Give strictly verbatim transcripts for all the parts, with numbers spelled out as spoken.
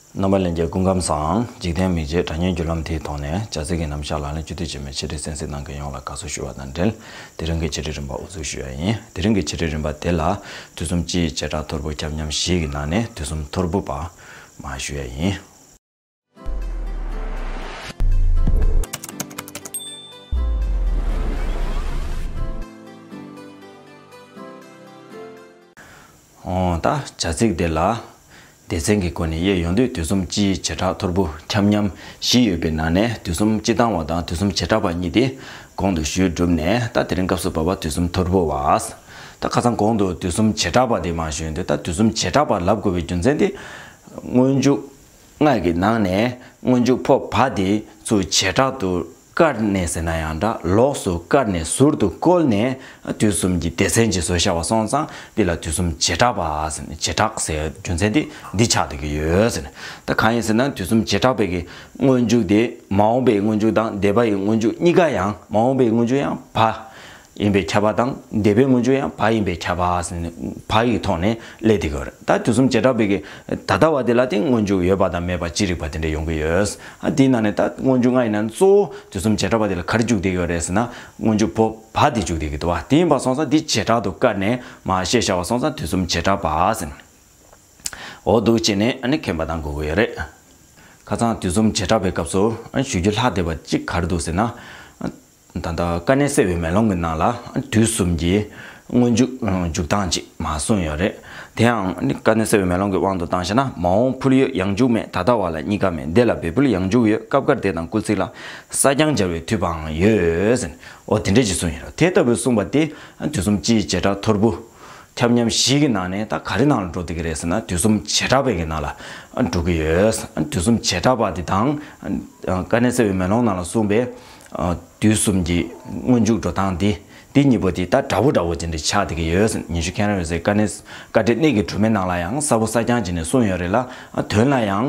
རྣམ་པ་ལྷན་རྒྱས་སྐུ་ཁམས་བཟང་། འཇིག་རྟེན་མིག་འབྱེད་དྲ་བརྙན་བརྒྱུད་ལམ་དེའི་ཐོག་ནས་བྱ་ཚིག་གི་རྣམ་གཞག་ལག་ལེན་བཅུད་བསྡུས་བྱས་པའི་འཆད་ཁྲིད་གསན་གཟིགས་གནང་མཁན་ཡོངས་ལ་དགའ་བསུ་ཞུ་བ་དང་འབྲེལ། དེ་རིང་གི་འཆད་ཁྲིད་རིམ་པ་དབུ་འཛུགས་ཞུ་ཡ་ཡིན། དེ་རིང་གི་འཆད་ཁྲིད་རིམ་པ་དེ་ལ་དུས་གསུམ་སྤྱིའི་བྱེ་བྲག་ཐོར་བུ་ཁྱབ་མཉམ་བཞི་གི་ནང་ནས་དུས་གསུམ་ཐོར་བུ་པ་མར་ཞུ་ཡ་ཡིན། འོ་ད་བྱ་ཚིག་དེ་ལ་སྡེ་ཚན་གྱི་སྒོ་ནས་དབྱེ་ཡོང་དུས། དུས་གསུམ་སྤྱིའི་བྱེ་བྲག་ཐོར་བུ་ཁྱབ་མཉམ་བཞི་ཡོད་པའི་ནང་ནས་དུས་གསུམ་སྤྱི་བཏང་བ་དང་དུས་གསུམ་བྱེ་བྲག་པ་གཉིས་དེ་གོང་དུ་ཞུས་གྲུབ་ནས། ད་དེ་རིང་སྐབས་སུ་བབ་པ་དུས་གསུམ་ཐོར་བུ་བ། ད་ཁ་སང་གོང་དུ་དུས་གསུམ་བྱེ་བྲག་པ་དེ་མར་ཞུས་ཡོང་དུས། ད་དུས་གསུམ་བྱེ་བྲག་པ་ལབ་དགོས་པའི་རྒྱུ་མཚན་དེ། སྔོན་འཇུག་ལྔ་གི་ནང་ནས་སྔོན་འཇུག་ཕོ་བ་དེ་ཚུར་བྱེ་བྲག་ཏུ་བཀར་ནས་ཟེར་ན་ཡང་འདྲ། ལོགས་སུ་བཀར་ནས་ཟུར་དུ་བཀོལ་ནས་དུས་གསུམ་གྱི་སྡེ་ཚན་ཅིག་བཟོས་བཞག་པ་སོང་ཙང་། འདི་ལ་དུས་གསུམ་བྱེ་བྲག་པ་ཟེར་ནས། བྱེ་བྲག་ཟེར་རྒྱུ་མཚན་དེ་འདི་ཆགས་བསྡད་ཀྱི་ཡོད་ཟེར་ནས། ད་གང་ཡིན་ཟེར་ན། དུས་གསུམ་བྱེ་བྲག་པའི་གི་སྔོན་འཇུག་དེ། མ་འོངས་པའི་སྔོན་འཇུག་དང་འདས་པ་ཡི་སྔོན་འཇུག་གཉིས་ཀ་ཡང་། མ་འོངས་པའི་སྔོན་འཇུག་ཡང་བ་ཡིན་པས་ཁྱབ་པ་དང་། འདས་པའི་སྔོན་འཇུག་ཡང་བ་ཡིན་པས་ཁྱབ་པ་ཟེར་ནས། བ་ཡི་ཐོག་ནས་སླེབས་བསྡད་ཀྱི་ཡོད་རེད། ད་དུས་གསུམ་བྱེ་བྲག་པའི་གི་ད་ལྟ་བ་དེ་ལ་དེ་སྔོན་འཇུག་ཡོད་པ་དང་མེད་པ་ཅི་རིགས་པ་དེ་འདྲ་ཡོང་གི་ཡོད། ཨ། དེའི་ནང་ནས་ད་སྔོན་འཇུག་ལྔ་ཡི་ནང་གཙོ་བོ་དུས་གསུམ་བྱེ་བྲག་པ་དེ་ལ་ག་རེ་འཇུག་བསྡད་ཀྱི་ཡོད་རེད་ཟེར་ན། སྔོན་འཇུག་ཕོ་བ་དེ་འཇུག་བསྡད་ཀྱི་འདུག་བ། དེ་ཡིན་པ་སོང་ཙང་འདི་བྱེ་བྲག་ཏུ་བཀར་ནས་མར་བཤད་བཞག་པ་སོང་ཙང་དུས་གསུམ་བྱེ་བྲག་པ་ཟེར་ནས། འོ་འདུག་བྱས་ནས་ཨ་ནི་མཁྱེན་པ་གཏང་དགོས་ཀྱི་ཡོད་རེད། ཁ་སང་དུས་གསུམ་བྱེ་བྲག་པའི་སྐབས་སུ་ཨ་ཞུ་རྒྱུ་ལྷག་བསྡད་པ་གཅིག་ག་རེ་འདུག་ཟེར་ན། ད་ལྟ་དཀའ་གནད་གསལ་བའི་མེ་ལོང་གི་ནང་ལ་དུས་གསུམ་གྱི་སྔོན་འཇུག་འཇུག་སྟངས་ཅིག་མར་གསུངས་ཡོད་རེད། དེའང་ནི་དཀའ་གནད་གསལ་བའི་མེ་ལོང་གི་དབང་དུ་བཏང་བྱས་ན། མ་འོངས་ཕུལ་ཡོད་ཡང་འཇུག་མེད། ད་ལྟ་བ་ལ་གཉིས་ཀ་མེད། འདས་ལ་འབད་ཕུལ་ཡང་འཇུག་ཡོད། སྐབས་འགར་འདས་དང་སྐུལ་ཚིག་ལ། གསལ་རྐྱང་སྦྱར་བའི་མཐུ་པའང་ཡོད་ཟེར་ནས། འོ་དེ་འདྲ་ཅིག་གསུངས་ཡོད་རེད། དེ་ལྟ་བུའི་གསུངས་པ་དེ་དུས་གསུམ་སྤྱིའི་བྱེ་བྲག་ཐོར་བུ་ཁྱབ་མཉམ་བཞི་གི་ནང་ནས་ད་ག་རེ་ནང་ལ་འགྲོ་བསྡད་ཀྱི་རེད་ཟེར་ན། དུས་གསུམ་བྱེ་བྲག་པའི་གི་ནང་ལ་འགྲོ་གི་ཡོད། དུས་གསུམ་བྱེ་བྲག་པ་དེ་དང་། དཀའ་གནད་གསལ་བའི་མེ་ལོང་ནང་ལ་གསུངས་པའི་དུས་གསུམ་གྱི་སྔོན་འཇུག་འགྲོ་སྟངས་དེ། དེ་གཉིས་པོ་དེ་ད་འདྲ་བོ་འདྲ་བོ་ཅན་དེ་ཆགས་བསྡད་ཀྱི་ཡོད། ཉི་ཤུ་མཁྱེན་རབ་འོད་གསལ་བཀའ་གནད། བཀའ་འགྲེལ་གནད་ཀྱི་སྒྲོན་མེ་ནང་ལ་ཡང་གསལ་པོ་གསལ་རྐྱང་བྱས་ནས་གསུངས་ཡོད་རེད་ལ། དོན་ལ་ཡང་།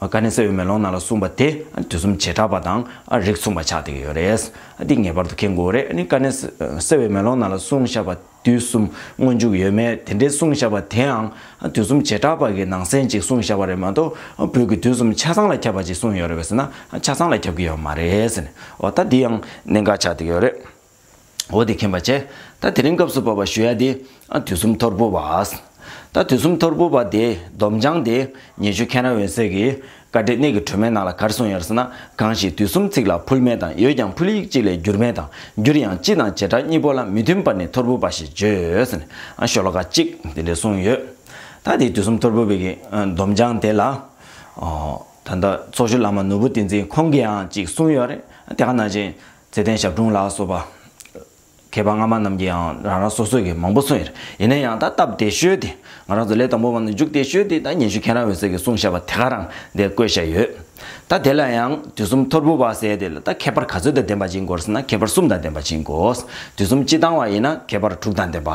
དཀའ་གནད་གསལ་བའི་མེ་ལོང་ནང་ལ་གསུངས་པ་དེ་དུས་གསུམ་བྱེ་བྲག་པ་དང་རིགས་མཚུངས་པ་ཆགས་བསྡད་ཀྱི་ཡོད་རེད། འདི་ངེས་པར་དུ་མཁྱེན་དགོས་རེད། ཨ་ནི་དཀའ་གནད་གསལ་བའི་མེ་ལོང་ནང་ལ་གསུངས་བཞག་པ། དུས་གསུམ་སྔོན་འཇུག་ཡོད་མེད་དེ་འདྲའི་གསུངས་བཞག་པ་དེའང་། དུས་གསུམ་བྱེ་བྲག་པ་གི་ནང་གསེས་ཅིག་གསུངས་བཞག་པ་རེད་མ་གཏོགས། བོད་ཀྱི་དུས་གསུམ་ཆ་ཚང་ལ་ཁྱབ་པ་ཅིག་གསུངས་ཡོད་རེད་པས་ཟེར་ན། ཆ་ཚང་ལ་ཁྱབ་ཀྱི་ཡོད་མ་རེད་ཟེར་ནས། འོ་ད་འདི་ཡང་གནད་འགག་ཆགས་བསྡད་ཀྱི་ཡོད་རེད། འོ་དེ་མཁྱེན་པ་བྱས། ད་དེ་རིང་སྐབས་སུ་བབ་པ་ཞུ་ཡ་དེ། ཨ། དུས་གསུམ་ཐོར་བུ་བ། ད་དུས་གསུམ་ཐོར་བུ་བ་དེ་སྡོམ་བྱང་དེ་ཉི་ཤུ་མཁྱེན་རབ་འོད་གསལ་གྱི་བཀའ་འགྲེལ་གནད་ཀྱི་སྒྲོན་མེ་ནང་ལ་ག་རེ་གསུངས་ཡོད་རེད་ཟེར་ན། གང་ཞིག་དུས་གསུམ་ཚིག་ལ་ཕུལ་མེད་དང་། ཡོད་ཀྱང་ཕུལ་ཡིག་གཅིག་ལས་འགྱུར་མེད་དང་། འགྱུར་ཡང་སྤྱི་དང་བྱེ་བྲག་གཉིས་པོ་ལ། མི་མཐུན་པ་ནི་ཐོར་བུ་པ་ཞེས་བརྗོད་ཟེར་ནས། ཨ། ཤོ་ལོ་ཀ་གཅིག་དེ་འདྲ་གསུངས་ཡོད། ད་དེ་དུས་གསུམ་ཐོར་བུ་བའི་གི་སྡོམ་བྱང་དེ་ལ། ཨོ། ད་ལྟ་ཚོགས་ཞུགས་བླ་མ་ནོར་བུ་བསྟན་འཛིན་ཁོང་གིས་ཡང་གཅིག་གསུངས་ཡོད་རེད། དེ་ག་ནང་བཞིན་ཚེ་བརྟན་ཞབས་དྲུང་ལ་སོགས་པ། མཁས་པ་སྔ་མ་རྣམས་ཀྱིས་ཡང་རང་རང་སོ་སོའི་གི་མང་པོ་གསུངས་ཡོད་རེད། ཡིན་ན་ཡང་ད་སྟབས་བདེ་ཤོས་དེ། ང་རང་ཚོ་ལས་དང་པོ་བ་ནས་མཇུག་བསྡུས་ཤོས་དེ། ད་ཉི་ཤུ་མཁྱེན་རབ་འོད་གསལ་གྱིས་གསུངས་བཞག་པ་དེ་ག་རང་དེ་བཀོད་བཞག་ཡོད། ད་དེ་ལ་ཡང་དུས་གསུམ་ཐོར་བུ་བ་ཟེར་དེ་ལ་ད་ཁྱད་པར་ག་ཚོད་དང་ལྡན་པ་ཅིག་ཡིན་དགོས་ཟེར་ན། ཁྱད་པར་གསུམ་དང་ལྡན་པ་ཅིག་ཡིན་དགོས། དུས་གསུམ་སྤྱི་བཏང་བ་ཡིན་ན་ཁྱད་པར་དྲུག་དང་ལྡན་པ།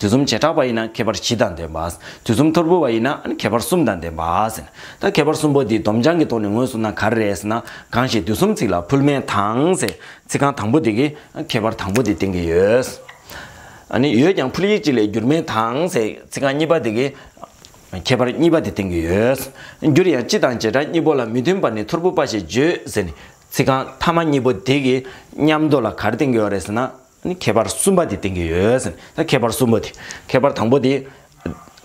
དུས་གསུམ་བྱེ་བྲག་པ་ཡིན་ན་ཁྱད་པར་བཞི་དང་ལྡན་པ། དུས་གསུམ་ཐོར་བུ་བ་ཡིན་ན་ཁྱད་པར་གསུམ་དང་ལྡན་པ་ཟེར། ད་ཁྱད་པར་གསུམ་པོ་འདི་སྡོམ་བྱང་གི་ཐོག་ནས་ངོས་བཟུང་ན་ག་རེ་རེད་ཟེར་ན། གང་ཞིག་དུས་གསུམ་ཚིག་ལ་ཕུལ་མེད་དང་ཟེར། ཚིག་རྐང་དང་པོ་དེ་གིས་ཁྱད་པར་དང་པོ་དེ་བསྟན་གྱི་ཡོད། ཨ་ནི་ཡོད་ཀྱང་ཕུལ་ཡིག་གཅིག་ལས་འགྱུར་མེད་དང་ཟེར། ཚིག་རྐང་གཉིས་པ་དེ་གིས་ཁྱད་པར་གཉིས་པ་དེ་བསྟན་གྱི་ཡོད། འགྱུར་ཡང་སྤྱི་དང་བྱེ་བྲག་གཉིས་པོ་ལ། མི་མཐུན་པ་ནི་ཐོར་བུ་པ་ཞེས་བརྗོད་ཟེར་ནས། ཚིག་རྐང་ཐ་མ་གཉིས་པོ་དེ་གིས་མཉམ་དུ་ལ་ག་རེ་བསྟན་གྱི་ཡོད་རེད་ཟེར་ན། ཨ་ནི་ཁྱད་པར་གསུམ་པ་དེ་བསྟན་གྱི་ཡོད་ཟེར་ནས། ད་ཁྱད་པར་གསུམ་པོ་དེ། ཁྱད་པར་དང་པོ་དེ།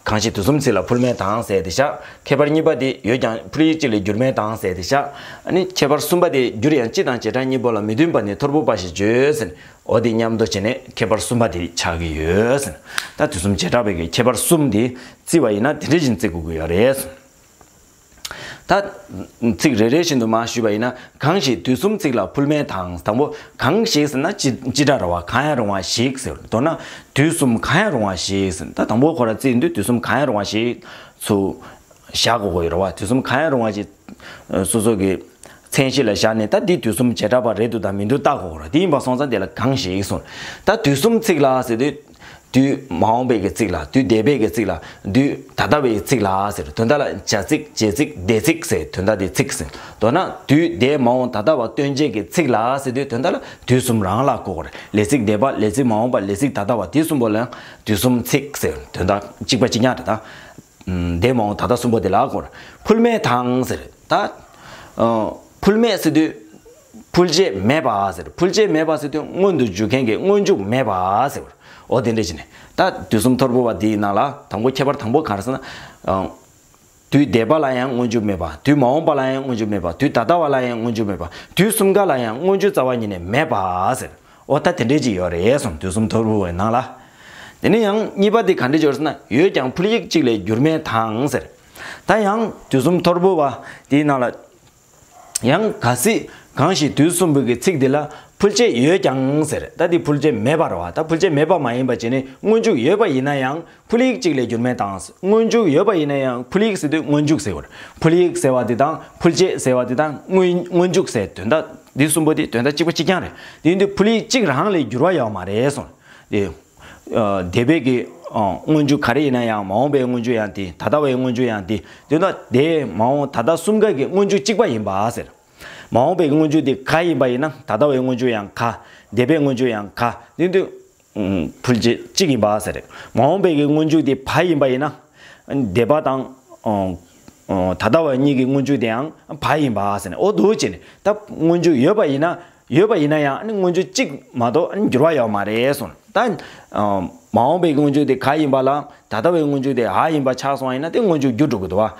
གང་ཞིག་དུས་གསུམ་ཚིག་ལ་ཕུལ་མེད་དང་ཟེར་དེ་བཞག་ཁྱད་པར་གཉིས་པ་དེ་ཡོད་ཀྱང་ཕུལ་ཡིག་གཅིག་ལས་འགྱུར་མེད་དང་ཟེར་དེ་བཞག་ཨ་ནི་ཁྱད་པར་གསུམ་པ་དེ་འགྱུར་ཡང་སྤྱི་དང་བྱེ་བྲག་གཉིས་པོ་ལ། མི་མཐུན་པ་ནི་ཐོར་བུ་པ་ཞེས་བརྗོད་ཟེར་ནས། འོ་དེ་མཉམ་དུ་བྱས་ནས་ཁྱད་པར་གསུམ་པ་དེ་ཆགས་ཀྱི་ཡོད་ཟེར་ནས། ད་དུས་གསུམ་བྱེ་བྲག་པའི་གི་ཁྱད་པར་གསུམ་དེ་བརྩི་བ་ཡིན་ན་དེ་འདྲ་བཞིན་བརྩི་དགོས་ཀྱི་ཡོད་རེད། ད་ཚིག་རེ་རེ་བཞིན་དུ་མར་ཞུས་པ་ཡིན་ན། གང་ཞིག་དུས་གསུམ་ཚིག་ལ་ཕུལ་མེད་དང་། དང་པོ་གང་ཞིག་ཟེར་ན་སྤྱི་སྤྱི་སྒྲ་རེད་བ། གང་ཡང་རུང་བ་ཞིག་ཟེར། མདོར་ན་དུས་གསུམ་གང་ཡང་རུང་བ་ཞིག་ཟེར། ད་དང་པོ་ཁོ་རང་བརྩིས་ཡོང་དུས་དུས་གསུམ་གང་ཡང་རུང་བ་ཞིག་ཚུར་བཞག་དགོས་ཀྱི་ཡོད་རེད་བ། དུས་གསུམ་གང་ཡང་རུང་བ་ཞིག་སོ་སོ་གི་མཚན་གཞི་ལ་བཞག་ནས། ད་འདི་དུས་གསུམ་བྱེ་བྲག་པ་རེད་འདུག་དང་མི་འདུག་བལྟ་དགོས་ཀྱི་ཡོད་རེད། དེ་ཡིན་པ་སོང་ཙང་དེ་ལ་གང་ཞིག་གསུངས། ད་དུས་གསུམ་ཚིག་ལ་ཟེར་དུས། དུས་མ་འོངས་པའི་གི་ཚིག་ལ། དུས་འདས་པའི་གི་ཚིག་ལ། དུས་ད་ལྟ་བའི་ཚིག་ལ་ཟེར། དོན་དག་ལ་བྱ་ཚིག་བྱེད་ཚིག་འདས་ཚིག་ཟེར། དོན་དག་དེ་ཚིག་ཟེར། མདོར་ན་དུས་འདས་མ་འོངས་ད་ལྟ་བ་སྟོན་བྱེད་ཀྱི་ཚིག་ལ་ཟེར་དུས། དོན་དག་ལ་དུས་གསུམ་རང་ལ་གོ་དགོས་རེད། ལས་ཚིག་འདས་པ། ལས་ཚིག་མ་འོངས་པ། ལས་ཚིག་ད་ལྟ་བ། དེ་གསུམ་པོ་ལ་ཡང་དུས་གསུམ་ཚིག་ཟེར། དོན་དག་གཅིག་པ་གཅིག་རྐྱང་རེད་ད། འདས་མ་འོངས་ད་ལྟ་གསུམ་པོ་དེ་ལ་གོ། ཕུལ་མེད་དང་ཟེར། ད་ཕུལ་མེད་ཟེར་དུས་ཕུལ་བྱེད་མེད་པ་ཟེར། ཕུལ་བྱེད་མེད་པ་ཟེར་དུས་མངོན་དུ་འཇུག་མཁན་གྱི་སྔོན་འཇུག་མེད་པ་ཟེར། འོ་དེ་འདྲ་བྱས་ནས་ད་དུས་གསུམ་ཐོར་བུ་བ་དེའི་ནང་ལ་དང་པོ་ཁྱད་པར་དང་པོ་ག་རེ་ཟེར་ན། དུས་འདས་པ་ལ་ཡང་སྔོན་འཇུག་མེད་པ། དུས་མ་འོངས་པ་ལ་ཡང་སྔོན་འཇུག་མེད་པ། དུས་ད་ལྟ་བ་ལ་ཡང་སྔོན་འཇུག་མེད་པ། དུས་གསུམ་ཀ་ལ་ཡང་སྔོན་འཇུག་རྩ་བ་ཉིད་ནས་མེད་པ་ཟེར། འོ་ད་དེ་འདྲའི་ཅིག་ཡོད་རེད་གསུངས། དུས་གསུམ་ཐོར་བུ་བའི་ནང་ལ། དེ་ནས་ཡང་གཉིས་པ་དེ་ག་འདྲ་ཅིག་ཡོད་ཟེར་ན། ཡོད་ཀྱང་ཕུལ་ཡིག་གཅིག་ལས་འགྱུར་མེད་དང་ཟེར། ད་ཡང་དུས་གསུམ་ཐོར་བུ་བ་དེའི་ནང་ལ། ཡང་གལ་སྲིད་གང་ཞིག་དུས་གསུམ་པོའི་གི་ཚིག་འདི་ལ་ཕུལ་བྱེད་ཡོད་ཀྱང་ཟེར། ད་འདི་ཕུལ་བྱེད་མེད་པ་རེད་བ། ད་ཕུལ་བྱེད་མེད་པ་མ་ཡིན་པ་བྱས་ནས་སྔོན་འཇུག་ཡོད་པ་ཡིན་ན་ཡང་ཕུལ་ཡིག་གཅིག་ལས་འགྱུར་མེད་དང་། སྔོན་འཇུག་ཡོད་པ་ཡིན་ན་ཡང་ཕུལ་ཡིག་ཟེར་དུས་སྔོན་འཇུག་ཟེར་བ་རེད། ཕུལ་ཡིག་ཟེར་བ་འདི་དང་ཕུལ་བྱེད་ཟེར་བ་འདི་དང་སྔོན་སྔོན་འཇུག་ཟེར་དོན་དག་འདི་གསུམ་པོ་དེ་དོན་དག་གཅིག་པ་གཅིག་རྐྱང་རེད། དེ་ཡིན་དུས་ཕུལ་ཡིག་གཅིག་རང་ལས་འགྱུར་བ་ཡོད་མ་རེད་གསུངས། དེ། འདས་པའི་གི་སྔོན་འཇུག་ག་རེ་ཡིན་ན་ཡང་། མ་འོངས་པའི་སྔོན་འཇུག་ཡང་དེ། ད་ལྟ་བའི་སྔོན་འཇུག་ཡང་དེ། དེ་ན་འདས་མ་འོངས་ད་ལྟ་གསུམ་ཀ་གི་སྔོན་འཇུག་གཅིག་པ་ཡིན་པ་ཟེར། མ་འོངས་པའི་སྔོན་འཇུག་དེ་ག་ཡིན་པ་ཡིན་ན། ད་ལྟ་བའི་སྔོན་འཇུག་ཡང་ག། འདས་པའི་སྔོན་འཇུག་ཡང་ག། དེ་དུས་ཕུལ་བྱེད་གཅིག་ཡིན་པ་ཟེར། མ་འོངས་པའི་གི་སྔོན་འཇུག་དེ་བ་ཡིན་པ་ཡིན་ན། འདས་པ་དང་། ད་ལྟ་བ་གཉིས་ཀྱི་སྔོན་འཇུག་དེའང་བ་ཡིན་པ་ཟེར་ནས། འོ་འདུག་བྱས་ནས་ད་སྔོན་འཇུག་ཡོད་པ་ཡིན་ན། ཡོད་པ་ཡིན་ན་ཡང་ཨ་ནི་སྔོན་འཇུག་གཅིག་མ་གཏོགས་ཨ་ནི་འགྱུར་བ་ཡོད་མ་རེད་གསུངས། ད་མ་འོངས་པའི་སྔོན་འཇུག་དེ་ག་ཡིན་པ་ལ་ད་ལྟ་བའི་སྔོན་འཇུག་དེ་འ་ཡིན་པ་ཆགས་སོང་བ་ཡིན་ན་དེ་སྔོན་འཇུག་འགྱུར་འགྲོ་གི་འདུག་བ།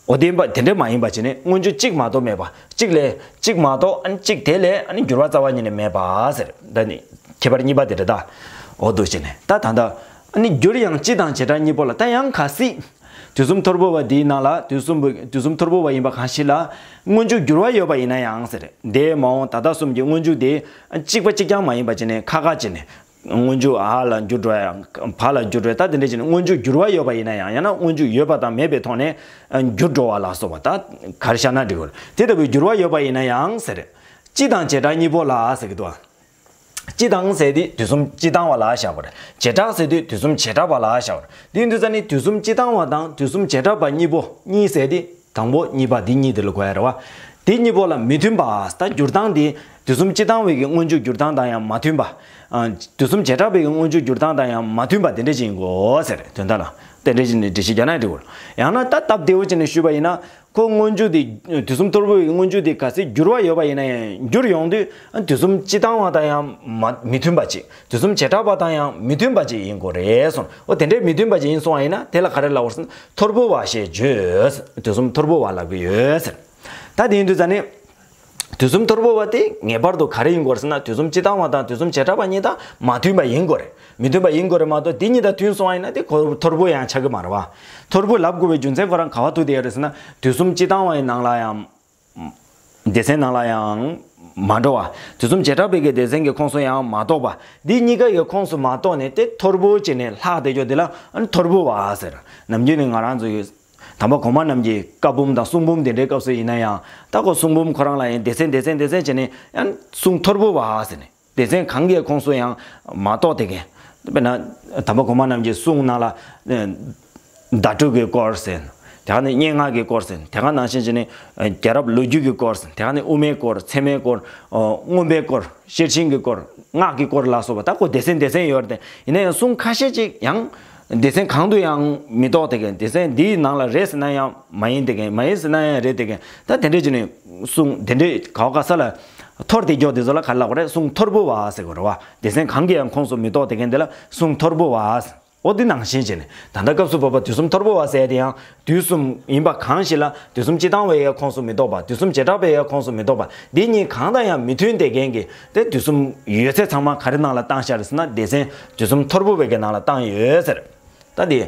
འོ་དེ་ཡིན་པ་དེ་འདྲ་མ་ཡིན་པ་བྱས་ནས་སྔོན་འཇུག་གཅིག་མ་གཏོགས་མེད་པ། གཅིག་ལས་གཅིག་མ་གཏོགས་ཨ་ནི་གཅིག་དེ་ལས་ཨ་ནི་འགྱུར་བ་རྩ་བ་ཉིད་ནས་མེད་པ་ཟེར། ད་ནི་ཁྱད་པར་གཉིས་པ་དེ་རེད་ད། འོ་འདུག་བྱས་ནས་ད་ད་ལྟ་ཨ་ནི་འགྱུར་ཡང་སྤྱི་དང་བྱེ་བྲག་གཉིས་པོ་ལ། ད་ཡང་གལ་སྲིད་དུས་གསུམ་ཐོར་བུ་བ་འདིའི་ནང་ལ། དུས་གསུམ་པོ་དུས་གསུམ་ཐོར་བུ་བ་ཡིན་པ་གང་ཞིག་ལ་སྔོན་འཇུག་འགྱུར་བ་ཡོད་པ་ཡིན་ན་ཡང་ཟེར། འདས་མ་འོངས་ད་ལྟ་གསུམ་གྱི་སྔོན་འཇུག་དེ་གཅིག་པ་གཅིག་རྐྱང་མ་ཡིན་པ་བྱས་ནས་ཁ་ཁ་བྱས་ནས། སྔོན་འཇུག་འ་ལ་འགྱུར་འགྲོ་ཡང་བ་ལ་འགྱུར་འགྲོ་ཡང་། ད་དེ་འདྲ་བྱས་ནས་སྔོན་འཇུག་འགྱུར་བ་ཡོད་པ་ཡིན་ན་ཡང་། ཡང་ན་སྔོན་འཇུག་ཡོད་པ་དང་མེད་པའི་ཐོག་ནས་འགྱུར་འགྲོ་བ་ལ་སོགས་པ། ད་ག་རེ་བཞག་ན་འགྲིག་གི་རེད། དེ་ལྟ་བུའི་འགྱུར་བ་ཡོད་པ་ཡིན་ན་ཡང་ཟེར། སྤྱི་དང་བྱེ་བྲག་གཉིས་པོ་ལ་ཟེར་གྱི་འདུག་སྤྱི་དང་ཟེར་དེ་དུས་གསུམ་སྤྱི་དང་བ་ལ་བཞག་པ་རེད། བྱེ་བྲག་ཟེར་དེ་དུས་གསུམ་བྱེ་བྲག་པ་ལ་བཞག་པ་རེད། དེ་ཡིན་དུས་ཙ་ནི་དུས་གསུམ་སྤྱི་དང་བ་དང་དུས་གསུམ་བྱེ་བྲག་པ་གཉིས་པོ། གཉིས་ཟེར་དེ་དང་པོ་གཉིས་པ་འདི་གཉིས་དེ་ལ་གོ་ཡ་རེད་བ། དེ་གཉིས་པོ་ལ་མི་མཐུན་པ། ད་འགྱུར་སྟངས་དེ་དུས་གསུམ་སྤྱི་དང་བའི་གི་སྔོན་འཇུག་འགྱུར་སྟངས་དང་ཡང་མ་མཐུན་པ། ཨ། དུས་གསུམ་བྱེ་བྲག་པའི་གི་སྔོན་འཇུག་འགྱུར་སྟངས་དང་ཡང་མ་མཐུན་པ་དེ་འདྲ་ཅིག་ཡིན་དགོས་ཟེར། དོན་དག་ལ་དེ་འདྲ་ཅིག་ནས་འགྲེལ་བཤད་རྒྱག་ན་འགྲིག་གོ། ཡང་ན་ད་སྟབས་བདེ་བོ་བྱས་ནས་ཞུས་པ་ཡིན་ན། ཁོ་སྔོན་འཇུག་དེ་དུས་གསུམ་ཐོར་བུ་བའི་སྔོན་འཇུག་དེ་གལ་སྲིད་འགྱུར་བ་ཡོད་པ་ཡིན་ན་ཡང་། འགྱུར་ཡོང་དུས་དུས་གསུམ་སྤྱི་དང་བ་དང་ཡང་མ་མི་མཐུན་པ་ཅིག་དུས་གསུམ་བྱེ་བྲག་པ་དང་ཡང་མི་མཐུན་པ་ཅིག་ཡིན་དགོས་རེད་གསུངས། འོ་དེ་འདྲའི་མི་མཐུན་པ་ཅིག་ཡིན་སོང་བ་ཡིན་ན་དེ་ལ་ག་རེ་ལབ་དགོས་ཟེར་ན། ཐོར་བུ་བ་ཞེས་བརྗོད། དུས་གསུམ་ཐོར་བུ་བ་ལབ་ཀྱི་ཡོད་ཟེར། ད་དེ་ཡིན་དུས་ཙ་ནི། དུས་གསུམ་ཐོར་བུ་བ་དེ་ངེས་པར་དུ་ག་རེ་ཡིན་དགོས་ཟེར་ན། དུས་གསུམ་སྤྱི་དང་བ་དང་དུས་གསུམ་བྱེ་བྲག་པ་གཉིས་དང་མ་མཐུན་པ་ཡིན་དགོས་རེད། མི་མཐུན་པ་ཡིན་དགོས་རེད་མ་གཏོགས་དེ་གཉིས་དང་མཐུན་སོང་བ་ཡིན་ན་དེ་ཁོ་ཐོར་བུ་ཡང་ཆགས་ཀྱི་མ་རེད་བ། ཐོར་བུ་ལབ་དགོས་པའི་རྒྱུ་མཚན་ཁོ་རང་ག་པར་ཐུག་བསྡད་ཡོད་རེད་ཟེར་ན། དུས་གསུམ་སྤྱི་དང་བའི་ནང་ལ་ཡང་། སྡེ་ཚན་ནང་ལ་ཡང་མ་འགྲོ་བ། དུས་གསུམ་བྱེ་བྲག་པའི་གི་སྡེ་ཚན་གྱི་ཁོངས་སུ་ཡང་མ་གཏོགས་པ། འདི་གཉིས་ཀ་གི་ཁོངས་སུ་མ་གཏོགས་ནས་དེ་ཐོར་བུ་བྱས་ནས་ལྷག་བསྡད་ཡོད་དེ་ལ་ཨ་ནི་ཐོར་བུ་བ་ཟེར། ནམ་རྒྱུན་ནས་ང་རང་ཚོ་གི་དམ་པ་གོང་མ་རྣམས་ཀྱི་བཀའ་འབུམ་དང་གསུང་འབུམ་དེ་འདྲའི་སྐབས་སུ་ཡིན་ན་ཡང་། ད་ཁོ་གསུང་འབུམ་ཁོ་རང་ལ་ཡང་སྡེ་ཚན་སྡེ་ཚན་སྡེ་ཚན་བྱས་ནས་ཡང་གསུང་ཐོར་བུ་བ་ཟེར་ནས། སྡེ་ཚན་གང་གི་ཁོངས་སུ་ཡང་མ་གཏོགས་དེ་གན། དཔེར་ན་དམ་པ་གོང་མ་རྣམས་ཀྱི་གསུང་ནང་ལ། བརྡ་སྤྲོད་ཀྱི་སྐོར་ཟེར། དེ་ག་ནས་སྙན་ངག་གི་སྐོར་ཟེར། དེ་ག་ནང་བཞིན་བྱས་ནས་རྒྱལ་རབས་ལོ་རྒྱུས་ཀྱི་སྐོར་ཟེར། དེ་ག་ནས་དབུ་མའི་སྐོར། ཚད་མའི་སྐོར། མངོན་པའི་སྐོར། ཤེར་ཕྱིན་གྱི་སྐོར། སྔགས་ཀྱི་སྐོར་ལ་སོགས་པ། ད་ཁོ་སྡེ་ཚན་སྡེ་ཚན་ཡོད་རེད་དེ། ཡིན་ན་ཡང་གསུང་ཁ་ཤས་ཅིག་ཡང་སྡེ་ཚན་གང་དུ་ཡང་མི་གཏོགས་དེ་གན། སྡེ་ཚན་འདིའི་ནང་ལ་རེད་ཟེར་ན་ཡང་མ་ཡིན་དེ་གན། མ་ཡིན་ཟེར་ན་ཡང་རེད་དེ་གན། ད་དེ་འདྲས་བྱས་ནས་གསུང་དེ་འདྲས་ག་བ་ག་ས་ལ་འཐོར་དེ་མགྱོགས་དེ་ཚོ་ལ་ག་རེ་ལབ་དགོས་རེད། གསུང་ཐོར་བུ་བ་ཟེར་དགོས་རེད་བ། སྡེ་ཚན་གང་གི་ཡང་ཁོངས་སུ་མི་གཏོགས་དེ་གན་དེ་ལ་གསུང་ཐོར་བུ་བ་ཟེར། འོ་འདི་ནང་བཞིན་བྱས་ནས་ད་ལྟ་སྐབས་སུ་བབ་པ་དུས་གསུམ་ཐོར་བུ་བ་ཟེར་དེ་ཡང་དུས་གསུམ་ཡིན་པ་གང་ཞིག་ལ་དུས་གསུམ་སྤྱི་དང་བའི་ཡང་ཁོངས་སུ་མི་གཏོགས་པ། དུས་གསུམ་བྱེ་བྲག་པའི་ཡང་ཁོངས་སུ་མི་གཏོགས་པ། འདི་གཉིས་གང་དང་ཡང་མི་མཐུན་དེ་གན་གྱི་དེ་དུས་གསུམ་ཡོད་ཚད་ཚང་མ་ག་རེ་ནང་ལ་བཏང་བཞག་རེད་ཟེར་ན། སྡེ་ཚན་དུས་གསུམ་ཐོར་བུ་བའི་གི་ནང་ལ་བཏང་ཡོད་ཟེར། ད་དེ་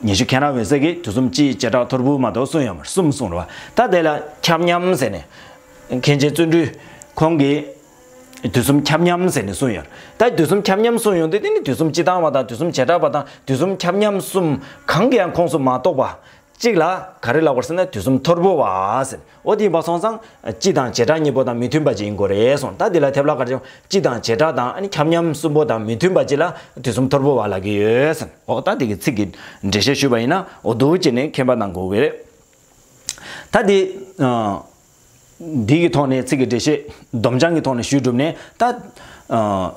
ཉི་ཤུ་མཁན་རབ་འོད་ཟེར་གྱིས་དུས་གསུམ་སྤྱི་བྱེ་བྲག་ཐོར་བུ་མ་གཏོགས་གསུངས་ཡོད་མ་རེད། གསུམ་གསུངས་རེད་བ། ད་དེ་ལ་ཁྱབ་མཉམ་ཟེར་ནས། མཁན་ཆེན་བརྩོན་འགྲུས་ཁོང་གིས་དུས་གསུམ་ཁྱབ་མཉམ་ཟེར་ནས་གསུངས་ཡོད། ད་དུས་གསུམ་ཁྱབ་མཉམ་གསུངས་ཡོང་དུས་དེ་ནི་དུས་གསུམ་སྤྱི་དང་བ་དང་དུས་གསུམ་བྱེ་བྲག་པ་དང་དུས་གསུམ་ཁྱབ་མཉམ་གསུམ་གང་གི་ཡང་ཁོངས་སུ་མ་གཏོགས་པ་གཅིག་ལ་ག་རེ་ལབ་དགོས་ཟེར་ན་དུས་གསུམ་ཐོར་བུ་བ་ཟེར། འོ་དེ་ཡིན་པ་སོང་ཙང་སྤྱི་དང་བྱེ་བྲག་གཉིས་པོ་དང་མི་མཐུན་པ་ཅིག་ཡིན་དགོས་རེད་གསུངས། ད་དེ་ལ་ཐེབས་ལ་ག་རེ་བྱུང་། སྤྱི་དང་བྱེ་བྲག་དང་ཨ་ནི་ཁྱབ་མཉམ་གསུམ་པོ་དང་མི་མཐུན་པ་ཅིག་ལ་དུས་གསུམ་ཐོར་བུ་བ་ལབ་ཀྱི་ཡོད་ཟེར། འོ་ད་དེ་གི་ཚིག་གི་འགྲེལ་བཤད་ཞུས་པ་ཡིན་ན་འོ་འདུག་བྱས་ནས་མཁྱེན་པ་གནང་དགོས་ཀྱི་རེད། ད་དེ། འདི་གི་ཐོག་ནས་ཚིག་གི་འགྲེལ་བཤད་སྡོམ་བྱང་གི་ཐོག་ནས་ཞུས་གྲུབ་ནས་ད། ཨ།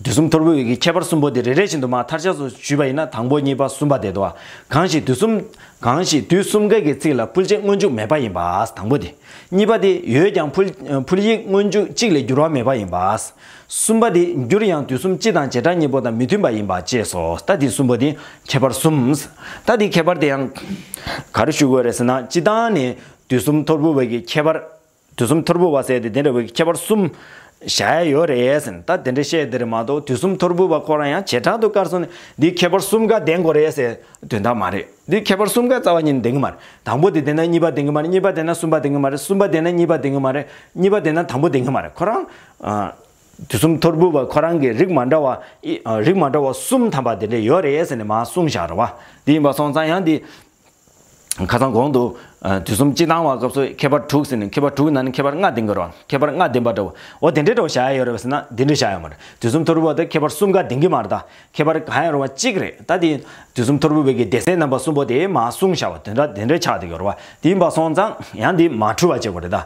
དུས་གསུམ་ཐོར་བུ་བའི་གི་ཁྱད་པར་གསུམ་པོ་དེ་རེ་རེ་བཞིན་དུ་མར་མཐར་ཆགས་སུ་ཞུས་པ་ཡིན་ན། དང་པོ་གཉིས་པ་གསུམ་པ་དེ་འདུག་བ། གང་ཞིག་དུས་གསུམ་གང་ཞིག་དུས་གསུམ་ཀའི་གི་ཚིག་ལ་ཕུལ་བྱེད་སྔོན་འཇུག་མེད་པ་ཡིན་པ། དང་པོ་དེ། གཉིས་པ་དེ་ཡོད་ཀྱང་ཕུལ་ཕུལ་བྱེད་སྔོན་འཇུག་གཅིག་ལས་འགྱུར་བ་མེད་པ་ཡིན་པ། གསུམ་པ་དེ་འགྱུར་ཡང་དུས་གསུམ་སྤྱི་དང་བྱེ་བྲག་གཉིས་པོ་དང་མི་མཐུན་པ་ཡིན་པ་བཅས་སོ། ད་དེ་གསུམ་པོ་དེ་ཁྱད་པར་གསུམ། ད་དེ་ཁྱད་པར་དེ་ཡང་ག་རེ་ཞུ་དགོས་རེད་ཟེར་ན། སྤྱི་བཏང་ནས་དུས་གསུམ་ཐོར་བུ་བའི་གི་ཁྱད་པར། དུས་གསུམ་ཐོར་བུ་བ་ཟེར་དེ་དེ་འདྲ་བའི་ཁྱད་པར་གསུམ་བཞག་ཡ་ཡོད་རེད་ཟེར་ནས། ད་དེ་འདྲ་བཤད་དེ་རེད་མ་གཏོགས། དུས་གསུམ་ཐོར་བུ་བ་ཁོ་རང་ཡང་བྱེ་བྲག་ཏུ་བཀར་སོང་ནས་འདི་ཁྱད་པར་གསུམ་ཀ་ལྡན་དགོས་རེད་ཟེར་དོན་དག་མ་རེད། འདི་ཁྱད་པར་གསུམ་ཀ་རྩ་བ་ཉིད་ནས་ལྡན་གྱི་མ་རེད། དང་པོ་དེ་ལྡན་ན་གཉིས་པ་ལྡན་གྱི་མ་རེད། གཉིས་པ་ལྡན་ན་གསུམ་པ་ལྡན་གྱི་མ་རེད། གསུམ་པ་ལྡན་ན་གཉིས་པ་ལྡན་གྱི་མ་རེད། གཉིས་པ་ལྡན་ན་དང་པོ་ལྡན་གྱི་མ་རེད། ཁོ་རང་ཨ། དུས་གསུམ་ཐོར་བུ་བ་ཁོ་རང་གི་རིགས་མ་འདྲ་བ་ཨི་ཨ། རིགས་མ་འདྲ་བ་གསུམ་ཐམ་པ་དེ་འདྲ་ཡོད་རེད་ཟེར་ནས་མར་གསུངས་བཞག་རེད་བ། དེ་ཡིན་པ་སོང་ཙང་ཡང་འདི། ཁ་སང་གོང་དུ་ཨ། དུས་གསུམ་སྤྱི་བཏང་བ་སྐབས་སུ་ཁྱད་པར་དྲུག་ཟེར་ནས། ཁྱད་པར་དྲུག་ནང་ནས་ཁྱད་པར་ལྔ་ལྡན་གྱི་རེད་བ། ཁྱད་པར་ལྔ་ལྡན་པ་འདྲ་བོ། འོ་དེ་འདྲའི་འདྲ་བོ་བཞག་ཡ་ཡོད་རེད་བ་ཟེར་ན། འདི་འདྲ་བཞག་ཡ་མ་རེད། དུས་གསུམ་ཐོར་བུ་བ་དེ་ཁྱད་པར་གསུམ་ཀ་ལྡན་གྱི་མ་རེད་ད། ཁྱད་པར་གང་ཡང་རུང་བ་གཅིག་རེད། ད་དེ་དུས་གསུམ་ཐོར་བུ་བའི་གི་སྡེ་ཚན་རྣམ་པ་གསུམ་པོ་དེ་མར་གསུངས་བཞག་པ་དེ་འདྲ་དེ་འདྲ་ཆགས་བསྡད་ཀྱི་ཡོད་རེད་བ། དེ་ཡིན་པ་སོང་ཙང་ཡང་འདི་མ་འཁྲུལ་བ་བྱེད་དགོས་རེད་ད།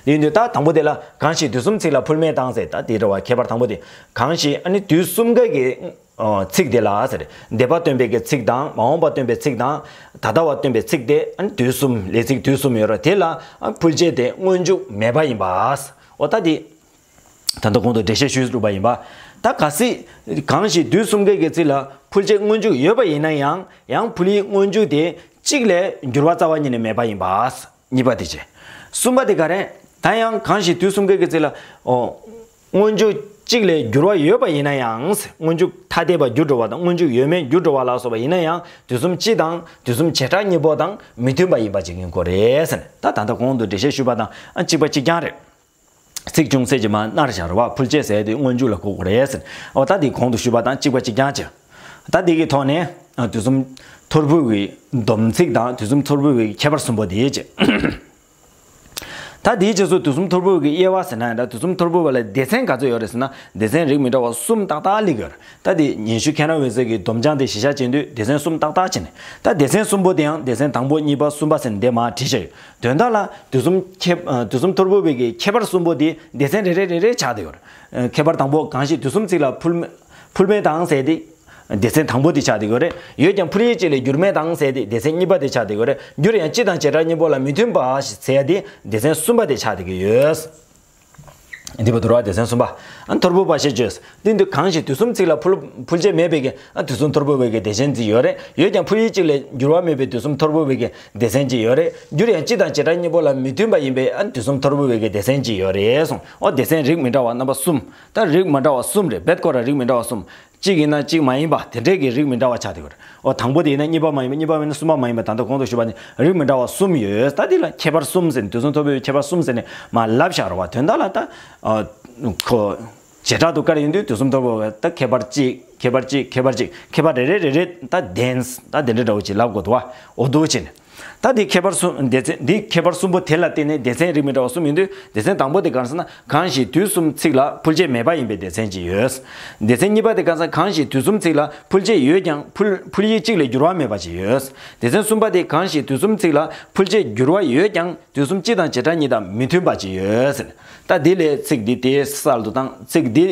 དེ་ཡིན་དུས་ད་དང་པོ་དེ་ལ་གང་ཞིག་དུས་གསུམ་ཚིག་ལ་ཕུལ་མེད་དང་ཟེར། ད་དེ་འདྲ་བ་ཁྱད་པར་དང་པོ་དེ། གང་ཞིག་ཨ་ནི་དུས་གསུམ་ཀ་གི་ཨོ། ཚིག་དེ་ལ་ཟེར། འདས་པ་སྟོན་པའི་གི་ཚིག་དང་། མ་འོངས་པ་སྟོན་པའི་ཚིག་དང་། ད་ལྟ་བ་སྟོན་པའི་ཚིག་དེ་ཨ་ནི་དུས་གསུམ། ལས་ཚིག་དུས་གསུམ་ཡོད་རེད། དེ་ལ་ཨ། ཕུལ་བྱེད་དེ་སྔོན་འཇུག་མེད་པ་ཡིན་པ། འོ་ད་དེ། ད་ལྟ་གོང་དུ་འགྲེལ་བཤད་ཞུས་གྲུབ་པ་ཡིན་པ། ད་གལ་སྲིད་གང་ཞིག་དུས་གསུམ་ཀའི་གི་ཚིག་ལ་ཕུལ་བྱེད་སྔོན་འཇུག་ཡོད་པ་ཡིན་ན་ཡང་། ཡང་ཕུལ་བྱེད་སྔོན་འཇུག་དེ་གཅིག་ལས་འགྱུར་བ་རྩ་བ་ཉིད་ནས་མེད་པ་ཡིན་པ། གཉིས་པ་དེ་བྱས། གསུམ་པ་དེ་ག་རེ། ད་ཡང་གང་ཞིག་དུས་གསུམ་ཀའི་གི་ཚིག་ལ། ཨོ། སྔོན་འཇུག་གཅིག་ལས་འགྱུར་བ་ཡོད་པ་ཡིན་ན་ཡང་། སྔོན་འཇུག་ཐ་དད་པ་འགྱུར་འགྲོ་བ་དང་། སྔོན་འཇུག་ཡོད་མེད་འགྱུར་འགྲོ་བ་ལ་སོགས་པ་ཡིན་ན་ཡང་། དུས་གསུམ་སྤྱི་དང་དུས་གསུམ་བྱེ་བྲག་གཉིས་པོ་དང་མི་མཐུན་པ་ཡིན་པ་བྱེད་ཀྱིན་གོ་རེད་ཟེར། ད་ད་ལྟ་གོང་དུ་འགྲེལ་བཤད་ཞུས་པ་དང་ཨ། གཅིག་པ་གཅིག་རྐྱང་རེད། ཚིག་ཅུང་ཟད་ཅིག་མར་ནར་བཞག་རེད་བ། ཕུལ་བྱེད་ཟེར་དེ་སྔོན་འཇུག་ལ་གོ་དགོས་རེད་ཟེར། འོ་ད་དེ་གོང་དུ་ཞུས་པ་དང་གཅིག་པ་གཅིག་རྐྱང་བྱས། ད་དེ་གི་ཐོག་ནས་ཨ། དུས་གསུམ་ཐོར་བུ་གི་སྡོམ་ཚིག་དང་དུས་གསུམ་ཐོར་བུ་གི་ཁྱད་པར་གསུམ་པོ་དེ་བྱས། ད་དེའི་རྗེས་སུ་དུས་གསུམ་ཐོར་བུ་གི་དབྱེ་བ་ཟེར་ན་ཡང་། ད་དུས་གསུམ་ཐོར་བུ་བ་ལ་སྡེ་ཚན་ག་ཚོད་ཡོད་རེད་ཟེར་ན། སྡེ་ཚན་རིགས་མི་འདྲ་བ་གསུམ་ཏག་ཏག་སླེབས་ཡོད་རེད། ད་དེ་ཉན་ཤུལ་མཁྱེན་རབ་འོད་ཟེར་གྱི་སྡོམ་བྱང་དེ་གཞི་བཞག་བྱེད་དུས་སྡེ་ཚན་གསུམ་ཏག་ཏག་བྱས་ནས། ད་སྡེ་ཚན་གསུམ་པོ་དེ་ཡང་སྡེ་ཚན་དང་པོ་གཉིས་པ་གསུམ་པ་ཟེར་ནས་འདི་མར་བྲིས་བཞག་ཡོད། དོན་དག་ལ་དུས་གསུམ་ཁྱད་ཨ། དུས་གསུམ་ཐོར་བུ་བའི་གི་ཁྱད་པར་གསུམ་པོ་དེ་སྡེ་ཚན་རེ་རེ་རེ་རེ་ཆགས་བསྡད་ཡོད་རེད། ཁྱད་པར་དང་པོ་གང་ཞིག་དུས་གསུམ་ཚིག་ལ་ཕུལ་ཕུལ་མེད་དང་ཟེར་དེ། སྡེ་ཚན་དང་པོ་དེ་ཆགས་བསྡད་ཡོད་རེད། ཡོད་ཀྱང་ཕུལ་བྱེད་གཅིག་ལས་འགྱུར་མེད་དང་ཟེར་དེ་སྡེ་ཚན་གཉིས་པ་དེ་ཆགས་བསྡད་ཡོད་རེད། འགྱུར་ཡང་སྤྱི་དང་བྱེ་བྲག་གཉིས་པོ་ལ་མི་མཐུན་པ་ཞེས་ཟེར་དེ་སྡེ་ཚན་གསུམ་པ་དེ་ཆགས་བསྡད་ཀྱི་ཡོད། འདི་པ་དུར་བ་སྡེ་ཚན་གསུམ་པ། ཨ། ཐོར་བུ་པ་ཞེས་བརྗོད། དེ་དུས་གང་ཞིག་དུས་གསུམ་ཚིག་ལ་ཕུལ་ཕུལ་བྱེད་མེད་པའི་གི། ཨ། དུས་གསུམ་ཐོར་བུ་བའི་གི་སྡེ་ཚན་ཅིག་ཡོད་རེད། ཡོད་ཀྱང་ཕུལ་བྱེད་གཅིག་ལས་འགྱུར་བ་མེད་པའི་དུས་གསུམ་ཐོར་བུ་བའི་གི་སྡེ་ཚན་ཅིག་ཡོད་རེད། འགྱུར་ཡང་སྤྱི་དང་བྱེ་བྲག་གཉིས་པོ་ལ་མི་མཐུན་པ་ཡིན་པའི། ཨ། དུས་གསུམ་ཐོར་བུ་བའི་གི་སྡེ་ཚན་ཅིག་ཡོད་རེད་གསུངས། འོ་སྡེ་ཚན་རིགས་མི་འདྲ་བ་རྣམ་པ་གསུམ། ད་རིགས་མི་འདྲ་བ་གསུམ་རེད། རྦད་ཁོ་ར་རིགས་མི་འདྲ་བ་གསུམ། གཅིག་ཡིན་ན་གཅིག་མ་ཡིན་པ་དེ་འདྲས་ཀྱི་རིགས་མི་འདྲ་བ་ཆགས་བསྡད་ཡོད་རེད། འོ་དང་པོ་དེ་ཡིན་ན་གཉིས་པ་མ་ཡིན་པ། གཉིས་པ་ཡིན་ན་གསུམ་པ་མ་ཡིན་པ། ད་ལྟ་གོང་དུ་ཞུས་པ་ནི་རིགས་མི་འདྲ་བ་གསུམ་ཡོད། ད་དེ་ལ་ཁྱད་པར་གསུམ་ཟེར་ནས། དུས་གསུམ་ཐོར་བུའི་ཁྱད་པར་གསུམ་ཟེར་ནས་མར་ལབ་བཞག་རེད་བ། དོན་དག་ལ་ད་ཨ། ཁོ་བྱེ་བྲག་ཏུ་བཀར་ཡོང་དུས་དུས་གསུམ་ཐོར་བུ་བ་ད་ཁྱད་པར་གཅིག་ཁྱད་པར་གཅིག་ཁྱད་པར་གཅིག་ཁྱད་པར་རེ་རེ་རེ་རེ་ད་ལྡན། ད་དེ་འདྲ་འདྲ་བོ་ཅིག་ལབ་དགོས་འདུག་བ། འོ་འདུག་བྱས་ནས། ད་འདི་ཁྱད་པར་གསུམ། སྡེ་ཚན་འདི་ཁྱད་པར་གསུམ་པོ་དེ་ལ་བརྟེན་ནས་སྡེ་ཚན་རིགས་མི་འདྲ་བ་གསུམ་ཡིན་དུས། སྡེ་ཚན་དང་པོ་དེ་གང་ཟེར་ན། གང་ཞིག་དུས་གསུམ་ཚིག་ལ་ཕུལ་བྱེད་མེད་པ་ཡིན་པའི་སྡེ་ཚན་གཅིག་ཡོད། སྡེ་ཚན་གཉིས་པ་དེ་གང་ཟེར། གང་ཞིག་དུས་གསུམ་ཚིག་ལ་ཕུལ་བྱེད་ཡོད་ཀྱང་ཕུལ་ཕུལ་བྱེད་གཅིག་ལས་འགྱུར་བ་མེད་པ་ཅིག་ཡོད། སྡེ་ཚན་གསུམ་པ་དེ་གང་ཞིག་དུས་གསུམ་ཚིག་ལ་ཕུལ་བྱེད་འགྱུར་བ་ཡོད་ཀྱང་དུས་གསུམ་སྤྱི་དང་བྱེ་བྲག་གཉིས་དང་མི་མཐུན་པ་ཅིག་ཡོད་ཟེར། ད་འདི་ལས་ཚིག་འདི་དེ་གསར་དུ་བཏང་། ཚིག་འདི་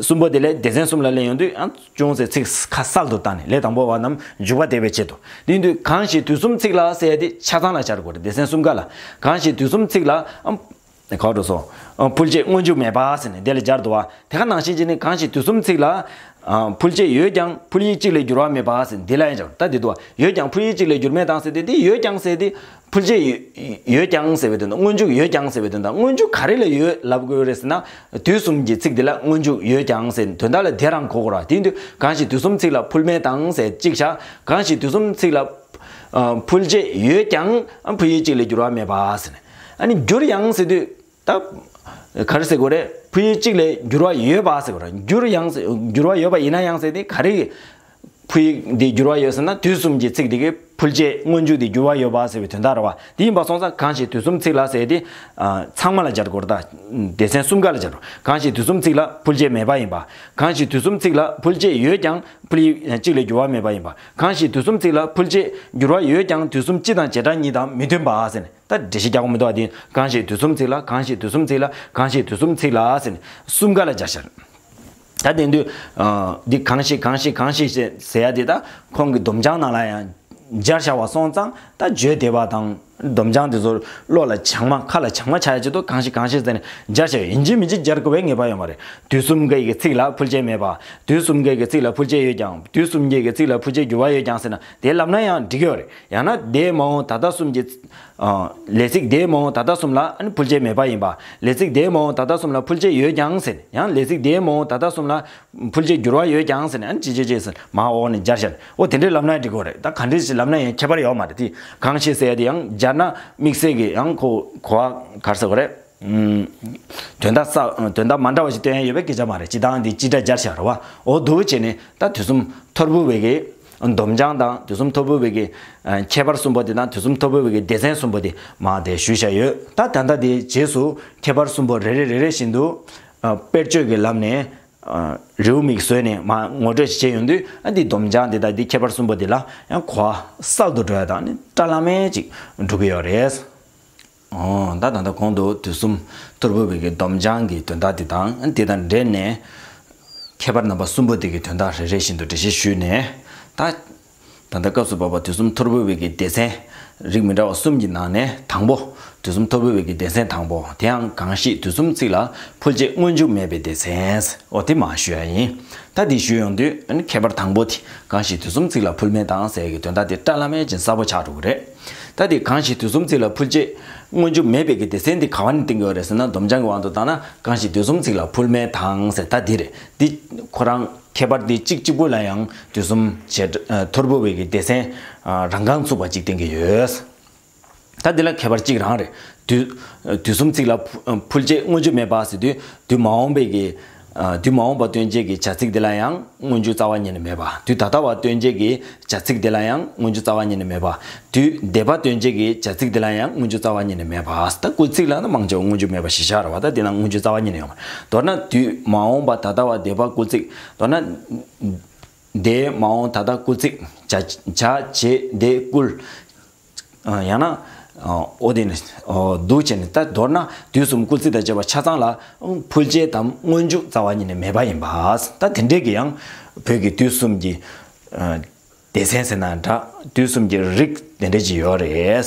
གསུམ་པོ་དེ་ལས་སྡེ་ཚན་གསུམ་ལ་ལེན་ཡོང་དུས། ཨ། ཅུང་ཟད་ཚིག་ཁ་གསར་དུ་བཏང་ནས། ལས་དང་པོ་བ་རྣམས་འཇུག་པ་བདེ་བའི་ཆེད་དུ། དེ་ཡིན་དུས་གང་ཞིག་དུས་གསུམ་ཚིག་ལ་ཟེར་དེ་ཆ་ཚང་ལ་སྦྱར་དགོས་རེད། སྡེ་ཚན་གསུམ་ཀ་ལ། གང་ཞིག་དུས་གསུམ་ཚིག་ལ། ཨམ། ག་འགྲོ་སོང་། ཨ། ཕུལ་བྱེད་སྔོན་འཇུག་མེད་པ་ཟེར་ནས་དེ་ལ་སྦྱར་འདུག་བ། དེ་ག་ནང་བཞིན་བྱས་ནས་གང་ཞིག་དུས་གསུམ་ཚིག་ལ། ཨ། ཕུལ་བྱེད་ཡོད་ཀྱང་ཕུལ་བྱེད་གཅིག་ལས་འགྱུར་བ་མེད་པ་ཟེར་ནས་འདི་ལ་ཡང་སྦྱར། ད་འདི་འདུག་བ། ཡོད་ཀྱང་ཕུལ་བྱེད་གཅིག་ལས་འགྱུར་མེད་དང་ཟེར་དེ། འདི་ཡོད་ཀྱང་ཟེར་དེ། ཕུལ་བྱེད་ཡོད་ཀྱང་ཟེར་བའི་དོན་དང་། སྔོན་འཇུག་ཡོད་ཀྱང་ཟེར་བའི་དོན་དག། སྔོན་འཇུག་ག་རེ་ལ་ཡོད་ལབ་དགོས་རེད་ཟེར་ན། དུས་གསུམ་གྱི་ཚིག་འདི་ལ་སྔོན་འཇུག་ཡོད་ཀྱང་ཟེར་དོན་དག་ལ་དེ་རང་གོ་དགོས་ར། དེ་ཡིན་དུས་གང་ཞིག་དུས་གསུམ་ཚིག་ལ་ཕུལ་མེད་དང་ཟེར་གཅིག་བཞག། གང་ཞིག་དུས་གསུམ་ཚིག་ལ། ཨ། ཕུལ་བྱེད་ཡོད་ཀྱང་ཕུལ་བྱེད་གཅིག་ལས་འགྱུར་བ་མེད་པ་ཟེར་ནས། ཨ་ནི་འགྱུར་ཡང་ཟེར་དུས། ད་ག་རེ་ཟེར་དགོས་རེད། ཕུལ་བྱེད་གཅིག་ལས་འགྱུར་བ་ཡོད་པ་ཟེར་དགོས་རེད། འགྱུར་ཡང་ཟེར། འགྱུར་བ་ཡོད་པ་ཡིན་ན་ཡང་ཟེར་དེ་ག་རེ། ཕུལ་བྱེད་འདི་འགྱུར་བ་ཡོད་ཟེར་ན། དུས་གསུམ་གྱི་ཚིག་འདི་གི་ཕུལ་བྱེད་སྔོན་འཇུག་འདི་འགྱུར་བ་ཡོད་པ་ཟེར་བའི་དོན་དག་རེད་བ། དེ་ཡིན་པ་སོང་ཙང་གང་ཞིག་དུས་གསུམ་ཚིག་ལ་ཟེར་དེ། ཨ། ཚང་མ་ལ་སྦྱར་དགོས་རེད་ད། སྡེ་ཚན་གསུམ་ཀ་ལ་སྦྱར་དགོས། གང་ཞིག་དུས་གསུམ་ཚིག་ལ་ཕུལ་བྱེད་མེད་པ་ཡིན་པ། གང་ཞིག་དུས་གསུམ་ཚིག་ལ་ཕུལ་བྱེད་ཡོད་ཀྱང་ཕུལ་བྱེད་གཅིག་ལས་འགྱུར་བ་མེད་པ་ཡིན་པ། གང་ཞིག་དུས་གསུམ་ཚིག་ལ་ཕུལ་བྱེད་འགྱུར་བ་ཡོད་ཀྱང་དུས་གསུམ་སྤྱི་དང་བྱེ་བྲག་གཉིས་དང་མི་མཐུན་པ་ཟེར་ནས། ད་འགྲེལ་བཤད་རྒྱག་དགོས་མི་འདུག་བ། དེ་གང་ཞིག་དུས་གསུམ་ཚིག་ལ། གང་ཞིག་དུས་གསུམ་ཚིག་ལ། གང་ཞིག་དུས་གསུམ་ཚིག་ལ་ཟེར་ནས་གསུམ་ཀ་ལ་སྦྱར་ཤར། ད་དེ་དུས་འདི་གང་ཞིག་གང་ཞིག་གང་ཞིག་ཟེར་ཡ་དེ་ད་ཁོང་གི་སྡོམ་བྱང་ནང་ལ་ཡང་སྦྱར་བཞག་པ་སོང་ཙང་། ད་བརྗོད་བདེ་བ་དང་སྡོམ་བྱང་དེ་ཚོ་བློ་ལ་བྱང་མ་ཁ་ལ་བྱང་མ་ཆགས་ཡ་ཆེད་དུ་གང་ཞིག་གང་ཞིག་ཟེར་ནས་སྦྱར་བཞག་ཡོད། ཡིན་གཅིག་མིན་གཅིག་སྦྱར་དགོས་པའི་ངེས་པ་ཡོད་མ་རེད། དུས་གསུམ་གའི་གི་ཚིག་ལ་ཕུལ་བྱེད་མེད་པ། དུས་གསུམ་གའི་གི་ཚིག་ལ་ཕུལ་བྱེད་ཡོད་ཀྱང་། དུས་གསུམ་གའི་གི་ཚིག་ལ་ཕུལ་བྱེད་འགྱུར་བ་ཡོད་ཀྱང་ཟེར་ན་དེ་ལབ་ན་ཡང་འགྲིག་གི་ཡོད་རེད། ཡང་ན་འདས་མ་འོངས་ད་ལྟ་གསུམ་གྱི་ལས་ཚིག་འདས་མ་འོངས་ད་ལྟ་གསུམ་ལ་ཕུལ་བྱེད་མེད་པ་ཡིན་པ། ལས་ཚིག་འདས་མ་འོངས་ད་ལྟ་གསུམ་ལ་ཕུལ་བྱེད་ཡོད་ཀྱང་ཟེར། ཡང་ལས་ཚིག་འདས་མ་འོངས་ད་ལྟ་གསུམ་ལ་ཕུལ་བྱེད་འགྱུར་བ་ཡོད་ཀྱང་ཟེར་ནས། ཨ་ནི་ཅི་ཅི་ཅི་ཟེར་མ་འོག་ནས་སྦྱར་བཞག་འོ་དེ་འདྲས་ལབ་ན་འགྲིག་གི་རེད། ད་ག་འདྲས་ཞིག་ལབ་ན་ཡང་ཁྱད་པར་ཡོད་མ་རེད། དེ་གང་ཞིག་ཟེར་ཡ་དེ་ཡང་སྦྱར་ན་དམིགས་བསལ་གྱི་ཡང་ཁོ་གོ་བ་ག་རེ་ཟེར་དགོས་རེད། དོན་དག་ས་དོན་དག་མ་འདྲ་བ་ཞིག་སྟོན་ཡ་ཡོད་པའི་སྐད་ཆ་མ་རེད། སྤྱི་བཏང་འདི་སྤྱི་སྒྲ་སྦྱར་བཞག་རེད་བ། འོ་འདུག་བྱས་ནས་ད་དུས་གསུམ་ཐོར་བུ་བའི་གི་སྡོམ་བྱང་དང་དུས་གསུམ་ཐོར་བུ་བའི་གི་ཁྱད་པར་གསུམ་པོ་དེ་དང་དུས་གསུམ་ཐོར་བུ་བའི་གི་སྡེ་ཚན་གསུམ་པོ་དེ་མ་དེ་ཞུས་བཞག་ཡོད། ད་ད་ལྟ་དེའི་རྗེས་སུ་ཁྱད་པར་གསུམ་པོ་རེ་རེ་རེ་རེ་བཞིན་དུ་དཔེར་བརྗོད་ཀྱི་ལམ་ནས་རེའུ་མིག་བཟོས་ནས་མ་ངོ་སྤྲོད་བྱེད་ཡོང་དུས། ཨ་འདི་སྡོམ་བྱང་འདི་དང་འདི་ཁྱད་པར་གསུམ་པོ་འདི་ལ་ཡང་གོ་བ་གསལ་དུ་འགྲོ་ཡ་དང་ནི་བཀྲ་ལམ་མེ་ཅིག་འགྲོ་གི་ཡོད་རེད། ཨོ་ད་ད་ལྟ་གོང་དུ་དུས་གསུམ་ཐོར་བུ་བའི་གི་སྡོམ་བྱང་གི་དོན་དག་འདི་དང་འདི་དང་འབྲེལ་ནས་ཁྱད་པར་རྣམ་པ་གསུམ་པོ་འདི་གི་དོན་དག་རེ་རེ་བཞིན་དུ་འགྲེལ་བཤད་ཞུས་ནས། ད་ད་ལྟ་སྐབས་སུ་བབ་པ་དུས་གསུམ་ཐོར་བུ་བའི་གི་སྡེ་ཚན་རིགས་མི་འདྲ་བ་གསུམ་གྱི་ནང་ནས་དང་པོ། དུས་གསུམ་ཐོར་བུ་བའི་གི་སྡེ་ཚན་དང་པོ། དེའང་གང་ཞིག་དུས་གསུམ་ཚིག་ལ་ཕུལ་བྱེད་སྔོན་འཇུག་མེད་པའི་སྡེ་ཚན། འོ་དེ་མ་ཞུ་ཡ་ཡིན། ད་དེ་ཞུ་ཡོང་དུས་ཨ་ནི་ཁྱད་པར་དང་པོ་དེ་གང་ཞིག་དུས་གསུམ་ཚིག་ལ་ཕུལ་མེད་དང་ཟེར་གྱི་དོན་དག་དེ་བཀྲ་ལམ་མེ་ཅིག་གསལ་པོ་ཆགས་འགྲོ་གི་རེད། ད་དེ་གང་ཞིག་དུས་གསུམ་ཚིག་ལ་ཕུལ་བྱེད་སྔོན་འཇུག་མེད་པའི་གི་སྡེ་ཚན་དེ་ག་བ་ནས་བསྟན་གྱི་ཡོད་རེད་ཟེར་ན། སྡོམ་བྱང་གི་དབང་དུ་བཏང་ན་གང་ཞིག་དུས་གསུམ་ཚིག་ལ་ཕུལ་མེད་དང་ཟེར། ད་དེ་རེད། འདི་ཁོ་རང་ཁྱད་པར་འདི་གཅིག་གཅིག་པུ་ལ་ཡང་དུས་གསུམ་བྱེད་ཐོར་བུ་བའི་གི་སྡེ་ཚན་རང་རྐང་ཚུགས་པ་གཅིག་བསྟན་གྱི་ཡོད། ད་འདི་ལ་ཁྱད་པར་གཅིག་རང་རེད། དུས་དུས་གསུམ་ཚིག་ལ་ཕུལ་བྱེད་སྔོན་འཇུག་མེད་པ་ཟེར་དུས། དུས་མ་འོངས་པའི་གི་དུས་མ་འོངས་པ་སྟོན་བྱེད་ཀྱི་བྱ་ཚིག་འདི་ལ་ཡང་སྔོན་འཇུག་རྩ་བ་ཉིད་ནས་མེད་པ། དུས་ད་ལྟ་བ་སྟོན་བྱེད་ཀྱི་བྱ་ཚིག་འདི་ལ་ཡང་སྔོན་འཇུག་རྩ་བ་ཉིད་ནས་མེད་པ། དུས་འདས་པ་སྟོན་བྱེད་ཀྱི་བྱ་ཚིག་འདི་ལ་ཡང་སྔོན་འཇུག་རྩ་བ་ཉིད་ནས་མེད་པ། ད་སྐུལ་ཚིག་ལ་ནི་མང་ཆེ་བ་སྔོན་འཇུག་མེད་པ་ཞིག་བཞག་རེད་བ། ད་འདི་ལ་སྔོན་འཇུག་རྩ་བ་ཉིད་ནས་ཡོད་མ་རེད། མདོར་ན་དུས་མ་འོངས་པ་ད་ལྟ་བ་འདས་པ་སྐུལ་ཚིག་མདོར་ན་འདས་མ་འོངས་ད་ལྟ་སྐུལ་ཚིག་བྱ་བྱ་བྱེད་འདས་སྐུལ། ཡང་ན་འོ་དེ་ནི་འདུག་བྱས་ནས། ད་མདོར་ན་དུས་གསུམ་སྐུལ་ཚིག་དང་བཅས་པ་ཆ་ཚང་ལ་ཕུལ་བྱེད་དམ་སྔོན་འཇུག་རྩ་བ་ཉིད་ནས་མེད་པ་ཡིན་པ། ད་དེ་འདྲས་ཀྱི་ཡང་བོད་ཀྱི་དུས་གསུམ་གྱི་སྡེ་ཚན་ཟེར་ན་འདྲ། དུས་གསུམ་གྱི་རིགས་དེ་འདྲས་ཅིག་ཡོད་རེད།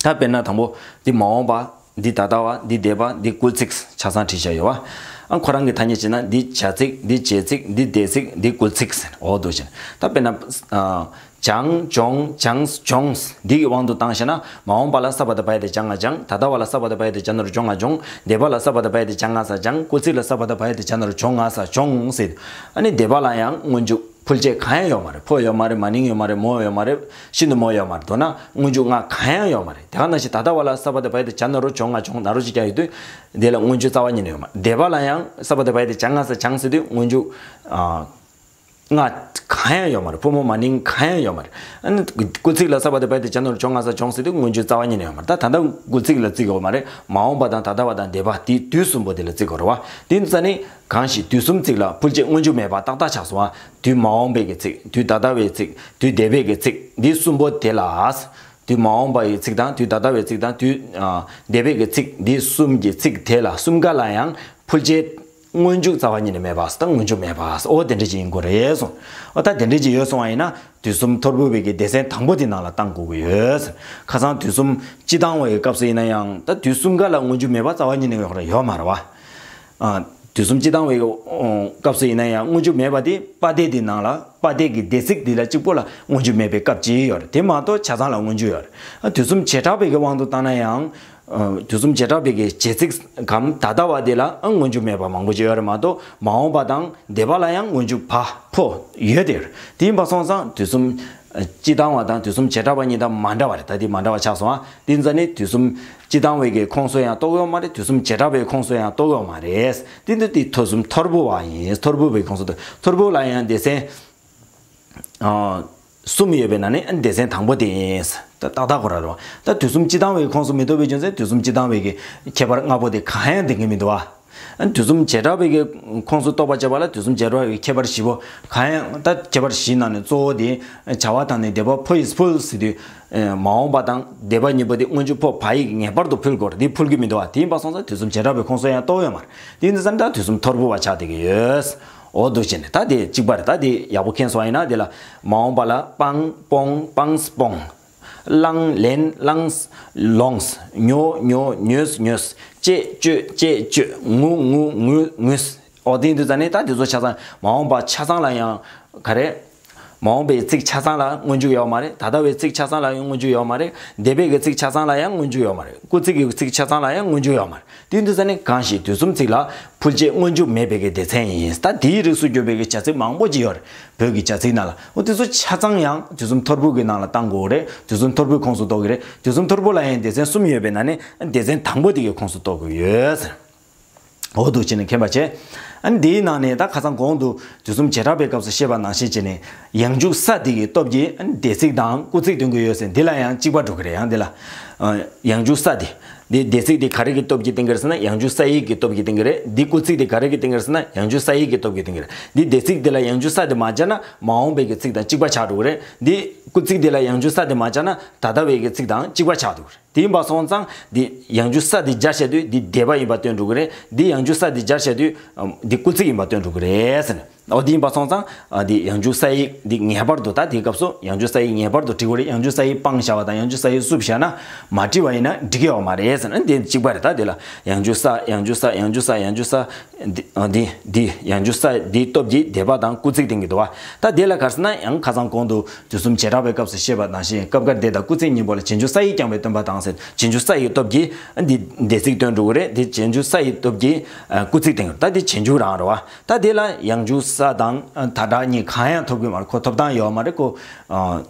ད་དཔེར་ན་དང་པོ་འདི་མ་འོངས་པ། འདི་ད་ལྟ་བ། འདི་འདས་པ། འདི་སྐུལ་ཚིག་ཆ་ཚང་བྲིས་བཞག་ཡོད་བ། ཨ་ཁོ་རང་གི་ཐ་སྙད་བྱས་ན་འདི་བྱ་ཚིག་འདི་བྱེད་ཚིག་འདི་འདས་ཚིག་འདི་སྐུལ་ཚིག་ཟེར། འོ་འདུག་བྱས་ནས། ད་དཔེར་ན་སྦྱངས་སྦྱོངས་སྦྱངས་སྦྱོངས་འདི་གི་དབང་དུ་བཏང་བྱས་ན། མ་འོངས་པ་ལ་ས་བ་བཏགས་སྦ་ཡ་བཏགས་སྦྱ་ང་སྦྱངས། ད་ལྟ་བ་ལ་ས་བ་བཏགས་སྦ་ཡ་བཏགས་སྦྱ་ན་རོ་སྦྱོ་ང་སྦྱོངས། འདས་པ་ལ་ས་བ་བཏགས་སྦ་ཡ་བཏགས་སྦྱ་ང་ས་སྦྱངས། སྐུལ་ཚིག་ལ་ས་བ་བཏགས་སྦ་ཡ་བཏགས་སྦྱ་ན་རོ་སྦྱོ་ང་ས་སྦྱོངས་ཟེར། ཨ་ནི་འདས་པ་ལ་ཡང་སྔོན་འཇུག་ཕུལ་བྱེད་གང་ཡང་ཡོད་མ་རེད། ཕོ་ཡོད་མ་རེད། མ་ནིང་ཡོད་མ་རེད། མོ་ཡོད་མ་རེད། ཤིན་ཏུ་མོ་ཡོད་མ་རེད། མདོར་ན་སྔོན་འཇུག་ལྔ་གང་ཡང་ཡོད་མ་རེད། དེ་ག་ནང་བཞིན་ད་ལྟ་བ་ལ་ས་བ་བཏགས་སྦ་ཡ་བཏགས་སྦྱ་ན་རོ་སྦྱོ་ང་སྦྱོངས། ན་རོ་ཅིག་ཀྱང་ཡོད་དུས་འདི་ལ་སྔོན་འཇུག་རྩ་བ་ཉིད་ནས་ཡོད་མ་རེད། འདས་པ་ལ་ཡང་ས་བ་བཏགས་སྦ་ཡ་བཏགས་སྦྱ་ང་ས་སྦྱངས་ཟེར་དུས་སྔོན་འཇུག་ལྔ་གང་ཡང་ཡོད་མ་རེད། ཕོ་མོ་མ་ནིང་གང་ཡང་ཡོད་མ་རེད། ཨ་ནི་སྐུལ་ཚིག་ལ་ས་བ་བཏགས་སྦ་ཡ་བཏགས་སྦྱ་ན་རོ་སྦྱོ་ང་ས་སྦྱོངས་ཟེར་དུས་སྔོན་འཇུག་རྩ་བ་ཉིད་ནས་ཡོད་མ་རེད། ད་ད་ལྟ་སྐུལ་ཚིག་ལ་བརྩི་དགོས་མ་རེད། མ་འོངས་པ་དང་ད་ལྟ་བ་དང་འདས་པ་དེ་དུས་གསུམ་པོ་དེ་ལ་བརྩི་དགོས་རེད་བ། དེ་ཙ་ནི་གང་ཞིག་དུས་གསུམ་ཚིག་ལ་ཕུལ་བྱེད་སྔོན་འཇུག་མེད་པ་ཏག་ཏག་ཆགས་སོང་བ། དུས་མ་འོངས་པའི་གི་ཚིག་དུས་ད་ལྟ་བའི་ཚིག་དུས་འདས་པའི་གི་ཚིག་འདི་གསུམ་པོ་དེ་ལ། དུས་མ་འོངས་པ་ཡི་ཚིག་དང་། དུས་ད་ལྟ་བའི་ཚིག་དང་། དུས་ཨ་འདས་པའི་གི་ཚིག་འདི་གསུམ་གྱི་ཚིག་དེ་ལ་གསུམ་ཀ་ལ་ཡང་ཕུལ་བྱེད་སྔོན་འཇུག་རྩ་བ་ཉིད་ནས་མེད་པ་དང་། སྔོན་འཇུག་མེད་པ། འོ་དེ་འདྲ་ཅིག་ཡིན་དགོས་རེད་གསུངས། འོ་ད་དེ་འདྲ་ཅིག་ཡོད་སོང་བ་ཡིན་ན། དུས་གསུམ་ཐོར་བུ་བའི་གི་སྡེ་ཚན་དང་པོ་དེ་ནང་ལ་བཏང་དགོས་ཀྱི་ཡོད། ཁ་སང་དུས་གསུམ་སྤྱི་བཏང་བའི་སྐབས་སུ་ཡིན་ན་ཡང་། ད་དུས་གསུམ་ཀ་ལ་སྔོན་འཇུག་མེད་པ་རྩ་བ་ཉིད་ནས་ཡོད་རེད། ཡོད་མ་རེད་བ། ཨ། དུས་གསུམ་སྤྱི་བཏང་བའི་སྐབས་སུ་ཡིན་ན་ཡང་སྔོན་འཇུག་མེད་པ་དེ་པ་སྡེ་འདི་ནང་ལ། པ་སྡེ་གི་སྡེ་ཚིག་འདི་ལ་གཅིག་པོ་ལ་སྔོན་འཇུག་མེད་པའི་སྐབས་ཅིག་ཡོད་རེད། དེ་མ་གཏོགས་ཆ་ཚང་ལ་སྔོན་འཇུག་ཡོད་རེད། ཨ། དུས་གསུམ་བྱེ་བྲག་པའི་གི་དབང་དུ་བཏང་ན་ཡང་། ཨ། དུས་གསུམ་བྱེ་བྲག་པའི་གི་བྱེད་ཚིག་གམ་ད་ལྟ་བ་འདི་ལ། ཨ། སྔོན་འཇུག་མེད་པ་མང་པོ་ཅིག་ཡོད་རེད་མ་གཏོགས། མ་འོངས་པ་དང་འདས་པ་ལ་ཡང་སྔོན་འཇུག་བ་ཕོ་ཡོད་དེ་རེད། དེ་ཡིན་པ་སོང་ཙང་དུས་གསུམ་སྤྱི་བཏང་བ་དང་དུས་གསུམ་བྱེ་བྲག་པ་གཉིས་ད་མ་འདྲ་བ་རེད། ད་དེ་མ་འདྲ་བ་ཆགས་སོང་ཨ། དེ་ཙ་ནི་དུས་གསུམ་སྤྱི་བཏང་བའི་གི་ཁོངས་སུ་ཡང་གཏོགས་ཡོད་མ་རེད། དུས་གསུམ་བྱེ་བྲག་པའི་ཁོངས་སུ་ཡང་གཏོགས་ཡོད་མ་རེད། དེ་འདི་དེ་དུས་གསུམ་ཐོར་བུ་བ་ཡིན། ཐོར་བུ་བའི་ཁོངས་སུ། ཐོར་བུ་ལ་ཡང་སྡེ་ཚན་ཨ་གསུམ་ཡོད་པའི་ནང་ནས་སྡེ་ཚན་དང་པོ་དེ་ཡིན། ད་ཏག་ཏག་ཁོ་ར་རེད་བ། ད་དུས་གསུམ་སྤྱི་བཏང་བའི་ཁོངས་སུ་མི་གཏོགས་པའི་རྒྱུ་མཚན། དུས་གསུམ་སྤྱི་བཏང་བའི་གི་ཁྱད་པར་ལྔ་པོ་དེ་གང་ཡང་ལྡན་གྱི་མི་འདུག་བ། ཨ་ནི་དུས་གསུམ་བྱེ་བྲག་པའི་གི་ཁོངས་སུ་གཏོགས་པ་བྱས་པ་ལ་དུས་གསུམ་བྱེ་བྲག་པའི་ཁྱད་པར་བཞི་པོ་གང་ཡང་། ད་ཁྱད་པར་བཞི་ནང་ནས་གཙོ་བོ་དེ་བྱ་བ་དང་ནི་འདས་པ་ཕོ་ཡིས་ཕུལ་ཟེར་དུས། མ་འོངས་པ་དང་འདས་པ་གཉིས་པོ་དེ་སྔོན་འཇུག་ཕོ་བ་ཡིས་ངེས་པར་དུ་ཕུལ་དགོས་རེད། དེ་ཕུལ་གྱི་མི་འདུག་བ། དེ་ཡིན་པ་སོང་ཙང་དུས་གསུམ་བྱེ་བྲག་པའི་ཁོངས་སུ་ཡང་གཏོགས་ཡོད་མ་རེད། དེ་ཡིན་དུས་ཙམ་ད་དུས་གསུམ་ཐོར་བུ་བ་ཆགས་བསྡད་ཀྱི་ཡོད། འོ་འདུག་བྱས་ནས་ད་དེ་གཅིག་པ་རེད། ད་དེ་ཡག་པོ་མཁྱེན་སོང་བ་ཡིན་ན། དེ་ལ་མ་འོངས་པ་ལ་སྤང་སྤོང་སྤངས་སྤོངས། བླངས་ལེན་བླངས། ལོངས། ཉོ་ཉོ་ཉོས་ཉོས། སྤྱད་སྤྱོད་སྤྱད་སྤྱོད། ངུ་ངུ་ངུས་ངུས། འོ་དེ་ཡིན་དུས་ཙང་ནས་ད་དེ་ཚོ་ཆ་ཚང་མ་འོངས་པ་ཆ་ཚང་ལ་ཡང་ག་རེ། མ་འོངས་པའི་ཚིག་ཆ་ཚང་ལ་སྔོན་འཇུག་ཡོད་མ་རེད། ད་ལྟ་བའི་ཚིག་ཆ་ཚང་ལ་ཡང་སྔོན་འཇུག་ཡོད་མ་རེད། འདས་པའི་གི་ཚིག་ཆ་ཚང་ལ་ཡང་སྔོན་འཇུག་ཡོད་མ་རེད། སྐུལ་ཚིག་གི་ཚིག་ཆ་ཚང་ལ་ཡང་སྔོན་འཇུག་ཡོད་མ་རེད། དེ་ཡིན་དུས་ཙང་ནས་གང་ཞིག་དུས་གསུམ་ཚིག་ལ་ཕུལ་བྱེད་སྔོན་འཇུག་མེད་པའི་གི་སྡེ་ཚན་ཡིན། ད་དེའི་རིགས་སུ་གྱུར་པའི་གི་བྱ་ཚིག་མང་པོ་ཅིག་ཡོད་རེད། བོད་ཀྱི་བྱ་ཚིག་ནང་ལ། འོ་དེ་ཚོ་ཆ་ཚང་ཡང་དུས་གསུམ་ཐོར་བུ་གི་ནང་ལ་བཏང་དགོས་རེད། དུས་གསུམ་ཐོར་བུའི་ཁོངས་སུ་གཏོགས་ཀྱི་རེད། དུས་གསུམ་ཐོར་བུ་ལ་ཡང་སྡེ་ཚན་གསུམ་ཡོད་པའི་ནང་ནས་སྡེ་ཚན་དང་པོ་དེ་གི་ཁོངས་སུ་གཏོགས་དགོས་ཡོད། འོ་འདུག་བྱས་ནས་མཁྱེན་པ་བྱས། ཨ་ནི་འདིའི་ནང་ནས་ད་ཁ་སང་གོང་དུ་དུས་གསུམ་བྱེ་བྲག་པའི་སྐབས་སུ་བཤད་པ་ནང་བཞིན་བྱས་ནས་ཡང་འཇུག་ས་དེ་གི་སྟོབས་ཀྱིས་ཨ་ནི་སྡེ་ཚིག་དང་སྐུལ་ཚིག་སྟོན་གྱི་ཡོད་ཟེར། འདི་ལ་ཡང་གཅིག་པ་འགྲོ་གི་རེད། ཡང་འདི་ལ། ཨ། ཡང་འཇུག་ས་དེ། འདི་སྡེ་ཚིག་དེ་ག་རེ་གི་སྟོབས་ཀྱིས་སྟོན་གྱི་རེད་ཟེར་ན་ཡང་འཇུག་ས་ཡིག་གི་སྟོབས་ཀྱིས་སྟོན་གྱི་རེད། འདི་སྐུལ་ཚིག་དེ་ག་རེ་གིས་སྟོན་གྱི་རེད་ཟེར་ན་ཡང་འཇུག་ས་ཡིག་གི་སྟོབས་ཀྱིས་སྟོན་གྱི་རེད། འདི་སྡེ་ཚིག་དེ་ལ་ཡང་འཇུག་ས་དེ་མ་སྦྱར་ན་མ་འོངས་པའི་གི་ཚིག་དང་གཅིག་པ་ཆགས་འགྲོ་གི་རེད། འདི་སྐུལ་ཚིག་དེ་ལ་ཡང་འཇུག་ས་དེ་མ་སྦྱར་ན་ད་ལྟ་བའི་གི་ཚིག་དང་གཅིག་པ་ཆགས་འགྲོ་གི་རེད། དེ་ཡིན་པ་སོང་ཙང་འདི་ཡང་འཇུག་ས་འདི་སྦྱར་བྱས་དུས་འདི་འདས་པ་ཡིན་པ་སྟོན་འགྲོ་གི་རེད། འདི་ཡང་འཇུག་ས་འདི་སྦྱར་བྱས་དུས་འདི་སྐུལ་ཚིག་ཡིན་པ་སྟོན་འགྲོ་གི་རེད་ཟེར། འོ་འདི་ཡིན་པ་སོང་ཙང་འདི་ཡང་འཇུག་ས་ཡིག་འདི་ངེས་པར་དུ། ད་དེའི་སྐབས་སུ་ཡང་འཇུག་ས་ཡིག་ངེས་པར་དུ་བྲི་དགོས་རེད། ཡང་འཇུག་ས་ཡིག་སྤངས་བཞག་པ་དང་ཡང་འཇུག་ས་ཡིག་བསུབས་བཞག་ན་མ་བྲིས་པ་ཡིན་ན་འགྲིག་གི་ཡོད་མ་རེད་ཟེར་ན། འདི་གཅིག་པ་རེད། ད་དེ་ལ་ཡང་འཇུག་ས་ཡང་འཇུག་ས་ཡང་འཇུག་ས་ཡང་འཇུག་ས་འདི་འདི་འདི་ཡང་འཇུག་ས་འདིའི་སྟོབས་ཀྱིས་འདས་པ་དང་སྐུལ་ཚིག་སྟོན་གྱི་འདུག་བ། ད་དེ་ལ་ག་རེ་ཟེར་ན་ཡང་ཁ་སང་གོང་དུ། དུས་གསུམ་བྱེ་བྲག་པའི་སྐབས་སུ་བཤད་པ་ནང་བཞིན་སྐབས་འགར་སྡེ་དང་སྐུལ་ཚིག་གཉིས་པོ་ལ་རྗེས་འཇུག་ས་ཡིག་རྐྱང་པས་སྟོན་པ་དང་ཟེར། རྗེས་འཇུག་ས་ཡི་སྟོབས་ཀྱིས་འདི་སྡེ་ཚིག་སྟོན་འགྲོ་གི་རེད། འདི་རྗེས་འཇུག་ས་ཡི་སྟོབས་ཀྱིས་སྐུལ་ཚིག་སྟོན་གྱི་རེད། ད་འདི་རྗེས་འཇུག་རང་རེད་བ། ད་འདི་ལ་ཡང་འཇུག་ས་དང་ད་སྒྲ་གཉིས་གང་ཡང་ཐོབ་ཀྱི་མ་རེད། ཁོ་ཐོབ་ཐང་ཡོད་མ་རེད་ཁོ།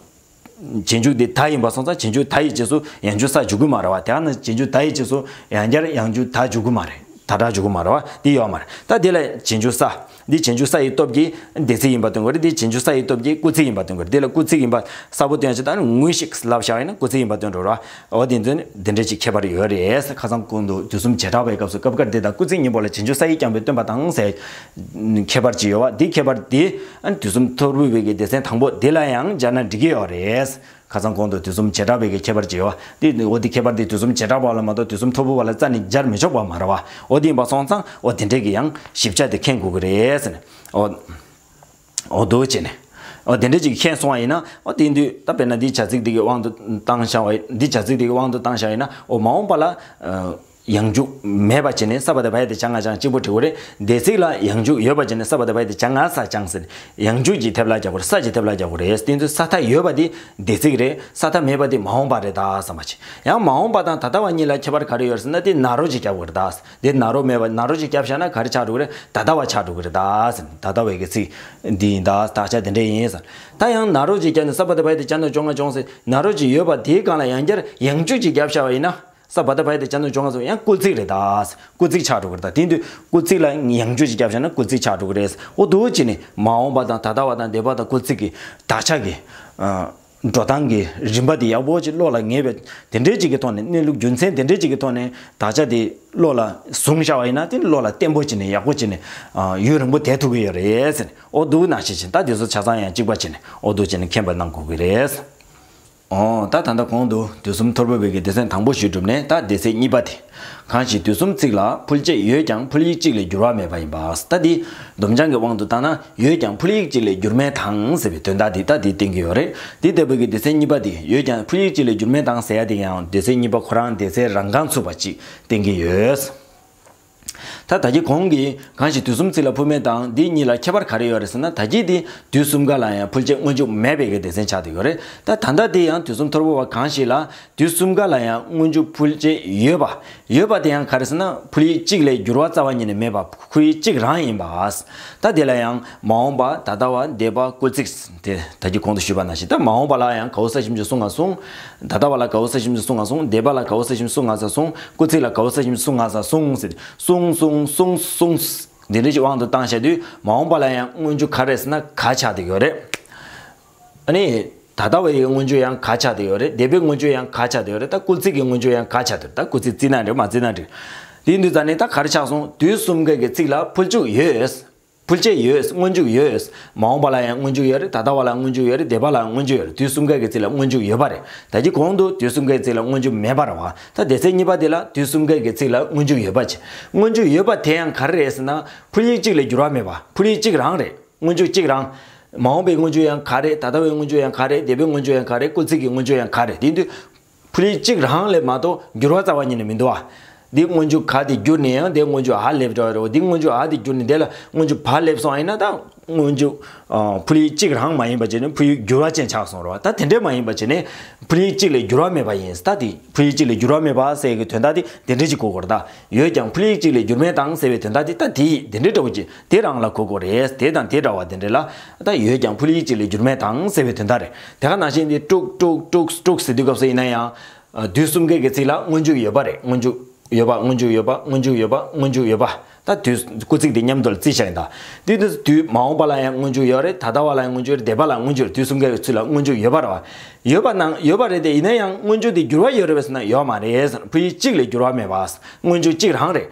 རྗེས་འཇུག་འདི་ད་ཡིན་པ་སོང་ཙང་རྗེས་འཇུག་ད་ཡི་རྗེས་སུ་ཡང་འཇུག་ས་འཇུག་གི་མ་རེད་བ། དེ་ཡང་ན་རྗེས་འཇུག་ད་ཡི་རྗེས་སུ་ཡང་བསྐྱར་ཡང་འཇུག་ད་འཇུག་གི་མ་རེད། ད་སྒྲ་འཇུག་གི་མ་རེད་བ། འདི་ཡོད་མ་རེད། ད་འདི་ལ་རྗེས་འཇུག་ས། འདི་རྗེས་འཇུག་ས་ཡི་སྟོབས་ཀྱིས་འདས་ཚིག་ཡིན་པ་སྟོན་དགོས་རེད། འདི་རྗེས་འཇུག་ས་ཡི་སྟོབས་ཀྱིས་སྐུལ་ཚིག་ཡིན་པ་སྟོན་དགོས་རེད། འདི་ལ་སྐུལ་ཚིག་ཡིན་པ་གསལ་པོ་སྟོན་ཡ་ཆེད་དུ་ངུ་ཞིག་ལབ་བཞག་ཡིན་ན་སྐུལ་ཚིག་ཡིན་པ་སྟོན་འགྲོ་ར། འོ་དེ་ཚོ་ནི་འདི་འདྲ་ཅིག་ཁྱད་པར་ཡོད་རེད། ཁ་སང་གོང་དུ་དུས་གསུམ་བྱེ་བྲག་པའི་སྐབས་སུ་སྐབས་འགར་སྡེ་དང་སྐུལ་ཚིག་གཉིས་པོ་ལ་རྗེས་འཇུག་ས་ཡིག་རྐྱང་པས་སྟོན་པ་དང་ཟེར། ཁྱད་པར་ཅིག་ཡོད་བ། འདི་ཁྱད་པར་འདི་དུས་གསུམ་ཐོར་བུ་བའི་གི་སྡེ་ཚན་དང་པོ་འདི་ལ་ཡང་སྦྱར་ན་འགྲིག་གི་ཡོད་རེད། ཁ་སང་གོང་དུ་དུས་གསུམ་བྱེ་བྲག་པའི་གི་ཁྱད་པར་ཅིག་ཡོད་བ། འདི་འོ་འདི་ཁྱད་པར་འདི་དུས་གསུམ་བྱེ་བྲག་པ་ལ་མ་གཏོགས་དུས་གསུམ་ཐོར་བུ་བ་ལ་རྩ་ནས་སྦྱར་མི་ཆོག་པ་མ་རེད་བ། འོ་འདི་ཡིན་པ་སོང་ཙང་འོ་དེ་འདྲས་ཀྱི་ཡང་ཞིབ་ཆ་དེ་མཁྱེན་དགོས་ཀྱི་རེད་ཟེར་ནས། འོ། འོ་འདུག་བྱས་ནས། འོ་དེ་འདྲས་ཅིག་མཁྱེན་སོང་བ་ཡིན་ན། འོ་དེ་དུས་ད་དཔེར་ན་འདི་བྱ་ཚིག་འདི་གི་དབང་དུ་བཏང་བཞག་པ་འདི་བྱ་ཚིག་འདི་གི་དབང་དུ་བཏང་བཞག་ཡིན་ན། འོ་མ་འོངས་པ་ལ། ཡང་འཇུག་མེད་པ་བྱས་ནས་ས་བ་བཏགས་སྦ་ཡ་བཏགས་ཅ་ང་ཅང་གཅིག་པོ་བྲི་དགོས་རེད། འདས་ཚིག་ལ་ཡང་འཇུག་ཡོད་པ་བྱས་ནས་ས་བ་བཏགས་སྦ་ཡ་བཏགས་ཅ་ང་ས་ཅང་ཟེར། ཡང་འཇུག་གི་ཐེབས་ལ་རྒྱག་དགོས་རེད། ས་ཀྱི་ཐེབས་ལ་རྒྱག་དགོས་རེད། དེ་དུས་ས་མཐའ་ཡོད་པ་དེ་འདས་ཚིག་རེད། ས་མཐའ་མེད་པ་དེ་མ་འོངས་པ་རེད་ད་བསམ་པ་བྱེད། ཡང་མ་འོངས་པ་དང་ད་ལྟ་བ་གཉིས་ལ་ཁྱད་པར་ག་རེ་ཡོད་ཟེར་ན། དེ་ན་རོ་ཅིག་རྒྱག་དགོས་རེད་ད། དེ་ན་རོ་མེད་པ་ན་རོ་ཅིག་རྒྱབ་བཞག་ན་ག་རེ་ཆགས་འགྲོ་གི་རེད། ད་ལྟ་བ་ཆགས་འགྲོ་གི་རེད་ད་ཟེར། ད་ལྟ་བའི་གི་ཚིག་འདི་ཡིན་ད། དག་ཆ་དེ་འདྲས་ཡིན་ཟེར། ད་ཡང་ན་རོ་ཅིག་བརྒྱབ་ནས་ས་བ་བཏགས་སྦ་ཡ་བཏགས་ཅ་ན་ཅོ་ང་ཅོང་ཟེར། ན་རོ་ཅིག་ཡོད་པ་དེའི་སྒང་ལ་ཡང་བསྐྱར་ཡང་འཇུག་ཅིག་རྒྱབ་བཞག་པ་ཡིན་ན། ས་བ་བཏགས་སྦ་ཡ་བཏགས་ཅ་ན་ཅོ་ང་ཟེར། ཡང་སྐུལ་ཚིག་རེད་ད། སྐུལ་ཚིག་ཆགས་འགྲོ་གི་རེད་ད། དེ་དུས་སྐུལ་ཚིག་ལ་ཡང་འཇུག་ཅིག་རྒྱབ་བཞག་ན་སྐུལ་ཚིག་ཆགས་འགྲོ་གི་རེད། འོ་འདུག་བྱས་ནས་མ་འོངས་པ་དང་ད་ལྟ་བ་དང་འདས་པ་དང་སྐུལ་ཚིག་གི་དག་ཆ་གི། འགྲོ་སྟངས་ཀྱི་རིམ་པ་དེ་ཡག་པོ་ཅིག་བློ་ལ་ངེས་པའི་དེ་འདྲས་ཅིག་གི་ཐོག་ནས། གནས་ལུགས་རྒྱུ་མཚན་དེ་འདྲས་ཅིག་གི་ཐོག་ནས་དག་ཆ་དེ་བློ་ལ་བཟུང་བཞག་པ་ཡིན་ན། དེ་བློ་ལ་བརྟན་པོ་བྱས་ནས་ཡག་པོ་བྱས་ནས་ཡུན་རིང་པོ་བསྡད་ཐུབ་ཀྱི་ཡོད་རེད་ཟེར་ནས། འོ་འདུག་ན་ཞེས་བྱས། ད་དེ་ཚོ་ཆ་ཚང་ཡང་གཅིག་པ་བྱས་ནས་འོ་འདུག་བྱས་ནས་མཁྱེན་པ་གནང་དགོས་ཀྱི་རེད། འོ་ད་ད་ལྟ་གོང་དུ་དུས་གསུམ་ཐོར་བུ་བའི་གི་སྡེ་ཚན་དང་པོ་ཞུས་གྲུབ་ནས། ད་སྡེ་ཚན་གཉིས་པ་དེ། གང་ཞིག་དུས་གསུམ་ཚིག་ལ་ཕུལ་བྱེད་ཡོད་ཀྱང་ཕུལ་ཡིག་གཅིག་ལས་འགྱུར་བ་མེད་པ་ཡིན་པ། ད་འདི་སྡོམ་རྐྱང་གི་དབང་དུ་བཏང་ན། ཡོད་ཀྱང་ཕུལ་ཡིག་གཅིག་ལས་འགྱུར་མེད་དང་ཟེར་བའི་དོན་དག་འདི་ད་འདི་བསྟན་གྱི་ཡོད་རེད། འདི་ལྟ་བུའི་གི་སྡེ་ཚན་གཉིས་པ་འདི། ཡོད་ཀྱང་ཕུལ་ཡིག་གཅིག་ལས་འགྱུར་མེད་དང་ཟེར་ཡ་དེ་ཡང་སྡེ་ཚན་གཉིས་པ་ཁོ་རང་སྡེ་ཚན་རང་རྐང་ཚུགས་པ་ཅིག་བསྟན་གྱི་ཡོད། ད་ད་གིན་གོང་གི་གང་ཞིག་དུས་གསུམ་ཚིག་ལ་ཕུལ་མེད་དང་འདི་གཉིས་ལ་ཁྱད་པར་ག་རེ་ཡོད་རེད་ཟེར་ན། ད་གིན་འདི་དུས་གསུམ་ཀ་ལ་ཡང་ཕུལ་བྱེད་སྔོན་འཇུག་མེད་པའི་གི་སྡེ་ཚན་ཆགས་བསྡད་ཡོད་རེད། ད་ད་ལྟ་འདི་ཡང་དུས་གསུམ་ཐོར་བུ་བ་གང་ཞིག་ལ། དུས་གསུམ་ཀ་ལ་ཡང་སྔོན་འཇུག་ཕུལ་བྱེད་ཡོད་པ། ཡོད་པ་དེ་ཡང་ག་རེ་ཟེར་ན། ཕུལ་ཡིག་གཅིག་ལས་འགྱུར་བ་རྩ་བ་ཉིད་ནས་མེད་པ། ཕུལ་ཡིག་གཅིག་རང་ཡིན་པ། ད་དེ་ལ་ཡང་མ་འོངས་པ། ད་ལྟ་བ། འདས་པ། སྐུལ་ཚིག་དེ་ད་གིན་གོང་དུ་ཞུས་པ་ནང་བཞིན། ད་མ་འོངས་པ་ལ་ཡང་ག་འོ་ས་ཞབས་ཀྱུ་གསུམ་ང་གསུངས། ད་ལྟ་བ་ལ་ག་འོ་ས་ཞབས་ཀྱུ་གསུམ་ང་གསུངས། འདས་པ་ལ་ག་འོ་ས་ཞབས་ཀྱུ་གསུམ་ང་ས་གསུངས། སྐུལ་ཚིག་ལ་ག་འོ་ས་ཞབས་ཀྱུ་གསུམ་ང་ས་གསུངས་ཟེར། གསུངས་གསུངས་གསུངས་གསུངས། འདི་འདྲ་ཞིག་དབང་དུ་བཏང་བྱ་དུས་མ་འོངས་པ་ལ་ཡང་སྔོན་འཇུག་ག་རེ་ཟེར་ན། ག་ཆགས་བསྡད་ཡོད་རེད། ཨ་ནི། ད་ལྟ་བའི་སྔོན་འཇུག་ཡང་ག་ཆགས་བསྡད་ཡོད་རེད། འདས་པའི་སྔོན་འཇུག་ཡང་ག་ཆགས་བསྡད་ཡོད་རེད། ད་སྐུལ་ཚིག་གི་སྔོན་འཇུག་ཡང་ག་ཆགས་བསྡད་ཡོད་རེད། ད་སྐུལ་ཚིག་བརྩིས་ན་འགྲིག་མ་བརྩིས་ན་འགྲིག་དེ་ཡིན་དུས་ད་ནི་ད་ག་རེ་ཆགས་སོང་། དུས་གསུམ་ཀའི་གི་ཚིག་ལ་ཕུལ་འཇུག་ཡོད། ཕུལ་བྱེད་ཡོད། སྔོན་འཇུག་ཡོད། མ་འོངས་པ་ལ་ཡང་སྔོན་འཇུག་ཡོད་རེད། ད་ལྟ་བ་ལ་སྔོན་འཇུག་ཡོད་རེད། འདས་པ་ལ་སྔོན་འཇུག་ཡོད་རེད། དུས་གསུམ་ཀའི་གི་ཚིག་ལ་སྔོན་འཇུག་ཡོད་པ་རེད། ད་ཀྱི་གོང་དུ་དུས་གསུམ་ཀའི་ཚིག་ལ་སྔོན་འཇུག་མེད་པ་རེད་བ། ད་སྡེ་ཚན་གཉིས་པ་དེ་ལ་དུས་གསུམ་ཀའི་གི་ཚིག་ལ་སྔོན་འཇུག་ཡོད་པ་བྱས། སྔོན་འཇུག་ཡོད་པ་དེ་ཡང་ག་རེ་རེད་ཟེར་ན། ཕུལ་བྱེད་གཅིག་ལས་འགྱུར་བ་མེད་པ། ཕུལ་བྱེད་གཅིག་རང་རེད། སྔོན་འཇུག་གཅིག་རང་། མ་འོངས་པའི་སྔོན་འཇུག་ཡང་ག་རེད། ད་ལྟ་བའི་སྔོན་འཇུག་ཡང་ག་རེད། འདས་པའི་སྔོན་འཇུག་ཡང་ག་རེད། སྐུལ་ཚིག་གི་སྔོན་འཇུག་ཡང་ག་རེད། དེ་དུས་ཕུལ་བྱེད་གཅིག་རང་ལས་མ་གཏོགས་འགྱུར་བ་རྩ་བ་ཉིད་ནས་མི་འདུག་བ། འདི་སྔོན་འཇུག་ག་དེ་བསྒྱུར་ནས་ཡང་དེ་སྔོན་འཇུག་ག་སླེབས་འགྲོ་རེད། འདི་སྔོན་འཇུག་ག་དེ་བསྒྱུར་ནས་དེ་ལ་སྔོན་འཇུག་ག་སླེབས་སོང་ཡིན་ན། ད་སྔོན་འཇུག་ཨ་ཕུལ་བྱེད་གཅིག་རང་མ་ཡིན་པ་བྱས་ནས་ཕུལ་བྱེད་འགྱུར་བ་ཅན་ཆགས་སོང་རེད་བ། ད་དེ་འདྲས་མ་ཡིན་པ་བྱས་ནས་ཕུལ་བྱེད་གཅིག་ལས་འགྱུར་བ་མེད་པ་ཡིན། ད་དེ་ཕུལ་བྱེད་གཅིག་ལས་འགྱུར་བ་མེད་པ་ཟེར་གྱི་དོན་དག་དེ་དེ་འདྲས་ཅིག་གོ་དགོས་རེད། ད་ཡོད་ཀྱང་ཕུལ་བྱེད་གཅིག་ལས་འགྱུར་མེད་དང་ཟེར་བའི་དོན་དག་དེ་ད་དེ་དེ་འདྲས་འདྲ་བོ་ཅིག་དེ་རང་ལ་གོ་དགོས་རེད། དེ་དང་དེ་འདྲ་བ་དེ་འདྲས་ལ་ད་ཡོད་ཀྱང་ཕུལ་བྱེད་གཅིག་ལས་འགྱུར་མེད་དང་ཟེར་བའི་དོན་དག་རེད། དེ་ག་ནང་བཞིན་དེ་དཀྲུག་དཀྲུག་དཀྲུག་དཀྲུག་ཟེར་དུས་སྐབས་སུ་ཡིན་ན་ཡང་། ཨ། དུས་གསུམ་ཀའི་གི་ཚིག་ལ་སྔོན་འཇུག་ཡོད་པ་རེད། སྔོན་འཇུག་ཡོད་པ། སྔོན་འཇུག་ཡོད་པ། སྔོན་འཇུག་ཡོད་པ། སྔོན་འཇུག་ཡོད་པ། ད་དུས་སྐུལ་ཚིག་དེ་མཉམ་དུ་ལ་བརྩིས་བཞག་ཡིན་ད། དུས་དུས་དུས་མ་འོངས་པ་ལ་ཡང་སྔོན་འཇུག་ཡོད་རེད། ད་ལྟ་བ་ལ་ཡང་སྔོན་འཇུག་ཡོད་རེད། འདས་པ་ལ་སྔོན་འཇུག་ཡོད་རེད། དུས་གསུམ་ཀའི་ཚིག་ལ་སྔོན་འཇུག་ཡོད་པ་རེད་བ། ཡོད་པ་ནང་ཡོད་པ་རེད་དེ། ཡིན་ན་ཡང་སྔོན་འཇུག་དེ་འགྱུར་བ་ཡོད་རེད་པས་ཟེར་ན་ཡོད་མ་རེད། ཕུལ་བྱེད་གཅིག་ལས་འགྱུར་བ་མེད་པ། སྔོན་འཇུག་གཅིག་རང་རེད།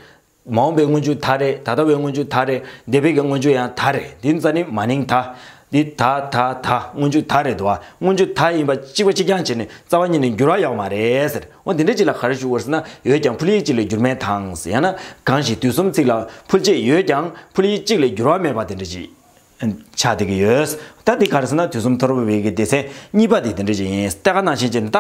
མ་འོངས་པའི་སྔོན་འཇུག་ད་རེད། ད་ལྟ་བའི་སྔོན་འཇུག་ད་རེད། འདས་པའི་གི་སྔོན་འཇུག་ཡང་ད་རེད། དེ་ཚོ་ནི་མ་ནིང་ད། འདི་ད་ད་ད་སྔོན་འཇུག་ད་རེད་དོ། སྔོན་འཇུག་ད་ཡིན་པ་གཅིག་པ་གཅིག་རྐྱང་བྱས་ནས་རྩ་བ་ཉིད་ནས་འགྱུར་བ་ཡོད་མ་རེད་ཟེར། འོ་འདི་འདྲ་ཅིག་ལ་ག་རེ་ཞུ་དགོས་ཟེར་ན། ཡོད་ཀྱང་ཕུལ་བྱེད་གཅིག་ལས་འགྱུར་མེད་དང་ཟེར། ཡང་ན་གང་ཞིག་དུས་གསུམ་ཚིག་ལ་ཕུལ་བྱེད་ཡོད་ཀྱང་ཕུལ་བྱེད་གཅིག་ལས་འགྱུར་བ་མེད་པ་དེ་འདྲ་ཅིག་ཆགས་བསྡད་ཀྱི་ཡོད། ད་འདི་ག་རེ་ཟེར་ན། དུས་གསུམ་ཐོར་བུ་པའི་གི་སྡེ་ཚན་གཉིས་པ་དེ་དེ་འདྲ་ཅིག་ཡིན། ལྟ་ག་ནང་བཞིན་བྱས་ནས་ད།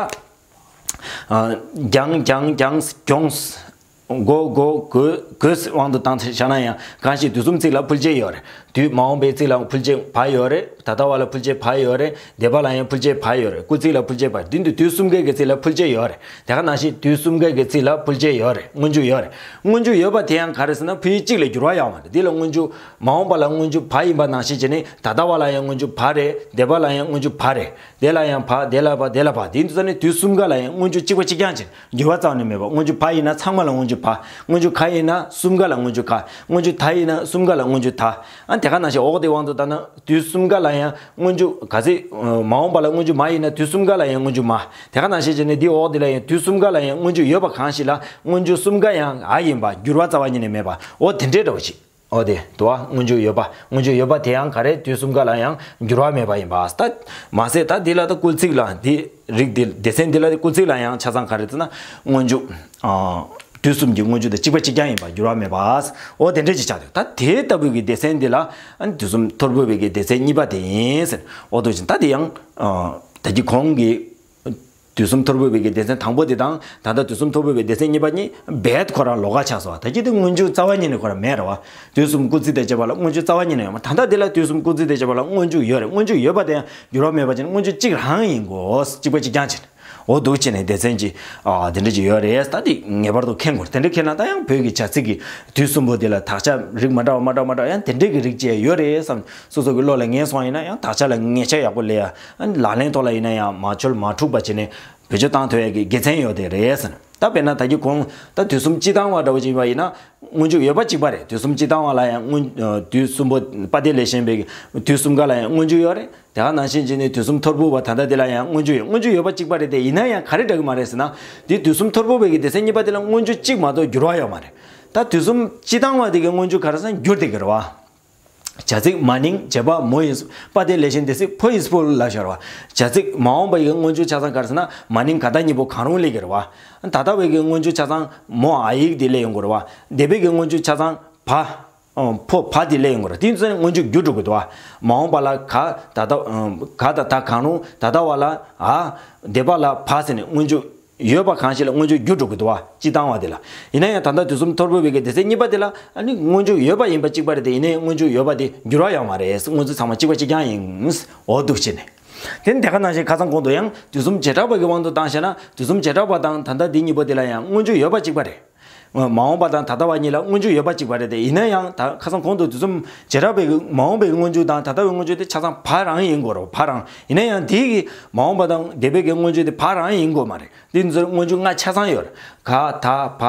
ཨ། ཀྱང་ཀྱང་ཀྱང་གྱོང་། གོ་གོ་གོ་གོས་དབང་དུ་བཏང་བཞག་ན་ཡང་། གང་ཞིག་དུས་གསུམ་ཚིག་ལ་ཕུལ་བྱེད་ཡོད་རེད། དུས་མ་འོངས་པའི་ཚིག་ལ་ཕུལ་བྱེད་བ་ཡོད་རེད། ད་ལྟ་བ་ལ་ཕུལ་བྱེད་བ་ཡོད་རེད། འདས་པ་ལ་ཡང་ཕུལ་བྱེད་བ་ཡོད་རེད། སྐུལ་ཚིག་ལ་ཕུལ་བྱེད་བ། དེ་དུས་དུས་གསུམ་ཀའི་གི་ཚིག་ལ་ཕུལ་བྱེད་ཡོད་རེད། དེ་ག་ནང་བཞིན་དུས་གསུམ་ཀའི་གི་ཚིག་ལ་ཕུལ་བྱེད་ཡོད་རེད། སྔོན་འཇུག་ཡོད་རེད། སྔོན་འཇུག་ཡོད་པ་དེ་ཡང་ག་རེ་ཟེར་ན། ཕུལ་བྱེད་གཅིག་ལས་འགྱུར་བ་ཡོད་མ་རེད། འདི་ལ་སྔོན་འཇུག་མ་འོངས་པ་ལ་སྔོན་འཇུག་བ་ཡིན་པ་ནང་བཞིན་བྱས་ནས། ད་ལྟ་བ་ལ་ཡང་སྔོན་འཇུག་བ་རེད། འདས་པ་ལ་ཡང་སྔོན་འཇུག་བ་རེད། དེ་ལ་ཡང་བ། དེ་ལ་བ། དེ་ལ་བ། དེ་ཚོ་ནི་དུས་གསུམ་ཀ་ལ་ཡང་སྔོན་འཇུག་གཅིག་པ་གཅིག་རྐྱང་བྱས། འགྱུར་བ་རྩ་བ་ནས་མེད་པ། སྔོན་འཇུག་བ་ཡིན་ན་ཚང་མ་ལ་སྔོན་འཇུག་བ། སྔོན་འཇུག་ག་ཡིན་ན་གསུམ་ཀ་ལ་སྔོན་འཇུག་ག། སྔོན་འཇུག་ད་ཡིན་ན་གསུམ་ཀ་ལ་སྔོན་འཇུག་ད། ཨ། དེ་ག་ནང་བཞིན་འོག་དེ་དབང་དུ་བཏང་ན། དུས་གསུམ་ཀ་ལ་ཡང་སྔོན་འཇུག་ག་ཚིག་མ་འོངས་པ་ལ་སྔོན་འཇུག་མ་ཡིན་ན་དུས་གསུམ་ཀ་ལ་ཡང་སྔོན་འཇུག་མ། དེ་ག་ནང་བཞིན་བྱས་ནས་འདི་འོག་དེ་ལ་ཡང་དུས་གསུམ་ཀ་ལ་ཡང་སྔོན་འཇུག་ཡོད་པ་གང་ཞིག་ལ་སྔོན་འཇུག་གསུམ་ཀ་ཡང་འ་ཡིན་པ། འགྱུར་བ་རྩ་བ་ཉིད་ནས་མེད་པ། འོ་དེ་འདྲའི་འདྲ་བོ་ཞིག་འོ་དེ་དུ་བ། སྔོན་འཇུག་ཡོད་པ། སྔོན་འཇུག་ཡོད་པ་དེ་ཡང་ག་རེ། དུས་གསུམ་ཀ་ལ་ཡང་འགྱུར་བ་མེད་པ་ཡིན་པ། ད་མ་ཟད་ད་འདི་ལ་ད་སྐུལ་ཚིག་ལ་འདི་རིགས་འདི་སྡེ་ཚན་འདི་ལ་སྐུལ་ཚིག་ལ་ཡང་ཆ་ཚང་ག་རེ་ཟེར་ན། སྔོན་འཇུག་ཨ། དུས་གསུམ་གྱི་སྔོན་འཇུག་དང་གཅིག་པ་གཅིག་རྐྱང་ཡིན་པ། འགྱུར་བ་མེད་པ། འོ་དེ་འདྲ་ཅིག་ཆགས་འདུག་ད་དེ་ལྟ་བུའི་གི་སྡེ་ཚན་འདི་ལ། ཨ། དུས་གསུམ་ཐོར་བུ་པའི་གི་སྡེ་ཚན་གཉིས་པ་དེ་ཡིན་ཟེར། འོ་དུ་ཅིག་ད་དེ་ཡང་ཨ། ད་གི་གོང་གི་དུས་གསུམ་ཐོར་བུ་པའི་གི་སྡེ་ཚན་དང་པོ་དེ་དང་། ད་ལྟ་དུས་གསུམ་ཐོར་བུ་པའི་སྡེ་ཚན་གཉིས་པ་གཉིས་རྦད་ཁོ་རང་ལོགས་ཀ་ཆགས་སོང་བ། ད་གི་དེ་སྔོན་འཇུག་རྩ་བ་ཉིད་ནས་ཁོ་རང་མེད་རེད་བ། དུས་གསུམ་སྐུལ་ཚིག་དང་བཅས་པ་ལ་སྔོན་འཇུག་རྩ་བ་ཉིད་ནས་ཡོད་མ། ད་ལྟ་འདི་ལ་དུས་གསུམ་སྐུལ་ཚིག་དང་བཅས་པ་ལ་སྔོན་འཇུག་ཡོད་རེད། སྔོན་འཇུག་ཡོད་པ་དེ་ཡང་འགྱུར་བ་མེད་པ་བྱས་ནས་སྔོན་འཇུག་གཅིག་རང་ཡིན་དགོས། གཅིག་པ་གཅིག་རྐྱང་བྱས་ནས། འོ་འདུག་བྱས་ནས་སྡེ་ཚན་གྱི་ཨ། དེ་འདྲ་ཅིག་ཡོད་རེད། ད་དེ་ངེས་པར་དུ་མཁྱེན་དགོས། དེ་འདྲ་མཁྱེན་ན་ད་ཡང་བོད་ཀྱི་བྱ་ཚིག་གི་དུས་གསུམ་པོ་དེ་ལ་དག་ཆ་རིགས་མ་འདྲ་བ་མ་འདྲ་མ་འདྲ་ཡང་དེ་འདྲ་གི་རིགས་བཅས་ཡོད་རེད་བསམ། སོ་སོ་གི་བློ་ལ་ངེས་སོང་ཡིན་ན་ཡང་དག་ཆ་ལ་ངེས་ཆ་ཡག་པོ་སླེབས་ཡ། ལག་ལེན་ཐོག་ལ་ཡིན་ན་ཡང་མ་འཆོལ་མ་འཁྲུགས་པ་བྱས་ནས་བེད་སྤྱོད་བཏང་ཐུབ་ཡ་གི་དགེ་མཚན་ཡོད་དེ་རེད་ཟེར། ད་དཔེར་ན་ད་གི་གོང་ད་དུས་གསུམ་སྤྱི་བཏང་བ་འདྲ་བོ་ཅིག་ཡིན་པ་ཡིན་ན། སྔོན་འཇུག་ཡོད་པ་གཅིག་པ་རེད། དུས་གསུམ་སྤྱི་བཏང་བ་ལ་ཡང་སྔོན། དུས་གསུམ་པོ་དཔལ་ལྡན་ལེགས་བཤད་པའི་དུས་གསུམ་ཀ་ལ་ཡང་སྔོན་འཇུག་ཡོད་རེད། དེ་ག་ནང་བཞིན་བྱས་ནས་དུས་གསུམ་ཐོར་བུ་པ་ད་ལྟ་འདི་ལ་ཡང་སྔོན་འཇུག་ཡོད། སྔོན་འཇུག་ཡོད་པ་གཅིག་པ་རེད་དེ། ཡིན་ན་ཡང་ག་རེ་འདྲ་གི་མ་རེད་ཟེར་ན། འདི་དུས་གསུམ་ཐོར་བུ་པའི་གི་སྡེ་ཚན་གཉིས་པ་དེ་ལ་སྔོན་འཇུག་གཅིག་མ་གཏོགས་འགྱུར་བ་ཡོད་མ་རེད། ད་དུས་གསུམ་སྤྱི་བཏང་བ་དེ་གི་སྔོན་འཇུག་ག་རེ་ཟེར་ན་འགྱུར་བསྡད་ཀྱི་རེད་བ། བྱ་ཚིག་མ་ནིང་བྱེད་པ་མོ་ཡིན། དཔལ་ལྡན་ལེགས་བཤད་སྡེ་སྲིད་ཕོ་ཡིས་པོ་ལ་ཤོར་བ། བྱ་ཚིག་མ་འོངས་པ་ཡི་སྔོན་འཇུག་ཆ་ཚང་ག་རེ་ཟེར་ན། མ་ནིང་ག་ད་གཉིས་པོ་གང་རུང་སླེབས་ཀྱི་རེད་བ། ད་ལྟ་བའི་གི་སྔོན་འཇུག་ཆ་ཚང་མོ་འ་ཡིག་དེ་སླེབས་ཡོང་གི་རེད་བ། འདས་པའི་གི་སྔོན་འཇུག་ཆ་ཚང་བ། ཨོ། ཕོ་བ་དེ་སླེབས་ཡོང་གི་རེད། དེ་ཚོ་ནི་སྔོན་འཇུག་འགྱུར་འགྲོ་གི་འདུག་བ། མ་འོངས་པ་ལ་ག་ད་ལྟ། ཨོ། ག་ད་ད་གང་རུང་། ད་ལྟ་བ་ལ་འ། འདས་པ་ལ་བ་ཟེར་ནས་སྔོན་འཇུག་ཡོད་པ་གང་ཞིག་ལ་སྔོན་འཇུག་འགྱུར་འགྲོ་གི་འདུག་བ། སྤྱི་བཏང་བ་དེ་ལ། ཡིན་ན་ཡང་ད་ལྟ་དུས་གསུམ་ཐོར་བུ་པའི་གི་སྡེ་ཚན་གཉིས་པ་དེ་ལ་ཨ་ནི་སྔོན་འཇུག་ཡོད་པ་ཡིན་པ་གཅིག་པ་རེད་དེ། ཡིན་ནའི་སྔོན་འཇུག་ཡོད་པ་དེ་འགྱུར་བ་ཡོད་མ་རེད། སྔོན་ཚུལ་ཚང་མ་གཅིག་པ་གཅིག་རྐྱང་ཡིན། འོ་འདུག་བྱས་ནས། དེ་ནི་དེ་ག་ནང་བཞིན་ཁ་སང་གོང་དུ་ཡང་དུས་གསུམ་བྱེ་བྲག་པ་གི་དབང་དུ་བཏང་བྱས་ན། དུས་གསུམ་བྱེ་བྲག་པ་དང་ད་ལྟ་འདི་གཉིས་པོ་དེ་ལ་ཡང་སྔོན་འཇུག་ཡོད་པ་གཅིག་པ་རེད། མ་འོངས་པ་དང་ད་ལྟ་བ་གཉིས་ལ་སྔོན་འཇུག་ཡོད་པ་གཅིག་པ་རེད་དེ། ཡིན་ན་ཡང་ད་ཁ་སང་གོང་དུ་དུས་གསུམ་བྱེ་བྲག་པའི་མ་འོངས་པའི་སྔོན་འཇུག་དང་ད་ལྟ་བའི་སྔོན་འཇུག་དེ་ཆ་ཚང་བ་རང་ཡིན་དགོས་རེད། བ་རང་ཡིན་ན་ཡང་དེའི་གི་མ་འོངས་པ་དང་འདས་པའི་གི་སྔོན་འཇུག་དེ་བ་རང་ཡིན་དགོས་མ་རེད། དེ་ཚོར་སྔོན་འཇུག་ལྔ་ཆ་ཚང་ཡོད་རེད། ག་ད་བ་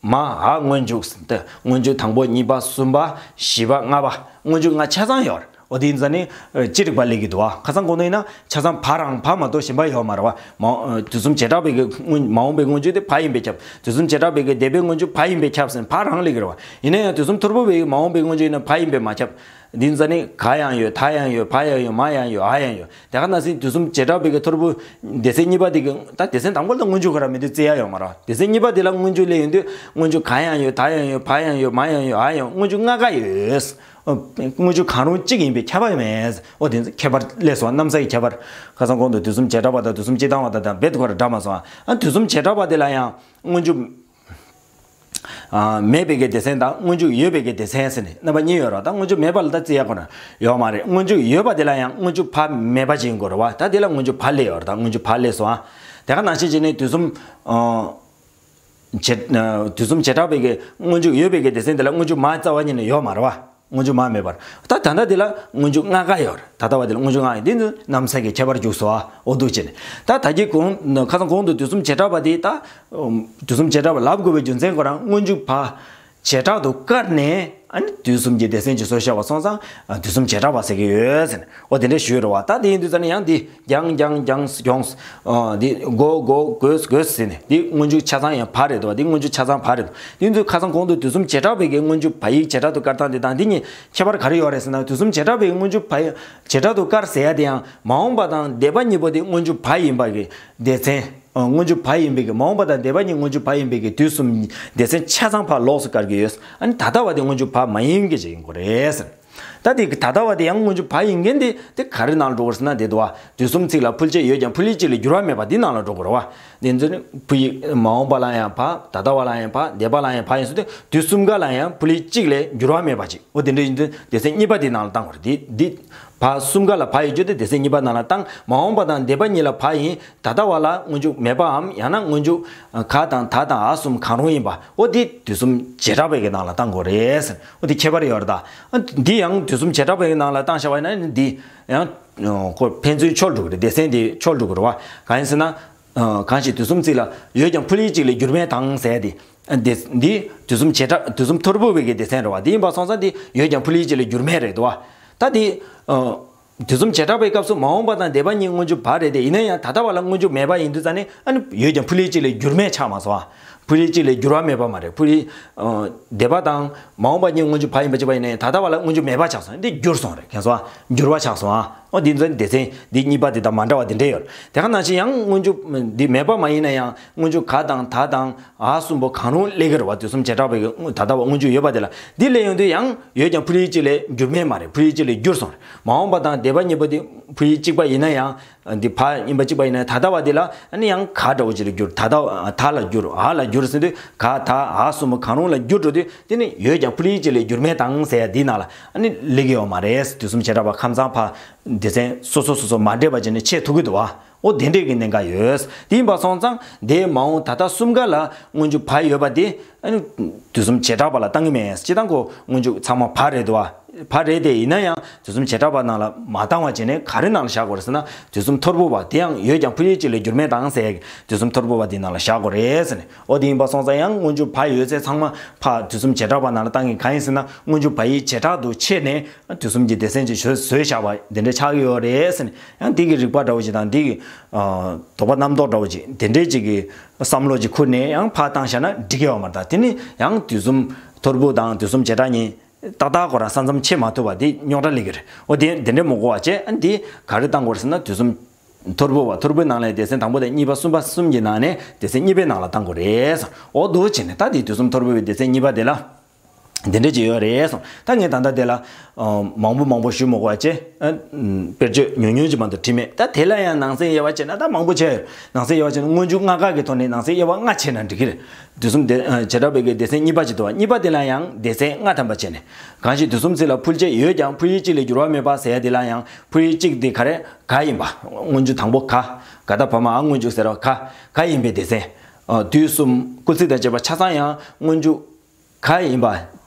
མ་འ་སྔོན་འཇུག་ཟེར་ཏེ། སྔོན་འཇུག་དང་པོ་གཉིས་པ་གསུམ་པ་བཞི་པ་ལྔ་པ་སྔོན་འཇུག་ལྔ་ཆ་ཚང་ཡོད་རེད། འོ་དེ་ཡིན་ཙང་ནི་ཅི་རིགས་པ་སླེབས་ཀྱི་འདུག་བ། ཁ་སང་གོང་ནས་ཡིན་ན་ཆ་ཚང་བ་རང་བ་མ་གཏོགས་གཞན་པ་ཡོད་མ་རེད་བ། མ་དུས་གསུམ་བྱེ་བྲག་པའི་གི་སྔོན་མ་འོངས་པའི་སྔོན་འཇུག་དེ་བ་ཡིན་པས་ཁྱབ། དུས་གསུམ་བྱེ་བྲག་པའི་གི་འདས་པའི་སྔོན་འཇུག་བ་ཡིན་པས་ཁྱབ་ཟེར་བ་རང་སླེབས་ཀྱི་རེད་བ། ཡིན་ན་ཡང་དུས་གསུམ་ཐོར་བུ་པའི་གི་མ་འོངས་པའི་སྔོན་འཇུག་ཡིན་ན་བ་ཡིན་པས་མ་ཁྱབ། འདི་ཡིན་ཙང་ནི་ག་ཡང་ཡོད། ད་ཡང་ཡོད། བ་ཡང་ཡོད། མ་ཡང་ཡོད། འ་ཡང་ཡོད། དེ་ག་ནང་བཞིན་དུས་གསུམ་བྱེ་བྲག་པའི་གི་ཐོར་བུ་སྡེ་ཚན་གཉིས་པ་དེ་གི་ད་སྡེ་ཚན་དང་པོ་ལ་སྔོན་འཇུག་ག་ར་མི་འདུག་བརྩི་ཡ་ཡོད་མ་རེད། སྡེ་ཚན་གཉིས་པ་དེ་ལ་སྔོན་འཇུག་སླེབས་ཡོང་དུས་སྔོན་འཇུག་ག་ཡང་ཡོད། ད་ཡང་ཡོད། བ་ཡང་ཡོད། མ་ཡང་ཡོད། འ་ཡང་ཡོད། སྔོན་འཇུག་ལྔ་ཀ་ཡོད། སྔོན་འཇུག་གང་རུང་གཅིག་ཡིན་པས་ཁྱབ་པ་མེད། འོ་དེ་ཁྱད་པར་སླེབས་སོང་། གནམ་ས་ཡི་ཁྱད་པར། ཁ་སང་གོང་དུ་དུས་གསུམ་བྱེ་བྲག་པ་དང་དུས་གསུམ་སྤྱིར་བཏང་བ་དང་དང་རྦད་དེ་ཁོ་ར་འདྲ་མ་སོང་། ཨ་དུས་གསུམ་བྱེ་བྲག་པ་དེ་ལ་ཡང་སྔོན་འཇུག་ཨ་མེད་པའི་གི་སྡེ་ཚན་དང་སྔོན་འཇུག་ཡོད་པའི་གི་སྡེ་ཚན་ཟེར་ནས་རྣམ་པ་གཉིས་ཡོད་རེད་བ། ད་སྔོན་འཇུག་མེད་པ་ལ་ད་བརྩི་ཡ་ཁོ་ར་ཡོད་མ་རེད། སྔོན་འཇུག་ཡོད་པ་དེ་ལ་ཡང་སྔོན་འཇུག་བ་མེད་པ་ཅིག་ཡིན་དགོས་རེད་བ། ད་དེ་ལ་སྔོན་འཇུག་བ་སླེབས་ཡོད་རེད། ད་སྔོན་འཇུག་བ་སླེབས་སོང་། ཨ་དེ་ག་ནང་བཞིན་བྱས་ནས་དུས་གསུམ་ཨ། བྱེ་ཨ་དུས་གསུམ་བྱེ་བྲག་པའི་གི་སྔོན་འཇུག་ཡོད་པའི་གི་སྡེ་ཚན་དེ་ལ་སྔོན་འཇུག་མ་རྩ་བ་ཉིད་ནས་ཡོད་མ་རེད་བ། སྔོན་འཇུག་མ་མེད་པར། ད་ད་ལྟ་དེ་ལ་སྔོན་འཇུག་ལྔ་ཀ་ཡོད་རེད། ད་ལྟ་བ་དེ་ལ་སྔོན་འཇུག་ལྔ་ཡོད། འདི་ནི་གནམ་ས་གི་ཁྱད་པར་འཇུག་སོང་། ཨ་འོ་འདུག་བྱས་ནས་ད་ད་གི་གོང་ཁ་སང་གོང་དུ་དུས་གསུམ་བྱེ་བྲག་པ་དེ་ད་དུས་གསུམ་བྱེ་བྲག་པ་ལབ་དགོས་པའི་རྒྱུ་མཚན་ཁོ་རང་སྔོན་འཇུག་བ་བྱེ་བྲག་ཏུ་བཀར་ནས་ཨ་ནི་དུས་གསུམ་གྱི་སྡེ་ཚན་གྱི་བཟོ་བྱ་བ་སོང་ཙང་དུས་གསུམ་བྱེ་བྲག་པ་ཟེར་གྱི་ཡོད་ཟེར་ནས། འོ་དེ་འདྲ་ཞུས་རེད་བ། ད་དེ་ཡིན་དུས་ཙང་ནས་ཡང་འདི་རྒྱང་རྒྱང་རྒྱང་གྱོང་། འདི་མགོ་མགོ་དགོས་དགོས་ཟེར་ནས་འདི་སྔོན་འཇུག་ཆ་ཚང་ཡང་བ་རེད་འདུག་བ། འདི་སྔོན་འཇུག་ཆ་ཚང་བ་རེད་འདུག་དེ་ཡིན་དུས་ཁ་སང་གོང་དུ་དུས་གསུམ་བྱེ་བྲག་པའི་གི་སྔོན་འཇུག་བ་ཡིག་བྱེ་བྲག་ཏུ་བཀར་སྟངས་དེ་དང་འདི་གཉིས་ཁྱད་པར་ག་རེ་ཡོད་རེད་ཟེར་ན། དུས་གསུམ་བྱེ་བྲག་པའི་སྔོན་འཇུག་བ་ཡིག་བྱེ་བྲག་ཏུ་བཀར་ཟེར་ཡ་དེ་ཡང་མ་འོངས་པ་དང་འདས་པ་གཉིས་པོ་དེ་སྔོན་འཇུག་བ་ཡིན་པ་གི་སྡེ་ཚན། ཨ་སྔོན་འཇུག་བ་ཡིན་པའི་གི་མ་འོངས་པ་དང་འདས་པ་གཉིས་སྔོན་འཇུག་བ་ཡིན་པའི་གི་དུས་གསུམ་སྡེ་ཚན་ཆ་ཚང་ཕར་ལོགས་སུ་བཀར་གྱི་ཡོད། ཨ་ནི་ད་ལྟ་བ་དེ་སྔོན་འཇུག་བ་མ་ཡིན་གྱི་ཅིག་ཡིན་དགོས་རེད་ཟེར། ད་དེ་ད་ལྟ་བ་དེ་ཡང་སྔོན་འཇུག་བ་ཡིན་མཁན་དེ་དེ་ག་རེ་ནང་ལ་འགྲོ་དགོས་ཟེར་ན། དེ་འདུག་བ། དུས་གསུམ་ཚིག་ལ་ཕུལ་བྱེད་ཡོད་ཀྱང་ཕུལ་ཡུལ་གཅིག་ལས་འགྱུར་བ་མེད་པ་འདི་ནང་ལ་འགྲོ་དགོས་རེད་བ། དེ་ཚོ་ནི་ཕུལ་ཡུལ་མ་འོངས་པ་ལ་ཡང་བ། ད་ལྟ་བ་ལ་ཡང་བ། འདས་པ་ལ་ཡང་བ་ཡིན་ཟེར་དུས་དུས་གསུམ་ཀ་ལ་ཡང་ཕུལ་ཡུལ་གཅིག་ལས་འགྱུར་བ་མེད་པ་ཅིག་འོ་དེ་འདྲ་ཡིན་དུས་སྡེ་ཚན་གཉིས་པ་དེ་ནང་ལ་བཏང་དགོས་རེད། དེ་འདི་བ་གསུམ་ཀ་ལ་བ་ཡོད་རྒྱུ་དེ་སྡེ་ཚན་གཉིས་པ་ནང་ལ་བཏང་། མ་འོངས་པ་དང་འདས་པ་གཉིས་ལ་བ་ཡིན། ད་ལྟ་བ་ལ་སྔོན་འཇུག་མེད་པའམ་ཡང་ན་སྔོན་འཇུག་ག་དང་ད་དང་འ་གསུམ་གང་རུང་ཡིན་པ། འོ་དེ་དུས་གསུམ་བྱེ་བྲག་པའི་གི་ནང་ལ་བཏང་དགོས་རེད་ཟེར། འོ་དེ་ཁྱད་པར་ཡོད་རེད་ད། འདི་ཡང་དུས་གསུམ་བྱེ་བྲག་པའི་གི་ནང་ལ་བཏང་བཞག་པ་ཡིན་ན་འདི་ཡང་ཁོ་ཕན་ཚུན་འཆོལ་འགྲོ་གི་རེད། སྡེ་ཚན་དེ་འཆོལ་འགྲོ་གི་རེད་བ། གང་ཡིན་ཟེར་ན། གང་ཞིག་དུས་གསུམ་ཚིག་ལ་ཡོད་ཀྱང་ཕུལ་ཡུལ་གཅིག་ལས་འགྱུར་མེད་དང་ཟེར་ཡ་དེ། འདི་འདི་དུས་གསུམ་བྱེ་བྲག་དུས་གསུམ་ཐོར་བུ་པའི་གི་སྡེ་ཚན་རེད་བ། འདི་ཡིན་པ་སོང་ཙང་འདི་ཡོད་ཀྱང་ཕུལ་ཡུལ་གཅིག་ལས་འགྱུར་མེད་རེད་འདུག་བ། ད་འདི། དུས་གསུམ་བྱེ་བྲག་པའི་སྐབས་སུ་མ་འོངས་པ་དང་འདས་པ་གཉིས་སྔོན་འཇུག་བ་རེད་དེ། ཡིན་ན་ཡང་ད་ལྟ་བ་ལ་སྔོན་འཇུག་མེད་པ་ཡིན་དུས་ཙང་ནས་ཨ་ནི་ཡོད་ཀྱང་ཕུལ་ཡུལ་གཅིག་ལས་འགྱུར་མེད་ཆགས་མ་སོང་ཨ། ཕུལ་ཡུལ་གཅིག་ལས་འགྱུར་བ་མེད་པ་མ་རེད། ཕུལ་ཡུལ། འདས་པ་དང་མ་འོངས་པ་གཉིས་སྔོན་འཇུག་བ་ཡིན་པ་གཅིག་པ་ཡིན་ན་ཡང་ད་ལྟ་བ་ལ་སྔོན་འཇུག་མེད་པ་ཆགས་སོང་། འདི་འགྱུར་སོང་རེད། མཁྱེན་སོང་ཨ། འགྱུར་བ་ཆགས་སོང་ཨ། འོ་འདི་ཚོ་སྡེ་ཚན་འདི་གཉིས་པ་དེ་དང་མ་འདྲ་བ་དེ་འདྲས་ཡོད་རེད། དེ་ག་ནང་བཞིན་ཡང་སྔོན་འཇུག་འདི་མེད་པ་མ་ཡིན་ན་ཡང་སྔོན་འཇུག་ག་དང་ད་དང་འ་གསུམ་པོ་གང་རུང་སླེབས་ཀྱི་རེད་བ། དུས་གསུམ་བྱེ་བྲག་པའི་གི་ད་ལྟ་བ་སྔོན་འཇུག་ཡོད་པ་དེ་ལ་འདི་སླེབས་ཡོང་དུས་ཡང་ཡོད་ཀྱང་ཕུལ་ཡུལ་གཅིག་ལས་འགྱུར་མེད་མ་རེད། ཕུལ་ཡུལ་གཅིག་ལས་འགྱུར་སོང་རེད། མ་འོངས་པ་དང་འདས་པ་གཉིས་པོ་དེ་ཕུལ་ཡུལ་གཅིག་པ་ཡིན་ན་ཡང་འདི་བ་ཡིན་པ་གཅིག་པ་ཡིན་ན་ད་ལྟ་བ་དེ་ལ་ཨ་ནི་ཡང་ག་འདྲ་བོ་ཅིག་ལ་འགྱུར། ད་ལྟ་ད་ལ་འགྱུར། འ་ལ་འགྱུར་ཟེར་དུས་ག་ད་འ་གསུམ་པོ་གང་རུང་ལ་འགྱུར་འགྲོ་དུས་དེ་ནི་ཡོད་ཀྱང་ཕུལ་ཡུལ་གཅིག་ལས་འགྱུར་མེད་དང་ཟེར་ཡ་འདི་ནང་ལ་ཨ་ནི་སླེབས་ཀྱི་ཡོད་མ་རེད། དུས་གསུམ་བྱེ་བྲག་པ་ཁམས་གཙང་ཕ་སྡེ་ཚན་སོ་སོ་སོ་སོ་མ་འདྲེས་པ་བྱས་ནས་ཕྱེ་ཐུབ་ཀྱི་འདུག་བ། འོ་དེ་འདྲས་ཀྱི་གནད་འགག་ཡོད། དེ་ཡིན་པ་སོང་ཙང་འདས་མ་འོངས་ད་ལྟ་གསུམ་ཀ་ལ་སྔོན་འཇུག་བ་ཡོད་པ་དེ་ཨ་ནི་དུས་གསུམ་བྱེ་བྲག་པ་ལ་བཏང་གི་མེད། སྤྱིར་བཏང་ཁོ་སྔོན་འཇུག་ཚང་མ་བ་རེད་འདུག་བ། བ་རེད་དེ། ཡིན་ན་ཡང་དུས་གསུམ་བྱེ་བྲག་པ་ནང་ལ་མ་བཏང་བ་བྱས་ནས་ག་རེ་ནང་ལ་བཞག་དགོས་རེད་ཟེར་ན། དུས་གསུམ་ཐོར་བུ་པ་དེ་ཡང་ཡོད་ཀྱང་ཕུལ་ཡུལ་གཅིག་ལས་འགྱུར་མེད་དང་ཟེར་ཡ་གི་དུས་གསུམ་ཐོར་བུ་པ་དེ་ནང་ལ་བཞག་དགོས་རེད་ཟེར་ནས། འོ་དེ་ཡིན་པ་སོང་ཙང་ཡང་སྔོན་འཇུག་བ་ཡོད་ཚད་ཚང་མ་ཕ་དུས་གསུམ་བྱེ་བྲག་པ་ནང་ལ་བཏང་གི། གང་ཡིན་ཟེར་ན་སྔོན་འཇུག་བ་ཡིག་བྱེ་བྲག་ཏུ་ཕྱེ་ནས་དུས་གསུམ་གྱི་སྡེ་ཚན་གྱི་བཟོས་བཟོས་བཞག་པ་འདི་འདྲ་ཆགས་ཀྱི་ཡོད་རེད་ཟེར་ནས། ཡང་འདི་གི་རིགས་པ་འདྲ་བོ་ཞིག་དང་འདི་གི་དོགས་པ་རྣམ་རྟོག་འདྲ་བོ་ཅིག་དེ་འདྲས་ཅིག་གི་བསམ་བློ་ཅིག་ཁུར་ནས་ཡང་ཕར་བཏང་བཞག་ན་འགྲིག་གི་ཡོད་མ་རེད། ད་དེ་ནི་ཡང་དུས་གསུམ་ཐོར་བུ་དང་དུས་གསུམ་བྱེ་བྲག་གཉིས་ཏག་ཏག་ཁོ་རང་ས་མཚམས་ཕྱེ་མ་ཐུབ་པ་དེ་རྙོག་དྲ་སླེབས་ཀྱི་རེད། འོ་དེ་དེ་འདྲས་མི་དགོས་པ་བྱས། ཨ་འདི་ག་རེ་བཏང་དགོས་རེད་ཟེར་ན། དུས་གསུམ་ཐོར་བུ་པ་ཐོར་བུའི་ནང་ལས་སྡེ་ཚན་དང་པོ་དང་གཉིས་པ་གསུམ་པ་གསུམ་གྱི་ནང་ནས་སྡེ་ཚན་གཉིས་པའི་ནང་ལ་བཏང་དགོས་རེད། འོ་འདུག་བྱས་ནས་ད་དེ་དུས་གསུམ་ཐོར་བུ་པའི་སྡེ་ཚན་གཉིས་པ་དེ་ལ། དེ་འདྲ་ཅིག་ཡོད་རེད་གསུངས། ད་ངས་ད་ལྟ་དེ་ལ་ཨ་མང་པོ་མང་པོ་ཞུ་མི་དགོས་པ་བྱས། ཨ་དཔེར་བརྗོད་ཉུང་ཉུང་ཅིག་མ་གཏོགས་བྲིས་མེད། ད་དེ་ལ་ཡང་ནང་གསེས་དབྱེ་བ་བྱས་ན་ད་མང་པོ་བྱས་ཡོད། ནང་གསེས་དབྱེ་བ་བྱས་ན་སྔོན་འཇུག་ལྔ་ཀ་གི་ཐོག་ནས་ནང་གསེས་དབྱེ་བ་ལྔ་བྱས་ན་འགྲིག་གི་རེད། དུས་གསུམ་སྡེ་ཨ་བྱེ་བྲག་པའི་གི་སྡེ་ཚན་གཉིས་པ་ཅིག་འདུག་བ། གཉིས་པ་དེ་ལ་ཡང་སྡེ་ཚན་ལྔ་ཐམ་པ་བྱས་ནས། གང་ཞིག་དུས་གསུམ་ཚིག་ལ་ཕུལ་བྱེད་ཡོད་ཀྱང་ཕུལ་ཡུལ་གཅིག་ལས་འགྱུར་བ་མེད་པ་ཟེར་ཡ་དེ་ལ་ཡང་ཕུལ་ཡུལ་གཅིག་དེ་ག་རེ་ག་ཡིན་པ། སྔོན་འཇུག་དང་པོ་ག། ག་ད་བ་མ་འ་སྔོན་འཇུག་ཟེར་བ་ག། ག་ཡིན་པའི་སྡེ་ཚན། ཨ་དུས་གསུམ་སྐུལ་ཚིག་དང་བཅས་པ་ཆ་ཚང་ཡང་སྔོན་འཇུག་ག་ཡིན་པ།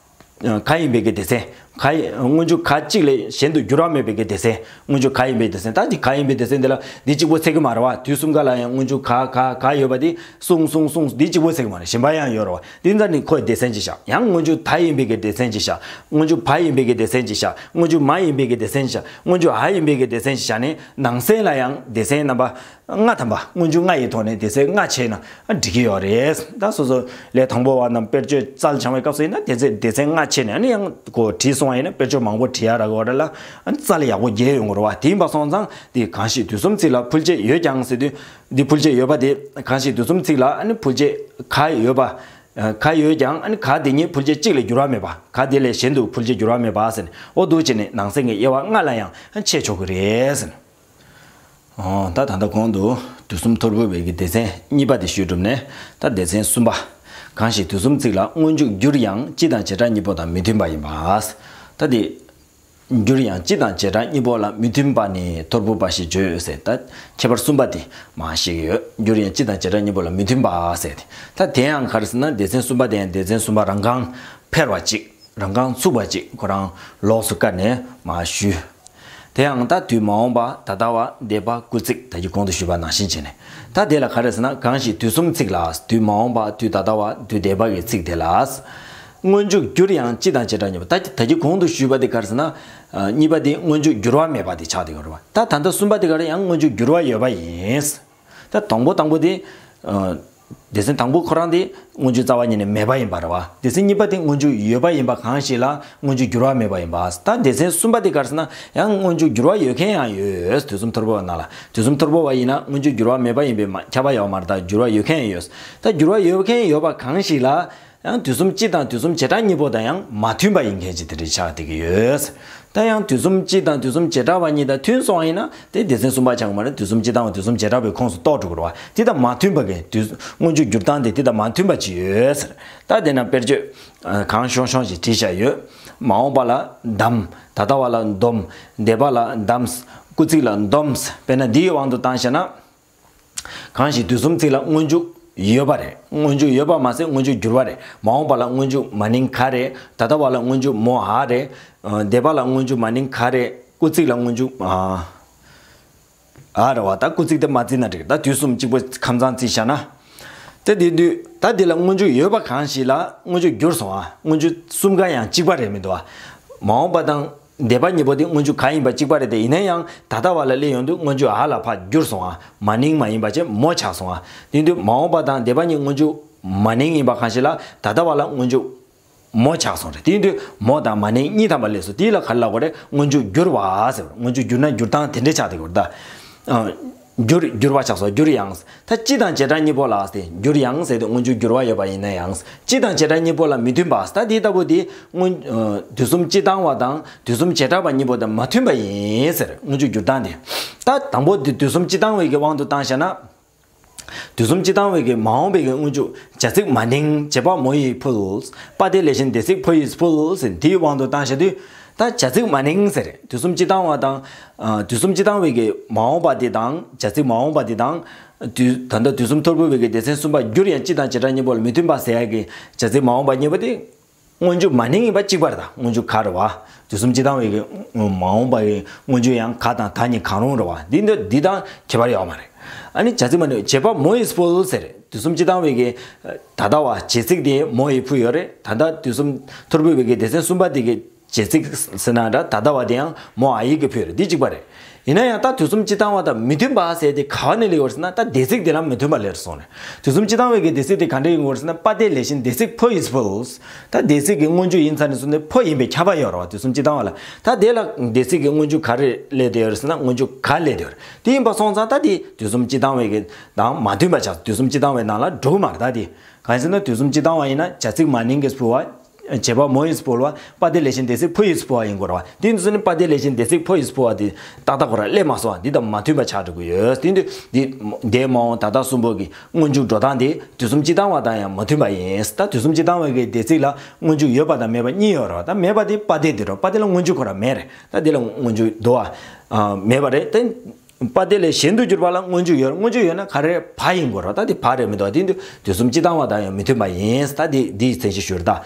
ག་ཡིན་པའི་གི་སྡེ་ཚན། ག་ཡི་སྔོན་འཇུག་ག་གཅིག་ལས་གཞན་དུ་འགྱུར་བ་མེད་པའི་གི་སྡེ་ཚན། སྔོན་འཇུག་ག་ཡིན་པའི་སྡེ་ཚན། ད་འདི་ག་ཡིན་པའི་སྡེ་ཚན་འདི་ལ་འདི་གཅིག་པོ་ཚད་ཀྱི་མ་རེད་བ། དུས་གསུམ་ཀ་ལ་ཡང་སྔོན་འཇུག་ག་ག་ག་ཡོད་པ་འདི་གསུངས་གསུངས་གསུངས། འདི་གཅིག་པོ་ཚད་ཀྱི་མ་རེད། གཞན་པ་ཡང་ཡོད་རེད་བ། འདི་འདྲ་ནི་ཁོའི་སྡེ་ཚན་གཅིག་བཞག། ཡང་སྔོན་འཇུག་ད་ཡིན་པའི་གི་སྡེ་ཚན་གཅིག་བཞག། སྔོན་འཇུག་བ་ཡིན་པའི་གི་སྡེ་ཚན་གཅིག་བཞག། སྔོན་འཇུག་མ་ཡིན་པའི་གི་སྡེ་ཚན་གཅིག་བཞག། སྔོན་འཇུག་འ་ཡིན་པའི་གི་སྡེ་ཚན་གཅིག་བཞག་ནས། ནང་གསེས་ལ་ཡང་སྡེ་ཚན་རྣམ་པ་ལྔ་ཐམ་པ། སྔོན་འཇུག་ལྔ་ཡི་ཐོག་ནས་སྡེ་ཚན་ལྔ་ཕྱེ་ན་འགྲིག་གི་ཡོད་རེད། ད་སོ་སོ་ལས་དང་པོ་བ་རྣམས་དཔེར་བརྗོད་རྩལ་སྦྱང་བའི་སྐབས་སུ་ཡིན་ན་སྡེ་ཚན་སྡེ་ཚན་ལྔ་ཕྱེ་ནས། ཨ་ནི་ཡང་ཁོ་བྲིས་སོང་བ་ཡིན་ན་དཔེར་བརྗོད་མང་པོ་བྲིས་ཡ་རག་གི་ཡོད་རེད་ལ། ཨ་ནི་རྩལ་ཡག་པོ་རྒྱས་ཡོང་གི་རེད་བ། དེ་ཡིན་པ་སོང་ཙང་དེ་གང་ཞིག་དུས་གསུམ་ཚིག་ལ་ཕུལ་བྱེད་ཡོད་ཀྱང་ཟེར་དུས། འདི་ཕུལ་བྱེད་ཡོད་པ་དེ་གང་ཞིག་དུས་གསུམ་ཚིག་ལ་ཨ་ནི་ཕུལ་བྱེད་ག་ཡོད་པ། ག་ཡོད་ཀྱང་ཨ་ནི་ག་དེ་ཉིད་ཕུལ་བྱེད་གཅིག་ལས་འགྱུར་བ་མེད་པ། ག་དེ་ལས་གཞན་དུ་ཕུལ་བྱེད་འགྱུར་བ་མེད་པ་ཟེར་ནས། འོ་འདུག་བྱས་ནས་ནང་གསེས་ཀྱི་དབྱེ་བ་ལྔ་ལ་ཡང་ཕྱེ་ཆོག་གི་རེད་ཟེར་ནས། ཨོ། ད་ད་ལྟ་གོང་དུ་དུས་གསུམ་ཐོར་བུ་བའི་གི་སྡེ་ཚན་གཉིས་པ་དེ་ཞུས་གྲུབ་ནས། ད་སྡེ་ཚན་གསུམ་པ། གང་ཞིག་དུས་གསུམ་ཚིག་ལ་སྔོན་འཇུག་འགྱུར་ཡང་སྤྱི་དང་བྱེ་བྲག་གཉིས་པོ་དང་མི་མཐུན་པ་ཡིན་པ། ད་དེ། འགྱུར་ཡང་སྤྱི་དང་བྱེ་བྲག་གཉིས་པོ་ལ་མི་མཐུན་པ་ནི་ཐོར་བུ་པ་ཞེས་བརྗོད་ཟེར། ད་ཁྱད་པར་གསུམ་པ་དེ་མར་བཤད་ཀྱི་ཡོད། འགྱུར་ཡང་སྤྱི་དང་བྱེ་བྲག་གཉིས་པོ་ལ་མི་མཐུན་པ་ཟེར་ཏེ། ད་དེ་ཡང་ག་རེ་ཟེར་ན། སྡེ་ཚན་གསུམ་པ་དེ་ཡང་སྡེ་ཚན་གསུམ་པ་རང་རྐང་འཕེར་བ་གཅིག། རང་རྐང་ཚུགས་པ་གཅིག་ཁོ་རང་ལོགས་སུ་བཀར་ནས་མར་ཞུས། དེ་ཡང་ད་དུས་མ་འོངས་པ། ད་ལྟ་བ། འདས་པ། སྐུལ་ཚིག་ད་གིན་གོང་དུ་ཞུས་པ་ནང་བཞིན་བྱས་ནས། ད་དེ་ལ་ག་རེ་ཟེར་ན། གང་ཞིག་དུས་གསུམ་ཚིག་ལ། དུས་མ་འོངས་པ། དུས་ད་ལྟ་བ། དུས་འདས་པ་གི་ཚིག་དེ་ལ། སྔོན་འཇུག་འགྱུར་ཡང་སྤྱི་དང་བྱེ་བྲག་གཉིས་པོ། ད་ད་གིན་གོང་དུ་ཞུས་པ་དེ་ག་རེ་ཟེར་ན། ཨ། གཉིས་པ་དེ་སྔོན་འཇུག་འགྱུར་བ་མེད་པ་དེ་ཆགས་བསྡད་ཡོད་རེད་བ། ད་ད་ལྟ་གསུམ་པ་དེ་ག་རེ། ཡང་སྔོན་འཇུག་འགྱུར་བ་ཡོད་པ་ཡིན། ད་དང་པོ་དང་པོ་དེ། ཨ། སྡེ་ཚན་དང་པོ་ཁོ་རང་དེ་སྔོན་འཇུག་རྩ་བ་ཉིད་ནས་མེད་པ་ཡིན་པ་རེད་བ། སྡེ་ཚན་གཉིས་པ་དེ་སྔོན་འཇུག་ཡོད་པ་ཡིན་པ་གང་ཞིག་ལ་སྔོན་འཇུག་འགྱུར་བ་མེད་པ་ཡིན་པ། ད་སྡེ་ཚན་གསུམ་པ་དེ་ག་རེ་ཟེར་ན། ཡང་སྔོན་འཇུག་འགྱུར་བ་ཡོད་མཁན་ཡང་ཡོད། དུས་གསུམ་ཐོར་བུ་ནང་ལ། དུས་གསུམ་ཐོར་བུ་བ་ཡིན་ན་སྔོན་འཇུག་འགྱུར་བ་མེད་པ་ཡིན་པས་མ། ཁྱབ་པ་ཡོད་མ་རེད། ད་འགྱུར་བ་ཡོད་མཁན་ཡང་ཡོད། ད་འགྱུར་བ་ཡོད་མཁན་ཡོད་པ་གང་ཞིག་ལ། ཡང་དུས་གསུམ་སྤྱི་དང་དུས་གསུམ་བྱེ་བྲག་གཉིས་པོ་དང་ཡང་མ་མཐུན་པ་ཡིན་མཁན་ཅིག་དེ་འདྲ་ཆགས་བསྡད་ཀྱི་ཡོད། ད་ཡང་དུས་གསུམ་སྤྱི་དང་དུས་གསུམ་བྱེ་བྲག་པ་གཉིས་དང་མཐུན་སོང་བ་ཡིན་ན་དེ་སྡེ་ཚན་གསུམ་པ་ཆགས་ཀྱི་མ་རེད། དུས་གསུམ་སྤྱི་དང་བ་དུས་གསུམ་བྱེ་བྲག་པའི་ཁོངས་སུ་གཏོགས་འགྲོ་གི་རེད་བ། དེ་དང་མ་མཐུན་པ་གི་དུས། སྔོན་འཇུག་འགྱུར་སྟངས་དེ་དེ་དང་མ་མཐུན་པ་ཅིག་ཡོད་ཟེར། ད་དེ་ན་དཔེར་བརྗོད་གང་བྱུང་བྱུང་ཞིག་བྲིས་བཞག་ཡོད། མ་འོངས་པ་ལ་འདམ། ད་ལྟ་བ་ལ་འདོམ། འདས་པ་ལ་འདམས། སྐུལ་ཚིག་ལ་འདོམས། དཔེར་ན་འདིའི་དབང་དུ་བཏང་བྱས་ན། གང་ཞིག་དུས་གསུམ་ཚིག་ལ་སྔོན་འཇུག་ཡོད་པ་རེད། སྔོན་འཇུག་ཡོད་པ་མ་ཟད་སྔོན་འཇུག་འགྱུར་བ་རེད། མ་འོངས་པ་ལ་སྔོན་འཇུག་མ་ནིང་ག་རེད། ད་ལྟ་བ་ལ་སྔོན་འཇུག་མོ་འ་རེད། ཨ། འདས་པ་ལ་སྔོན་འཇུག་མ་ནིང་ག་རེད། སྐུལ་ཚིག་ལ་སྔོན་འཇུག་ཨ། འ་རེད་བ། ད་སྐུལ་ཚིག་དེ་མ་བརྩིས་ན་འགྲིག། ད་དུས་གསུམ་གཅིག་པོ་ཁམས་ཚང་བརྩིས་བཞག་ན། དེ་དེ་དུས་ད་འདི་ལ་སྔོན་འཇུག་ཡོད་པ་གང་ཞིག་ལ་སྔོན་འཇུག་འགྱུར་སོང་ཨ། སྔོན་འཇུག་གསུམ་ཀ་ཡང་གཅིག་པ་རེད་མི་འདུག་ཨ། མ་འོངས་པ་དང་འདས་པ་གཉིས་པོ་དེ་སྔོན་འཇུག་ག་ཡིན་པ་གཅིག་པ་རེད་དེ། ཡིན་ན་ཡང་ད་ལྟ་བ་ལ་སླེབས་ཡོང་དུས་སྔོན་འཇུག་འ་ལ་ཕར་འགྱུར་སོང་ཨ། མ་ནིང་མ་ཡིན་པ་བྱས་མོ་ཆགས་སོང་ཨ། དེ་དུས་མ་འོངས་པ་དང་འདས་པ་གཉིས་སྔོན་འཇུག་མ་ནིང་ཡིན་པ་གང་ཞིག་ལ་ད་ལྟ་བ་ལ་སྔོན་འཇུག་མོ་ཆགས་སོང་རེད། དེ་དུས་མོ་དང་མ་ནིང་གཉིས་ཐམ་པ་སླེབས་སོང་། དེ་ལ་ག་རེ་ལབ་དགོས་རེད། སྔོན་འཇུག་འགྱུར་བ་ཟེར། སྔོན་འཇུག་འགྱུར་ན་འགྱུར་སྟངས་དེ་འདྲ་ཆགས་བསྡད་ཀྱི་ཡོད་རེད་ད། ཨ། འགྱུར་འགྱུར་བ་ཆགས་སོང་། འགྱུར་ཡང་། ད་སྤྱི་དང་བྱེ་བྲག་གཉིས་པོ་ལ་ཟེར། འགྱུར་ཡང་ཟེར་དུས་སྔོན་འཇུག་འགྱུར་བ་ཡོད་པ་ཡིན་ན་ཡང་། སྤྱི་དང་བྱེ་བྲག་གཉིས་པོ་ལ་མི་མཐུན་པ། ད་དེ་ལྟ་བུ་དེ་སྔོན། ཨ། དུས་གསུམ་སྤྱི་བཏང་བ་དང་དུས་གསུམ་བྱེ་བྲག་པ་གཉིས་པོ་དང་མ་མཐུན་པ་ཡིན་ཟེར། སྔོན་འཇུག་འགྱུར་སྟངས་དེ། ད་དང་པོ་དེ་དུས་གསུམ་སྤྱི་བཏང་བའི་གི་དབང་དུ་བཏང་བཞག་ན། དུས་གསུམ་སྤྱི་བཏང་བའི་གི་མ་འོངས་པའི་གི་སྔོན་འཇུག་བྱ་ཚིག་མ་ནིང་བྱེད་པ་མོ་ཡིས་ཕུལ། པ་དེ་ལས་གཞན་འདས་ཚིག་ཕོ་ཡིས་ཕུལ་ཟེར་དེའི་དབང་དུ་བཏང་བཞག་དུས། ད་བྱ་ཚིག་མ་ནིང་ཟེར། དུས་གསུམ་སྤྱི་བཏང་བ་དང་། ཨ། དུས་གསུམ་སྤྱི་བཏང་བའི་གི་མ་འོངས་པ་དེ་དང་བྱ་ཚིག་མ་འོངས་པ་དེ་དང་། དུས་ད་ལྟ་དུས་གསུམ་ཐོར་བུ་བའི་གི་སྡེ་ཚན་གསུམ་པ་འགྱུར་ཡང་སྤྱི་དང་བྱེ་བྲག་གཉིས་པོ་ལ་མི་མཐུན་པ་ཟེར་ཡ་གི་བྱ་ཚིག་མ་འོངས་པ་གཉིས་པོ་དེ། སྔོན་འཇུག་མ་ནིང་ཡིན་པ་གཅིག་པ་རེད་ད། སྔོན་འཇུག་ག་རེད་བ། དུས་གསུམ་སྤྱི་བཏང་བའི་གི་མ་འོངས་པ་ཡི་སྔོན་འཇུག་ཡང་ག་དང་ད་གཉིས་གང་རུང་རེད་བ། འདི་འདི་འདི་དང་ཁྱད་པར་ཡོད་མ་རེད། ཨ་ནི་བྱ་ཚིག་མ་ནིང་བྱེད་པ་མོ་ཡིས་ཕུལ་ཟེར། དུས་གསུམ་སྤྱི་བཏང་བའི་གི་ད་ལྟ་བ་བྱེད་ཚིག་དེ་མོ་ཡིས་ཕུལ་ཡོད་རེད། ད་ལྟ་དུས་གསུམ་ཐོར་བུ་བའི་གི་སྡེ་ཚན་གསུམ་པ་དེ་གི་བྱེད་ཚིག་ཟེར་ན་འདྲ། ད་ལྟ་བ་དེ་ཡང་མོ་འ་ཡིག་གིས་ཕུལ་ཡོད་རེད། འདི་གཅིག་པ་རེད། ཡིན་ན་ཡང་ད་དུས་གསུམ་སྤྱི་བཏང་བ་དང་མི་མཐུན་པ་ཟེར་དེ་ག་བ་ནས་སླེབས་ཡོད་རེད་ཟེར་ན། ད་སྡེ་ཚིག་དེ་ལ་མི་མཐུན་པ་སླེབས་སོང་རེད། དུས་གསུམ་སྤྱི་བཏང་བའི་གི་སྡེ་ཚིག་དེ་ག་འདྲ་ཡིན་དགོས་རེད་ཟེར་ན། པ་དེ་ལས་གཞན་འདས་ཚིག་ཕོ་ཡིས་ཕུལ། ད་འདས་ཚིག་གི་སྔོན་འཇུག་ཡིན་ཚར་ནས་བཟུང་ནས་ཕོ་ཡིན་པའི་ཁྱབ་པ་ཡོད་རེད་བ། དུས་གསུམ་སྤྱི་བཏང་བ་ལ། ད་དེ་ལ་འདས་ཚིག་གི་སྔོན་འཇུག་ག་རེ་སླེབས་བསྡད་ཡོད་རེད་ཟེར་ན། སྔོན་འཇུག་ག་སླེབས་བསྡད་ཡོད་རེད། དེ་ཡིན་པ་སོང་ཙང་ད་དེ་དུས་གསུམ་སྤྱི་བཏང་བའི་གི་དང་མ་མཐུན་པ་ཆགས། དུས་གསུམ་སྤྱི་བཏང་བའི་ནང་ལ་འགྲོ་གི་མ་རེད། ད་དེ་གང་ཡིན་ཟེར་ན། དུས་གསུམ་སྤྱི་བཏང་བ་ཡིན་ན་བྱ་ཚིག་མ་ནིང་གིས་ཕུལ་བ། བྱེད་པ་མོ་ཡིས་ཕུལ་བ། པ་དེ་ལས་གཞན་འདས་ཚིག་ཕོ་ཡིས་ཕུལ་བ་ཡིན་དགོས་རེད་བ། དེ་ཡིན་དུས་ནི་པ་དེ་ལས་གཞན་འདས་ཚིག་ཕོ་ཡིས་ཕུལ་བ་དེ་ཏག་ཏག་ཁོ་རང་སླེབས་མ་སོང་བ། འདི་དང་མ་མཐུན་པ་ཆགས་འགྲོ་གི་ཡོད། དེ་ཡིན་དུས་འདི་འདས་མ་འོངས་ད་ལྟ་གསུམ་པོ་གི་སྔོན་འཇུག་འགྲོ་སྟངས་དེ་དུས་གསུམ་སྤྱི་བཏང་བ་དང་ཡང་མ་མཐུན་པ་ཡིན། ད་དུས་གསུམ་སྤྱི་བཏང་བའི་གི་འདས་ཚིག་ལ་སྔོན་འཇུག་ཡོད་པ་དང་མེད་པ་གཉིས་ཡོད་རེད་བ། ད་མེད་པ་དེ་པ་དེ་དེ་རེད། པ་དེ་ལ་སྔོན་འཇུག་ཁོ་རང་མེད་རེད། ད་དེ་ལ་སྔོན་འཇུག་འདུག་བ། ཨ། མེད་པ་རེད། དེ། པ་དེ་ལས་གཞན་དུ་གྱུར་པ་ལ་སྔོན་འཇུག་ཡོད། སྔོན་འཇུག་ཡོད་ན་ག་རེ་བ་ཡིན་དགོས་རེད། ད་དེ་བ་རེད་མི་འདུག་དེ་དུས་དུས་གསུམ་སྤྱི་བཏང་བ་དང་ཡང་མི་མཐུན་པ་ཡིན། ད་དེ་འདིའི་མཚན་གཞི་ཞུ་རེད་ད།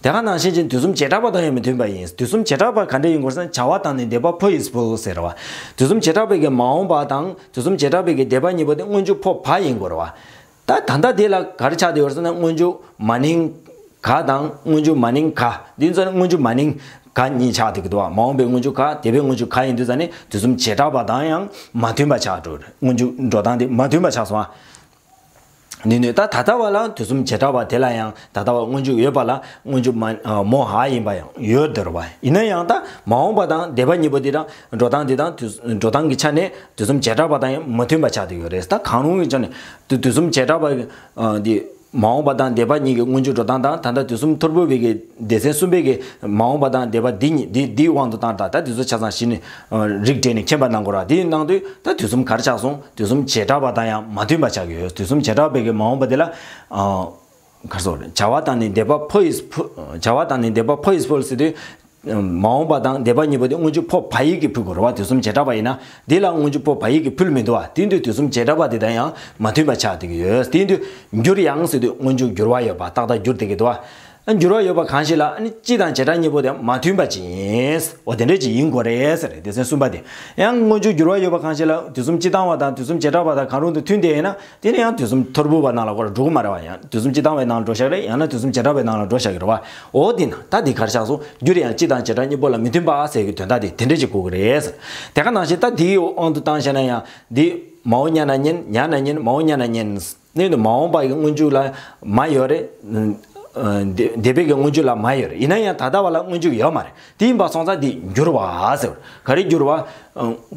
དེ་ག་ནང་བཞིན་གྱི་དུས་གསུམ་བྱེ་བྲག་པ་དང་ཡང་མི་མཐུན་པ་ཡིན། དུས་གསུམ་བྱེ་བྲག་པ་ག་འདྲ་ཡིན་དགོས་ཟེར་ན། བྱ་བ་དང་ནི་འདས་པ་འཕོ་ཡི་སྤོལ་ཟེར་བ། དུས་གསུམ་བྱེ་བྲག་པའི་གི་མ་འོངས་པ་དང་དུས་གསུམ་བྱེ་བྲག་པའི་གི་འདས་པ་གཉིས་པོ་དེ་སྔོན་འཇུག་འཕོ་བ་ཡིན་དགོས་རེད་བ། ད་ད་ལྟ་དེ་ལ་ག་རེ་ཆགས་བསྡད་ཡོད་ཟེར་ན། སྔོན་འཇུག་མ་ནིང་ག་དང་སྔོན་འཇུག་མ་ནིང་ག། འདི་ཚོ་ནི་སྔོན་འཇུག་མ་ནིང་ག་གཉིས་ཆགས་བསྡད་ཀྱི་འདུག་བ། མ་འོངས་པའི་སྔོན་འཇུག་ག། འདས་པའི་སྔོན་འཇུག་ག་ཡིན་དུས་ཙ་ནི་དུས་གསུམ་བྱེ་བྲག་པ་དང་ཡང་མ་མཐུན་པ་ཆགས་འགྲོ། སྔོན་འཇུག་འགྲོ་སྟངས་དེ་མ་མཐུན་པ་ཆགས་སོང་བ། ནི་ནི་ད་ད་ལྟ་བ་ལ་དུས་གསུམ་བྱེ་བྲག་པ་དེ་ལ་ཡང་ད་ལྟ་བ་སྔོན་འཇུག་ཡོད་པ་ལ་སྔོན་འཇུག་མ་མོ་ཧ་ཡིན་པ་ཡང་ཡོད་འདོད་རེད་བ། ཡིན་ན་ཡང་ད་མ་འོངས་པ་དང་འདས་པ་གཉིས་པོ་དེ་དང་འགྲོ་སྟངས་དེ་དང་དུས་འགྲོ་སྟངས་ཀྱི་ཆ་ནས་དུས་གསུམ་བྱེ་བྲག་པ་དང་ཡང་མ་མཐུན་པ་ཆགས་བསྡད་ཡོད་རེད། ད་གང་རུང་གི་ཆ་ནས་དུ་དུས་གསུམ་བྱེ་བྲག་པ་འདི་མ་འོངས་པ་དང་འདས་པ་གཉིས་ཀྱི་སྔོན་འཇུག་འགྲོ་སྟངས་དང་། ད་ལྟ་དུས་གསུམ་ཐོར་བུ་བའི་གི་སྡེ་ཚན་གསུམ་པའི་གི་མ་འོངས་པ་དང་འདས་པ་འདི་གཉིས་འདི་འདིའི་དབང་དུ་བཏང་། ད་ད་དུས་ཚོད་ཆ་ཚང་གཞི་ནས་རིགས་བསྒྲེས་ནས་མཁྱེན་པ་གནང་དགོས་ར། དེ་ཡིན་ནང་དུས་ད་དུས་གསུམ་ག་རེ་ཆགས་སོང་། དུས་གསུམ་བྱེ་བྲག་པ་དང་ཡང་མ་མཐུན་པ་ཆགས་ཀྱི་ཡོད། དུས་གསུམ་བྱེ་བྲག་པའི་གི་མ་འོངས་པ་དེ་ལ་ག་རེ་ཟེར། བྱ་བ་དང་ནི་འདས་པ་འཕོ་ཡི་སྤོལ། བྱ་བ་དང་ནི་འདས་པ་འཕོ་ཡི་སྤོལ་ཟེར་དུས། མ་འོངས་པ་དང་འདས་པ་གཉིས་པོ་དེ་སྔོན་འཇུག་འཕོ་བ་ཡིག་གིས་ཕུལ་དགོས་རེད་བ། དུས་གསུམ་བྱེ་བྲག་པ་ཡིན་ན་འདི་ལ་སྔོན་འཇུག་འཕོ་བ་ཡིག་གིས་ཕུལ་མི་འདུག་བ། དེ་དུས་དུས་གསུམ་བྱེ་བྲག་པ་དེ་དང་ཡང་མ་མཐུན་པ་ཆགས་བསྡད་ཀྱི་ཡོད། དེ་དུས་འགྱུར་ཡང་ཟེར་དུས་སྔོན་འཇུག་འགྱུར་བ་ཡོད་པ་ཏག་ཏག་འགྱུར་བསྡད་ཀྱི་འདུག་བ། འགྱུར་བ་ཡོད་པ་གང་ཞིག་ལ་ཨ་ནི་སྤྱི་དང་བྱེ་བྲག་གཉིས་པོ་དེ་མ་མཐུན་པ་ཅིག་ཡིན། འོ་དེ་འདྲ་ཅིག་ཡིན་དགོས་རེད་ཟེར། སྡེ་ཚན་གསུམ་པ་དེ་ཡང་སྔོན་འཇུག་འགྱུར་བ་ཡོད་པ་གང་ཞིག་ལ་དུས་གསུམ་སྤྱི་བཏང་བ་དང་དུས་གསུམ་བྱེ་བྲག་པ་དང་གང་རུང་དུ་མཐུན་བསྡད་ཡིན་ན། དེ་ནི་ཡང་དུས་གསུམ་ཐོར་བུ་བ་ནང་ལ་སྐོར་འགྲོ་གི་མ་རེད་བ། ཡང་དུས་གསུམ་སྤྱི་བཏང་བའི་ནང་ལ་འགྲོ་བཞག་རེད། ཡང་ན་དུས་གསུམ་བྱེ་བྲག་པའི་ནང་ལ་འགྲོ་བཞག་གི་རེད་བ། འོ་དེ་ན་ད་འདི་གར་ཆགས་སོང་། འགྱུར་ཡང་སྤྱི་དང་བྱེ་བྲག་གཉིས་པོ་ལ་མི་མཐུན་པ་ཟེར་གྱི་དོན་དག་དེ་དེ་འདྲ་ཅིག་གོ་གི་རེད། དེ་ག་ནང་བཞིན་ད་འདིའི་དབང་དུ་བཏང་བྱས་ན་ཡང་འདི་མའོ་ཉ་ན་ཉན། ཉ་ན་ཉན། མའོ་ཉ་ན་ཉན། ནས་ནི་མ་འོངས་པ་གི་སྔོན་འཇུག་ལ་མ་ཡོད་རེད། འདས་པའི་གི་སྔོན་འཇུག་ལ་མ་ཡོད་རེད། ཡིན་ན་ཡང་ད་ལྟ་བ་ལ་སྔོན་འཇུག་ཡོད་མ་རེད། དེ་ཡིན་པ་སོང་ཙང་འདི་འགྱུར་བ་ཟེར། ག་རེ་འགྱུར་བ།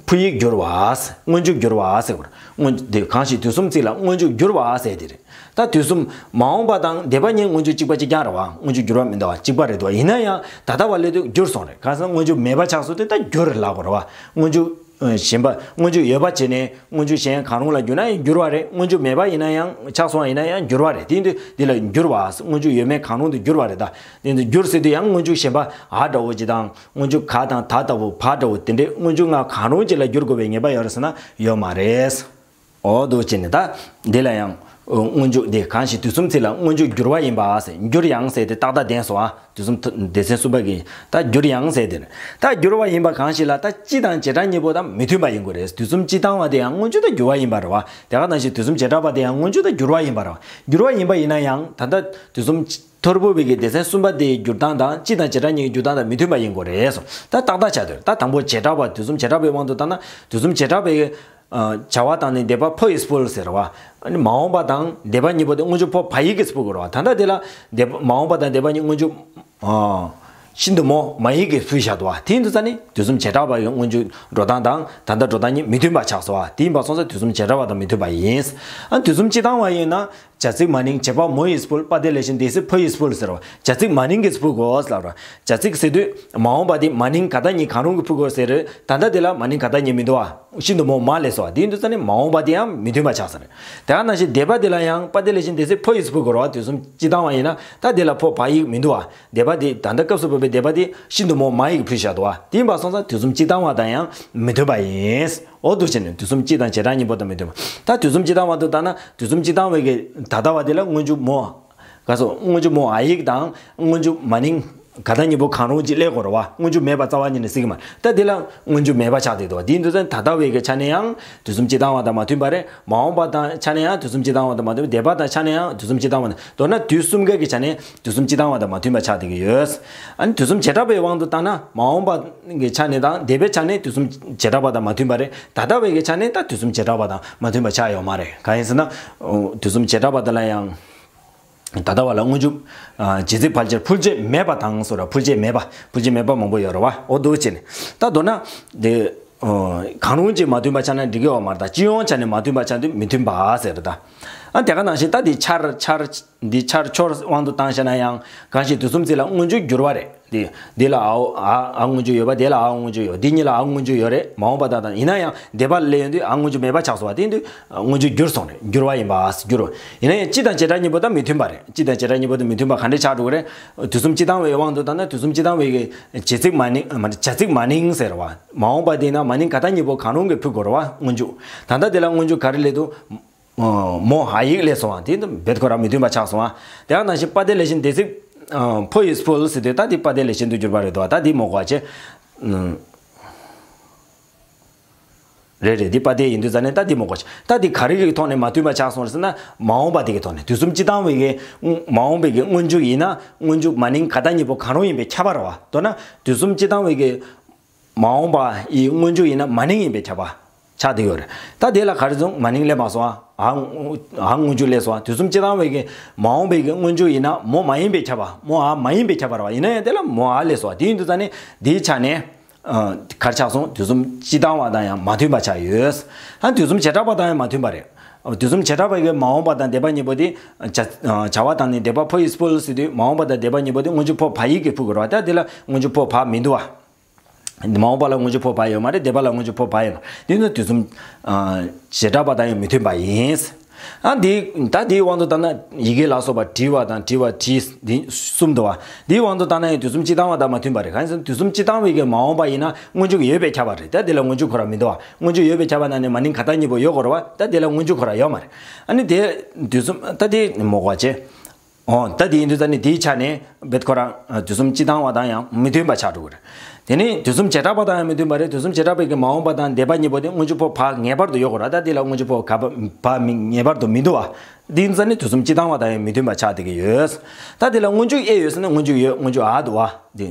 འཕོ་ཡིག་འགྱུར་བ། སྔོན་འཇུག་འགྱུར་བ་ཟེར། སྔོན་དེ་གང་ཞིག་དུས་གསུམ་གཅིག་ལ་སྔོན་འཇུག་འགྱུར་བ་ཟེར་དེ་རེད། ད་དུས་གསུམ་མ་འོངས་པ་དང་འདས་པ་གཉིས་སྔོན་འཇུག་གཅིག་པ་གཅིག་རྐྱང་རེད་བ། སྔོན་འཇུག་འགྱུར་བ་མི་འདུག་བ། གཅིག་པ་རེད་འདུག་བ། ཡིན་ན་ཡང་ད་ལྟ་བ་སླེབས་དུས་འགྱུར་སོང་རེད། གང་ཟེར་ན་སྔོན་འཇུག་མེད་པ་ཆགས་སོང་དུས་ད་འགྱུར་ལབ་དགོས་རེད་བ། སྔོན་འཇུག་གཞན་པ་སྔོན་འཇུག་ཡོད་པ་བྱས་ནས་སྔོན་འཇུག་གཞན་གང་རུང་ལ་བསྒྱུར་ན་ཡང་འགྱུར་བ་རེད། སྔོན་འཇུག་མེད་པ་ཡིན་ན་ཡང་ཆགས་སོང་བ་ཡིན་ན་ཡང་འགྱུར་བ་རེད། དེ་ཡིན་དུས་འདི་ལ་འགྱུར་བ། སྔོན་འཇུག་ཡོད་མེད་གང་རུང་དུ་འགྱུར་བ་རེད། ད་དེ་ཡིན་དུས་འགྱུར་ཟེར་དུས་ཡང་སྔོན་འཇུག་གཞན་པ་འ་འདྲ་བོ་ཅིག་དང་སྔོན་འཇུག་ག་དང་ད་ལྟ་བུ་བ་འདྲ་བོ་དེ་འདྲའི་སྔོན་འཇུག་ལྔ་གང་རུང་ཅིག་ལ་བསྒྱུར་དགོས་པའི་ངེས་པ་ཡོད་རེད་ཟེར་ན་ཡོད་མ་རེད། འོ་འདུག་བྱས་ནས་ད་འདི་ལ་ཡང་སྔོན་འཇུག་དེ་གང་ཞིག་དུས་གསུམ་གཅིག་ལ་སྔོན་འཇུག་འགྱུར་བ་ཡིན་པ་ཟེར། འགྱུར་ཡང་ཟེར་དེ་ཏག་ཏག་བསྟན་སོང་ཨ། དུས་གསུམ་ཐོ་སྡེ་ཚན་གསུམ་པ་གི་ད་འགྱུར་ཡང་ཟེར་དེར། ད་འགྱུར་བ་ཡིན་པ་གང་ཞིག་ལ་ད་སྤྱི་དང་བྱེ་བྲག་གཉིས་པོ་དང་མི་མཐུན་པ་ཡིན་དགོས་རེད། དུས་གསུམ་སྤྱི་བཏང་བ་དེ་ཡང་སྔོན་འཇུག་ད་འགྱུར་བ་ཡིན་པ་རེད་བ། དེ་ག་ནང་བཞིན་དུས་གསུམ་བྱེ་བྲག་པ་དེ་ཡང་སྔོན་འཇུག་ད་འགྱུར་བ་ཡིན་པ་རེད་བ། འགྱུར་བ་ཡིན་པ་ཡིན་ན་ཡང་ད་ལྟ་དུས་གསུམ་ཐོར་བུ་བའི་གི་སྡེ་ཚན་གསུམ་པ་དེའི་འགྱུར་སྟངས་དང་སྤྱི་དང་བྱེ་བྲག་གཉིས་ཀྱི་འགྱུར་སྟངས་དང་མི་མཐུན་པ་ཡིན་དགོས་རེད་སོ། ད་ཏག་ཏག་ཆགས་འདུག་ད་དང་པོ་བྱེ་བྲག་པ་དུས་གསུམ་བྱེ་བྲག་པའི་དབང་དུ་བཏང་ན་དུས་གསུམ་བྱེ་བྲག་པའི་གི་བྱ་བ་དང་ནི་འདས་པ་འཕོ་ཡི་སྤོལ་ཟེར་བ། ཨ་ནི་མ་འོངས་པ་དང་འདས་པ་གཉིས་པོ་དེ་སྔོན་འཇུག་འཕོ་བ་ཡིག་གིས་སྤོ་དགོས་རེད་བ། ད་ལྟ་དེ་ལ་འདས་པ་མ་འོངས་པ་དང་འདས་པ་གཉིས་སྔོན་འཇུག་ཨ། ཤིན་ཏུ་མོ་མ་ཡིག་གིས་ཕུལ་བཞག་འདུག་བ། དེ་ཡིན་དུས་ཙ་ནི་དུས་གསུམ་བྱེ་བྲག་པ་ཡི་སྔོན་འཇུག་འགྲོ་སྟངས་དང་ད་ལྟ་འགྲོ་སྟངས་གཉིས་མི་མཐུན་པ་ཆགས་སོང་བ། དེ་ཡིན་པ་སོང་ཙང་དུས་གསུམ་བྱེ་བྲག་པ་དང་མི་མཐུན་པ་ཡིན། ཨ་དུས་གསུམ་སྤྱི་བཏང་བ་ཡིན་ན་བྱ་ཚིག་མ་ནིང་བྱེད་པ་མོ་ཡིས་སྤོལ། པ་དེ་ལས་གཞན་འདས་ཚིག་འཕོ་ཡིས་སྤོལ་ཟེར་བ། བྱ་ཚིག་མ་ནིང་གིས་སྤོ་དགོས་ལབ་ར། བྱ་ཚིག་ཟེར་དུས་མ་འོངས་པ་དེ་མ་ནིང་ག་ད་གཉིས་གང་རུང་གིས་ཕུལ་དགོས་ཟེར། ད་ལྟ་དེ་ལ་མ་ནིང་ག་ད་གཉིས་མི་འདུག་བ། ཤིན་ཏུ་མོ་མ་ལས་སོ། དེ་ཡིན་དུས་ཙ་ནི་མ་འོངས་པ་དེ་ཡང་མི་མཐུན་པ་ཆགས་ས་རེད། དེ་ག་ནང་བཞིན་འདས་པ་དེ་ལ་ཡང་པ་དེ་ལས་གཞན་འདས་ཚིག་འཕོ་ཡིས་སྤོ་དགོས་རེད་བ། དུས་གསུམ་སྤྱི་བཏང་བ་ཡིན་ན་ད་དེ་ལ་འཕོ་བ་ཡིག་མི་འདུག་བ། འདས་པ་དེ་ད་ལྟ་སྐབས་སུ་བབས་པའི་འདས་པ་དེ་ཤིན་ཏུ་མོ་མ་ཡིག་ཕུལ་བཞག་འདུག་བ། དེ་ཡིན་པ་སོང་ཙང་དུས་གསུམ་སྤྱི་བཏང་བ་དང་ཡང་མི་མཐུན་པ་ཡིན། འོ་འདུག་བྱས་ནས་དུས་གསུམ་སྤྱི་དང་བྱེ་བྲག་གཉིས་པོ་དང་མི་མཐུན་པ། ད་དུས་གསུམ་སྤྱི་བཏང་བ་དུ་ལྟ་ན་དུས་གསུམ་སྤྱི་བཏང་བའི་གི་ད་ལྟ་བ་དེ་ལ་སྔོན་འཇུག་མོ། ག་སོ་སྔོན་འཇུག་མོ་འ་ཡིག་དང་སྔོན་འཇུག་མ་ནིང་ག་ད་གཉིས་པོ་གང་རུང་ཅིག་སླེབས་དགོས་རེད་བ། སྔོན་འཇུག་མེད་པ་རྩ་བ་ཉིད་ནས་སྲིད་ཀྱི་མ་རེད། ད་དེ་ལ་སྔོན་འཇུག་མེད་པ་ཆགས་བསྡད་འདུག་བ། དེ་ཡིན་དུས་ཙང་ད་ལྟ་བའི་གི་ཆ་ནས་ཡང་དུས་གསུམ་སྤྱི་བཏང་བ་དང་མ་མཐུན་པ་རེད། མ་འོངས་པ་དང་ཆ་ནས་ཡང་དུས་གསུམ་སྤྱི་བཏང་བ་དང་མ་མཐུན། འདས་པ་དང་ཆ་ནས་ཡང་དུས་གསུམ་སྤྱི་བཏང་བ་དང་མ་མཐུན་པ། མདོར་ན་དུས་གསུམ་གའི་གི་ཆ་ནས་དུས་གསུམ་སྤྱི་བཏང་བ་དང་མ་མཐུན་པ་ཆགས་བསྡད་ཀྱི་ཡོད། ཨ་ནི་དུས་གསུམ་བྱེ་བྲག་པའི་དབང་དུ་བཏང་ན་མ་འོངས་པ་གི་ཆ་ནས་དང་འདས་པའི་ཆ་ནས་དུས་གསུམ་བྱེ་བྲག་པ་དང་མ་མཐུན་པ་རེད། ད་ལྟ་བའི་གི་ཆ་ནས་ད་དུས་གསུམ་བྱེ་བྲག་པ་དང་མ་མཐུན་པ་ཆགས་ཡོད་མ་རེད། གང་ཡིན་ཟེར་ན། དུས་གསུམ་བྱེ་བྲག་པ་དེ་ལ་ཡང་ད་ལྟ་བ་ལ་སྔོན་འཇུག་ཨ་བྱེད་ཚིག་ཕལ་ཆེར་འཕུལ་བྱེད་མེད་པ་དང་སོགས་ར། འཕུལ་བྱེད་མེད་པ། འཕུལ་བྱེད་མེད་པ་མང་པོ་ཡོད་རེད་བ། འོ་འདུག་བྱས་ནས་ད་མདོར་ན་དེ་གང་རུང་གཅིག་མ་མཐུན་པ་ཆགས་ན་འགྲིག་གི་ཡོད་མ་རེད། ད་སྤྱི་ཡོངས་ཆ་ནས་མ་མཐུན་པ་ཆགས་དུས་མི་མཐུན་པ་ཟེར་རེད་ད། ཨ་དེ་ག་ནང་བཞིན་ད་འདི་ཆར་ཆར་འདི་ཆར་ཆོར་དབང་དུ་བཏང་བྱས་ན་ཡང་གང་ཞིག་དུས་གསུམ་གཅིག་ལ་སྔོན་འཇུག་འགྱུར་བ་རེད། དེ་འདི་ལ་འའོ་འ་འ་སྔོན་འཇུག་ཡོད་པ། དེ་ལ་འའོ་སྔོན་འཇུག་ཡོད། འདི་གཉིས་ལ་འའོ་སྔོན་འཇུག་ཡོད་རེད། མ་འོངས་པ་དང་དང་། ཡིན་ན་ཡང་འདས་པ་སླེབས་ཡོང་དུས་འའོ་སྔོན་འཇུག་མེད་པ་ཆགས་སོང་བ། དེ་ཡིན་དུས་སྔོན་འཇུག་འགྱུར་སོང་རེད། འགྱུར་བ་ཡིན་པ། འགྱུར་བ། ཡིན་ན་ཡང་སྤྱི་དང་བྱེ་བྲག་གཉིས་པོ་དང་མི་མཐུན་པ་རེད། སྤྱི་དང་བྱེ་བྲག་གཉིས་པོ་དང་མི་མཐུན་པ་ག་འདྲས་ཆགས་འགྲོ་གི་རེད། དུས་གསུམ་སྤྱི་བཏང་བའི་དབང་དུ་བཏང་ན་དུས་གསུམ་སྤྱི་བཏང་བའི་གི་བྱེད་ཚིག་མ་ནིང་མ་བྱ་ཚིག་མ་ནིང་ཟེར་བ། མ་འོངས་པ་དེ་ན་མ་ནིང་ག་ད་གཉིས་པོ་གང་རུང་གིས་ཕུལ་དགོས་རེད་བ། སྔོན་འཇུག་ད་ལྟ་དེ་ལ་སྔོན་འཇུག་ག་རེ་སླེབས་འདུག་མོ་འ་ཡིག་སླེབས་སོང་བ། དེ་ཡིན་དུས་རྦད་ཁོ་རང་མི་མཐུན་པ་ཆགས་སོང་བ། དེ་ཡང་ནང་བཞིན་པ་དེ་ལས་གཞན་འདས་ཚིག་ཕོ་ཡི་སྤོལ་ཟེར་དུས་ད་འདི་པ་དེ་ལས་ཤེས་འདུག་གྱུར་པ་རེད་དོ། ད་འདི་མོ་གོ་ཅེ། རེད་རེད། འདི་པ་དེ་ཡིན་དུས་ཙ་ནས་ད་འདི་མོ་གོ་ཅེ། ད་འདི་ག་རེ་གི་ཐོག་ནས་མ་མཐུན་པ་ཆགས་སོང་རེད་ཟེར་ན། མ་འོངས་པ་དེ་གི་ཐོག་ནས། དུས་གསུམ་སྤྱི་བཏང་བའི་གི་མ་འོངས་པའི་གི་སྔོན་འཇུག་ཡིན་ན། སྔོན་འཇུག་མ་ནིང་ག་ད་གཉིས་པོ་གང་རུང་ཡིན་པས་ཁྱབ་པ་རེད་བ། མདོར་ན་དུས་གསུམ་སྤྱི་བཏང་བའི་གི་མ་འོངས་པ་ཡི་སྔོན་འཇུག་ཡིན་ན་མ་ནིང་ཡིན་པས་ཁྱབ་པ་ཆགས་བསྡད་ཡོད་རེད། ད་དེ་ལ་ག་རེ་བྱུང་། མ་ནིང་སླེབས་མ་སོང་ཨ། ཨ་སྔོན་འཇུག་སླེབས་སོང་ཨ། དུས་གསུམ་སྤྱི་བཏང་བའི་གི་མ་འོངས་པའི་གི་སྔོན་འཇུག་ཡིན་ན་མོ་མ་ཡིན་པས་ཁྱབ་པ། མོ་ཨ་མ་ཡིན་པས་ཁྱབ་པ་རེད་བ། ཡིན་ན་ཡང་དེ་ལ་མོ་ཨ་སླེབས་སོང་ཨ། དེ་ཡིན་དུས་ཙ་ནས་དེའི་ཆ་ནས། ཨ། ག་རེ་ཆགས་སོང་། དུས་གསུམ་སྤྱི་བཏང་བ་དང་ཡང་མ་མཐུན་པ་ཆགས་ཡོད། ཨ། དུས་གསུམ་བྱེ་བྲག་པ་དང་ཡང་མ་མཐུན་པ་རེད། དུས་གསུམ་བྱེ་བྲག་པ་གི་མ་འོངས་པ་དང་འདས་པ་གཉིས་པོ་དེ་བྱ་བྱ་བ་དང་ནི་འདས་པ་ཕོ་ཡི་སྤོལ་ཟེར་དུས་མ་འོངས་པ་དང་འདས་པ་གཉིས་པོ་དེ་སྔོན་འཇུག་ཕོ་བ་ཡི་གེ་ཕུག་གི་རེད་བ། ད་དེ་ལ་སྔོན་འཇུག་ཕོ་བ་མི་འདུག་བ། མ་འོངས་པ་ལ་སྔོན་འཇུག་ཕོ་བ་ཡོད་མ་རེད། འདས་པ་ལ་སྔོན་འཇུག་ཕོ་བ་ཡོད་མ་རེད། དེ་ནི་དུས་གསུམ་ཨ་བྱེ་བྲག་པ་དང་ཡང་མི་མཐུན་པ་ཡིན། ཨ་འདི་ད་འདིའི་དབང་དུ་བཏང་ན་ཡི་གེ་ལ་སོགས་པ་བྲི་བ་དང་བྲི་བ་བྲིས་འདི་གསུམ་འདུག་བ། འདིའི་དབང་དུ་བཏང་ན་ཡང་དུས་གསུམ་སྤྱི་བཏང་བ་དང་མ་མཐུན་པ་རེད། གང་ཡིན་ཟེར་ན་དུས་གསུམ་སྤྱི་བཏང་བའི་གི་མ་འོངས་པ་ཡིན་ན་སྔོན་འཇུག་ཡོད་པས་ཁྱབ་པ་རེད། ད་འདི་ལ་སྔོན་འཇུག་ཁོ་རང་མི་འདུག་བ། སྔོན་འཇུག་ཡོད་པས་ཁྱབ་པ་ན་ནི་མ་ནིང་ག་ད་གཉིས་པོ་ཡོད་དགོས་རེད་བ། ད་འདི་ལ་སྔོན་འཇུག་ཁོ་རང་ཡོད་མ་རེད། ཨ་ནི་དེ་དུས་གསུམ་ད་དེ་མོ་གོ་ཅེ། ཨོ། ད་དེ་ཡིན་དུས་ད་ནི་དེའི་ཆ་ནས་བེད་ཁོ་རང་ཨ་དུས་གསུམ་སྤྱི་བཏང་བ་དང་ཡང་མི་མཐུན་པ་ཆགས་འགྲོ་གི་རེད། དེ་ནི་དུས་གསུམ་བྱེ་བྲག་པ་དང་ཡང་མི་མཐུན་པ་རེད། དུས་གསུམ་བྱེ་བྲག་པའི་གི་མ་འོངས་པ་དང་འདས་པ་གཉིས་པོ་དེ་སྔོན་འཇུག་ཕོ་བ་ངེས་པར་དུ་ཡོད་དགོས་རེད། ད་དེ་ལ་སྔོན་འཇུག་ཕོ་ག་བ་བ་མི་ངེས་པར་དུ་མི་འདུག་བ། དེ་ཡིན་ཙང་ནི་དུས་གསུམ་སྤྱི་བཏང་བ་དང་ཡང་མི་མཐུན་པ་ཆགས་བསྡད་ཀྱི་ཡོད། ད་དེ་ལ་སྔོན་འཇུག་ཨེ་ཡོད་ཟེར་ན་སྔོན་འཇུག་ཡོད། སྔོན་འཇུག་ཨ་འདུག་བ། དེ་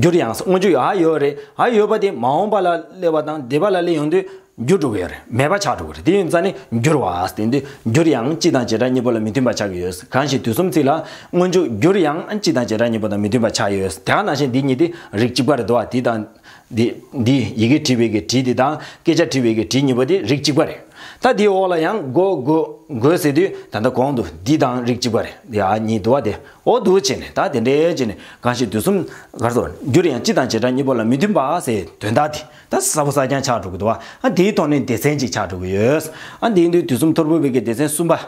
འགྱུར་ཡང་སྔོན་འཇུག་ཨ་ཡོད་རེད། ཨ་ཡོད་པ་དེ་མ་འོངས་པ་ལ་སླེབས་པ་དང་འདས་པ་ལ་སླེབས་ཡོང་དུས་འགྱུར་འགྲོ་གི་ཡོད་རེད། མེད་པ་ཆགས་འགྲོ་གི་རེད། དེ་ཡིན་ཙང་ནི་འགྱུར་བ་ཟེར་དུས་འགྱུར་ཡང་སྤྱི་དང་བྱེ་བྲག་གཉིས་པོ་ལ་མི་མཐུན་པ་ཆགས་ཀྱི་ཡོད། གང་ཞིག་དུས་གསུམ་ཚིག་ལ་སྔོན་འཇུག་འགྱུར་ཡང་སྤྱི་དང་བྱེ་བྲག་གཉིས་པོ་དང་མི་མཐུན་པ་ཆགས་ཡོད། དེ་ག་ནང་བཞིན་འདི་གཉིས་དེ་རིགས་གཅིག་པ་རེད་འདུག་བ། འདི་དང་འདི་འདི་ཡི་གེ་བྲིས་པའི་གི་བྲིས་འདི་དང་སྐད་ཆ་བྲིས་པའི་གི་བྲིས་གཉིས་པོ་དེ་རིགས་གཅིག་པ་རེད། ད་འདིའི་འོག་ལ་ཡང་གོ་གོ་གོ་ཟེར་དུས་ད་ལྟ་གོང་དུ་འདི་དང་རིགས་གཅིག་པ་རེད། འདི་ཨ་གཉིས་འདུག་བ། དེ་འོ་འདུག་བྱས་ནས་ད་དེ་འདྲའི་བྱས་ནས་གང་ཞིག་དུས་གསུམ་གར་སོ་འགྱུར་ཡང་སྤྱི་དང་བྱེ་བྲག་གཉིས་པོ་ལ་མི་མཐུན་པ་ཟེར་དོན་དག་དེ་ད་གསལ་པོ་གསལ་རྐྱང་ཆགས་འགྲོ་གི་འདུག་བ། ཨ་འདིའི་ཐོག་ནས་སྡེ་ཚན་གཅིག་ཆགས་འགྲོ་གི་ཡོད། ཨ་འདིའི་འདུག་དུས་གསུམ་ཐོར་བུ་པའི་གི་སྡེ་ཚན་གསུམ་པ།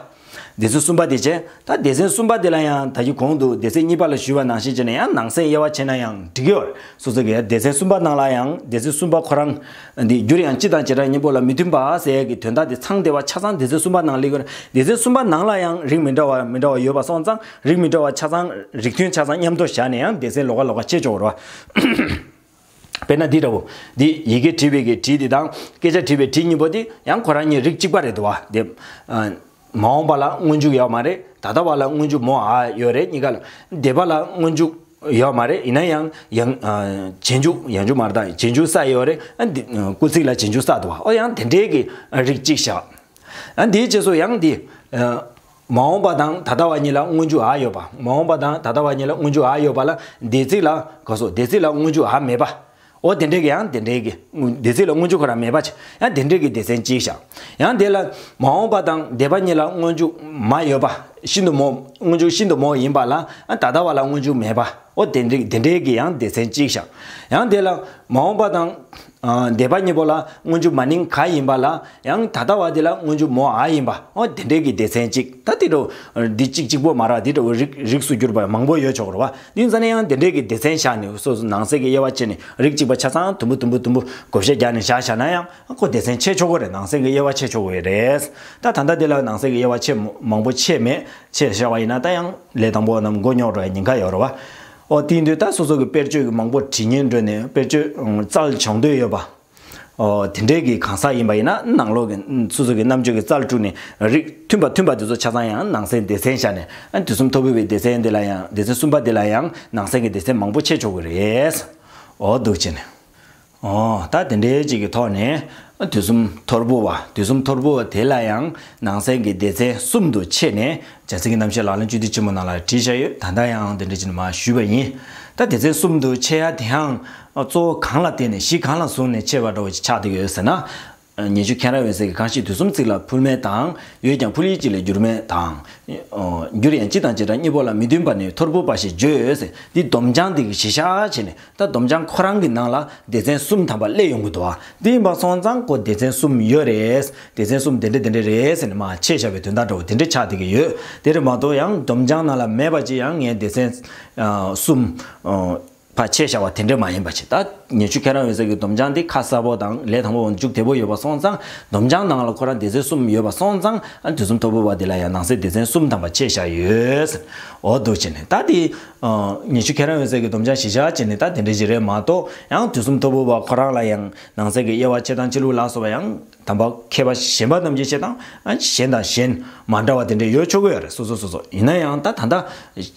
སྡེ་ཚན་གསུམ་པ་དེ་བྱས། ད་སྡེ་ཚན་གསུམ་པ་དེ་ལ་ཡང་ད་གི་གོང་དུ་སྡེ་ཚན་གཉིས་པ་ལ་ཞུས་པ་ནང་བཞིན་བྱས་ནས་ཡང་ནང་གསེས་དབྱེ་བ་ཕྱེ་ན་ཡང་འགྲིག་གི་ཡོད་རེད། སོ་སོ་གི་སྡེ་ཚན་གསུམ་པ་ནང་ལ་ཡང་སྡེ་ཚན་གསུམ་པ་ཁོ་རང་འདི་འགྱུར་ཡང་སྤྱི་དང་བྱེ་བྲག་གཉིས་པོ་ལ་མི་མཐུན་པ་ཟེར་ཡ་གི་དོན་དག་དེ་ཚང་བསྡད་པ་ཆ་ཚང་སྡེ་ཚན་གསུམ་པ་ནང་སླེབས་ཀྱི་ཡོད་རེད། སྡེ་ཚན་གསུམ་པ་ནང་ལ་ཡང་རིགས་མི་འདྲ་བ་མི་འདྲ་བ་ཡོད་པ་སོང་ཙང་རིགས་མི་འདྲ་བ་ཆ་ཚང་རིགས་མཐུན་ཆ་ཚང་མཉམ་དུ་བཞག་ནས་ཡང་སྡེ་ཚན་ལོགས་ཀ་ལོགས་ཀ་ཕྱེ་ཆོག་གི་རེད་བ། དཔེར་ན་འདི་འདྲ་བོ། འདི་ཡི་གེ་བྲིས་པའི་གི་བྲིས་འདི་དང་སྐད་ཆ་དྲིས་པའི་དྲིས་གཉིས་པོ་འདི་ཡང་ཁོ་རང་གཉིས་རིགས་གཅིག་པ་རེད་འདུག་བ། དེ་ཨ་མ་འོངས་པ་ལ་སྔོན་འཇུག་ཡོད་མ་རེད། ད་ལྟ་བ་ལ་སྔོན་འཇུག་མོ་ཨ་ཡོད་རེད། གཉིས་ཀ་ལ་འདས་པ་ལ་སྔོན་འཇུག་ཡོད་མ་རེད། ཡིན་ན་ཡང་ཡང་ཨ་རྗེས་འཇུག་ཡང་འཇུག་མ་རེད་ད་རྗེས་འཇུག་ས་ཡོད་རེད། ཨ་འདི་སྐུལ་ཚིག་ལ་རྗེས་འཇུག་ས་འདུག་བ། ཨོ་ཡང་དེ་འདྲའི་གི་རིགས་གཅིག་བཞག་ཨ་འདིའི་རྗེས་སུ་ཡང་འདི་ཨ་མ་འོངས་པ་དང་ད་ལྟ་བ་གཉིས་ལ་སྔོན་འཇུག་ཨ་ཡོད་པ། མ་འོངས་པ་དང་ད་ལྟ་བ་གཉིས་ལ་སྔོན་འཇུག་ཨ་ཡོད་པ་ལ་འདས་ཚིག་ལ་ག་སོ་འདས་ཚིག་ལ་སྔོན་འཇུག་ཨ་མེད་པ། ཨོ་དེ་འདྲའི་གི་ཡང་དེ་འདྲའི་གི་འདས་ཚིག་ལ་སྔོན་འཇུག་ཁོ་རང་མེད་པ་ཆེ་ཡང་དེ་འདྲའི་གི་སྡེ་ཚན་གཅིག་བཞག་ཡང་དེ་ལ་མ་འོངས་པ་དང་འདས་པ་གཉིས་ལ་སྔོན་འཇུག་མ་ཡོད་པ། ཤིན་ཏུ་མོ་སྔོན་འཇུག་ཤིན་ཏུ་མོ་ཡིན་པ་ལ་ཨ་ད་ལྟ་བ་ལ་སྔོན་འཇུག་མེད་པ། ཨོ་དེ་འདྲའི་དེ་འདྲའི་གི་ཡང་སྡེ་ཚན་གཅིག་བཞག་ཡང་དེ་ལ་མ་འོངས་པ་དང་ཨ་འདས་པ་གཉིས་པོ་ལ་སྔོན་འཇུག་མ་ནིང་ག་ཡིན་པ་ལ་ཡང་ད་ལྟ་བ་དེ་ལ་སྔོན་འཇུག་མོ་ཨ་ཡིན་པ། ཨོ་དེ་འདྲའི་གི་སྡེ་ཚན་གཅིག་ད་དེ་འདྲ་འདི་གཅིག་གཅིག་པོ་མ་རེད། དེ་འདྲ་རིགས་རིགས་སུ་གྱུར་པ་མང་པོ་ཡོད་ཆོག་གི་རེད་བ། འདི་ཙ་ནས་ཡང་དེ་འདྲའི་གི་སྡེ་ཚན་བཞག་ནས་སོ་སོ་ནང་གསེས་ཀྱི་དབྱེ་བ་ཕྱེ་ནས་རིགས་གཅིག་པ་ཆ་ཚང་དུམ་བུ་དུམ་བུ་དུམ་བུ་བགོ་བཤའ་རྒྱག་ནས་བཞག་བཞག་ན་ཡང་ཁོ་སྡེ་ཚན་ཕྱེ་ཆོག་གི་རེད། ནང་གསེས་ཀྱི་དབྱེ་བ་ཕྱེ་ཆོག་གི་རེད། ད་ད་ལྟ་འདི་ལ་ནང་གསེས་ཀྱི་དབྱེ་བ་ཕྱེ་མ་མང་པོ་ཕྱེ་མེད། ཕྱེ་བཞག་པ་ཡིན་ན་ད་ཡང་ལས་དང་པོ་རྣམས་མགོ་རྙོག་འགྲོ་ཡ་ཉེན་ཁ་ཡོད་རེད་བ། ཨོ་དེ་ཡིན་དུས་ད་སོ་སོ་གི་དཔེར་བརྗོད་ཀྱི་མང་པོ་བྲིས་ཉན་འགྲོ་ནས་དཔེར་བརྗོད་ཨང་རྩལ་སྦྱོང་འདོད་ཡོད་པ། ཨོ་དེ་འདྲའི་གི་གང་ཟག་ཡིན་པ་ཡིན་ན་ནང་ལོགས་ཀྱི་སོ་སོ་གི་རྣམ་དཔྱོད་ཀྱི་རྩལ་དཀྲུགས་ནས་རིགས་མཐུན་པ་མཐུན་པ་དེ་ཚོ་ཆ་ཚང་ཡང་ནང་གསེས་སྡེ་ཚན་བཞག་ནས་ཨ་དུས་གསུམ་ཐོར་བུ་པའི་སྡེ་ཚན་འདི་ལ་ཡང་སྡེ་ཚན་གསུམ་པ་འདི་ལ་ཡང་ནང་གསེས་ཀྱི་སྡེ་ཚན་མང་པོ་ཕྱེ་ཆོག་གི་རེད། ཨོ་འདུག་བྱས་ནས། ཨོ་ད་དེ་འདྲའི་ཅིག་གི་ཐོག་ནས་དུས་གསུམ་ཐོར་བུ་བ་དུས་གསུམ་ཐོར་བུ་བ་དེ་ལ་ཡང་ནང་གསེས་ཀྱི་སྡེ་ཚན་གསུམ་དུ་ཕྱེ་ནས་འཇའ་ཚོན་གྱི་རྣམ་བཤད་ལག་ལེན་བཅུད་བསྡུས་ཆེན་མོ་ནང་ལ་བྲིས་བཞག་ཡོད། ད་ལྟ་ཡང་དེ་འདྲ་ཅིག་མར་ཞུས་པ་ཡིན། ད་སྡེ་ཚན་གསུམ་དུ་ཕྱེ་ཡ་དེའང་གཙོ་བོ་གང་ལ་བརྟེན་ནས་གཞི་གང་ལ་བཟུང་ནས་ཕྱེ་བ་འདྲ་བོ་ཅིག་ཆགས་བསྡད་ཡོད་ཟེར་ན། ཉེ་ཆར་མཁྱེན་རབ་འོད་ཟེར་གྱིས་གང་ཞིག་དུས་གསུམ་ཚིག་ལ་ཕུལ་མེད་དང་། ཡོད་ཀྱང་ཕུལ་ཡུལ་གཅིག་ལས་འགྱུར་མེད་དང་། འགྱུར་ཡང་སྤྱི་དང་བྱེ་བྲག་གཉིས་པོ་ལ་མི་མཐུན་པ་ནི་ཐོར་བུ་པ་ཞེས་བརྗོད་ཟེར། འདི་སྡོམ་བྱང་འདི་གི་གཞི་བཞག་བྱས་ནས་ད་སྡོམ་བྱང་ཁོ་རང་གི་ནང་ལ་སྡེ་ཚན་གསུམ་ཐམ་པ་སླེབས་ཡོང་གི་འདུག་ཨ། འདི་ཡིན་པ་སོང་ཙང་ཁོ་སྡེ་ཚན་གསུམ་ཡོད་རེད། སྡེ་ཚན་གསུམ་དེ་འདྲ་དེ་འདྲ་རེད་ཟེར་ནས་མར་ཕྱེ་བཞག་པའི་དོན་དག་འདྲ་བོ་དེ་འདྲ་ཆགས་བསྡད་ཀྱི་ཡོད། དེ་རེད་མ་གཏོགས་ཡང་སྡོམ་བྱང་ནང་ལ་མེད་པ་ཅིག་ཡང་ངས་སྡེ་ཚན་གསུམ་ཕར་ཕྱེ་བཞག་པ་དེ་འདྲ་མ་ཡིན་པ་ཅིག་ད། ཉན་ཤུལ་ཁྱེད་རང་འོད་གསལ་གྱི་སྡོམ་བྱང་དེ་ཁ་གསལ་པོ་དང་ལས་དང་པོ་མཇུག་བསྡུ་པོ་ཡོད་པ་སོང་ཙང་སྡོམ་བྱང་ནང་ལ་ཁོ་རང་སྡེ་ཚན་གསུམ་ཡོད་པ་སོང་ཙང་ཨ་དུས་གསུམ་ཐོར་བུ་བ་དེ་ལ་ཡང་ནང་གསེས་སྡེ་ཚན་གསུམ་ཐམ་པ་ཕྱེ་བཞག་ཡོད། འོ་འདུག་བྱས་ནས་ད་དེ་ཉན་ཤུལ་ཁྱེད་རང་འོད་གསལ་གྱི་སྡོམ་བྱང་གཞི་བཞག་བྱས་ནས་ད་དེ་འདྲ་ཞིག་རེད་མ་གཏོགས་ཡང་དུས་གསུམ་ཐོར་བུ་བ་ཁོ་རང་ལ་ཡང་ནང་གསེས་ཀྱི་དབྱེ་བ་ཕྱེ་སྟངས་ཕྱེ་ལུགས་ལ་སོགས་པ་ཡང་དམ་པ་མཁས་པ་གཞན་པ་རྣམས་ཀྱིས་བཤད་སྟངས་གཞན་དང་གཞན་མ་འདྲ་བ་དེ་འདྲ་ཡོད་ཆོག་གི་ཡོད་རེད། སོ་སོ་སོ་སོ་ཡིན་ན་ཡང་ད་ད་ལྟ་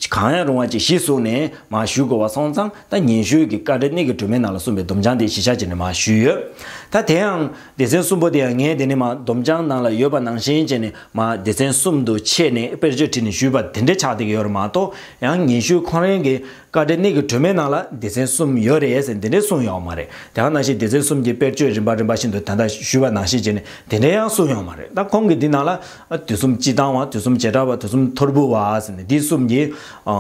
གང་ཡང་རུང་བ་ཅིག་གཞི་བཟུང་ནས་མར་ཞུ་དགོས་པ་སོང་ཙང་ད་ཉན་ཤུལ་གྱི་བཀའ་འགྲེལ་གནད་ཀྱི་སྒྲོན་མེ་ནང་ལ་གསུངས་པའི་སྡོམ་བྱང་དེ་གཞི་བཞག་བྱས་ནས་མར་ཞུས་ཡོད། ད་དེ་ཡང་སྡེ་ཚན་གསུམ་པོ་དེ་ཡང་ངས་དེ་ནས་མར་སྡོམ་བྱང་ནང་ལ་ཡོད་པ་ནང་བཞིན་བྱས་ནས་མར་སྡེ་ཚན་གསུམ་དུ་ཕྱེ་ནས་དཔེར་བརྗོད་བྲིས་ནས་ཞུས་པ་དེ་འདྲ་ཆགས་བསྡད་ཀྱི་ཡོད་རེད་མ་གཏོགས་ཡང་ཉན་ཤུལ་ཁོ་རང་གི་བཀའ་འགྲེལ་གནད་ཀྱི་སྒྲོན་མེ་ནང་ལ་སྡེ་ཚན་གསུམ་ཡོད་རེད་ཟེར་འདི་འདྲས་གསུངས་ཡོད་མ་རེད། དེ་ག་ནང་བཞིན་སྡེ་ཚན་གསུམ་གྱི་དཔེར་བརྗོད་རིམ་པ་རིམ་པ་བཞིན་དུ་ད་ལྟ་ཞུས་པ་ནང་བཞིན་བྱས་ནས་དེ་འདྲས་ཡང་གསུངས་ཡོད་མ་རེད། ད་ཁོང་གིས་འདི་ནང་ལ་དུས་གསུམ་སྤྱི་བཏང་བ། དུས་གསུམ་བྱེ་བྲག་པ། དུས་གསུམ་ཐོར་བུ་བ་ཟེར་ནས་འདི་གསུམ་གྱི་ཨ་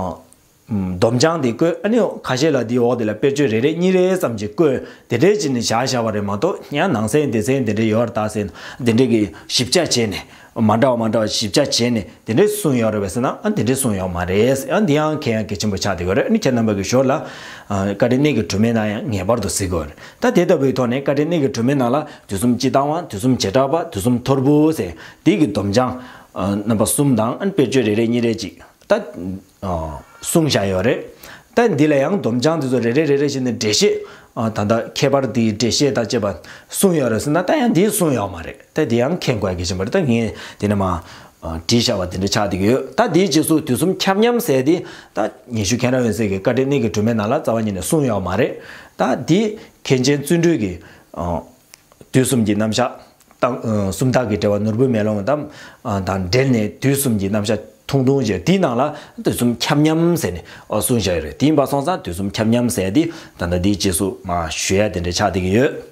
སྡོམ་བྱང་དེ་བཀོད། ཨ་ནི་ཁ་ཤས་ལ་འདི་འོག་དེ་ལ་དཔེར་བརྗོད་རེ་རེ་གཉིས་རེ་ཙམ་ཅིག་བཀོད། དེ་འདྲས་བྱས་ནས་བཞག་བཞག་པ་རེད་མ་གཏོགས་ཡང་ནང་གསེས་སྡེ་ཚན་དེ་འདྲས་ཡོད་རེད་ད་ཟེར་ནས་དེ་འདྲས་ཀྱི་ཞིབ་ཆ་བྱས་ནས། མ་འདྲ་བ་མ་འདྲ་བ་ཞིབ་ཆ་བྱས་ནས་དེ་འདྲས་གསུངས་ཡོད་རེད་པས་ཟེར་ན་ཨ་དེ་འདྲས་གསུངས་ཡོད་མ་རེད། ཨ་འདི་ཡང་གལ་ཡང་གལ་ཆེན་པོ་ཆགས་བསྡད་ཡོད་རེད། ཨ་ནི་ཁྱེད་རྣམ་པ་གི་ཞོར་ལ་ཨ་བཀའ་འགྲེལ་གནད་ཀྱི་སྒྲོན་མེ་ནང་ཡང་ངེས་པར་དུ་གཟིགས་དགོས་རེད། ད་དེ་ལྟ་བུའི་ཐོག་ནས་བཀའ་འགྲེལ་གནད་ཀྱི་སྒྲོན་མེ་ནང་ལ་དུས་གསུམ་སྤྱི་བཏང་བ། དུས་གསུམ་ཐོར་བུ་ཟེར་འདི་གི་སྡོམ་བྱང་ཨ་རྣམ་པ་གསུམ་དང་ཨ་ནི་དཔེར་བརྗོད་རེ་རེ་གཉིས་རེ་ཅིག་ད་ཨ་གསུངས་བཞག་ཡོད་རེད། ད་འདི་ལ་ཡང་སྡོམ་བྱང་འདི་ཚོ་རེ་རེ་རེ་རེ་བཞིན་དུ་འགྲེལ་བཤད་ཨ་ད་ལྟ་ཁྱད་པར་འདིའི་འགྲེལ་བཤད་དང་བཅས་པ་གསུངས་ཡོད་རེད་ཟེར་ན་ད་ཡང་འདི་གསུངས་ཡོད་མ་རེད། ད་འདི་ཡང་མཁྱེན་དགོས་ཀྱི་ཆེན་པོ་རེད། ད་ངས་འདི་ནས་མར་ཨ་བྲིས་བཞག་པ་དེ་འདྲ་ཆགས་བསྡད་ཀྱི་ཡོད། ད་འདིའི་རྗེས་སུ་དུས་གསུམ་ཁྱབ་མཉམ་ཟེར་དེ་ད་ཉན་ཤུལ་མཁྱེན་རབ་འོད་གསལ་གྱི་བཀའ་འགྲེལ་གནད་ཀྱི་སྒྲོན་མེ་ནང་ལ་རྩ་བ་ཉིད་ནས་གསུངས་ཡོད་མ་རེད། ད་འདི་མཁན་ཆེན་བརྩོན་འགྲུས་ཀྱིས་ཨ་དུས་གསུམ་གྱི་རྣམ་གཞག་དང་ཨ་སུམ་རྟགས་ཀྱི་འགྲེལ་པ་ནོར་བུ་མེ་ལོང་དང་ཨ་དང་འབྲེལ་ནས་དུས་གསུམ་གྱི་རྣམ་གཞག་ཐུང་ཐུང་བྱས་དེའི་ནང་ལ་དུས་གསུམ་ཁྱབ་མཉམ་ཟེར་ནས་ཨ་གསུངས་བཞག་ཡོད་རེད། དེ་ཡིན་པ་སོང་ཙང་དུས་གསུམ་ཁྱབ་མཉམ་ཟེར་དེ་ད་ལྟ་འདིའི་རྗེས་སུ་མར་ཞུ་ཡ་དེ་འདྲ་ཆགས་བསྡད་ཀྱི་ཡོད།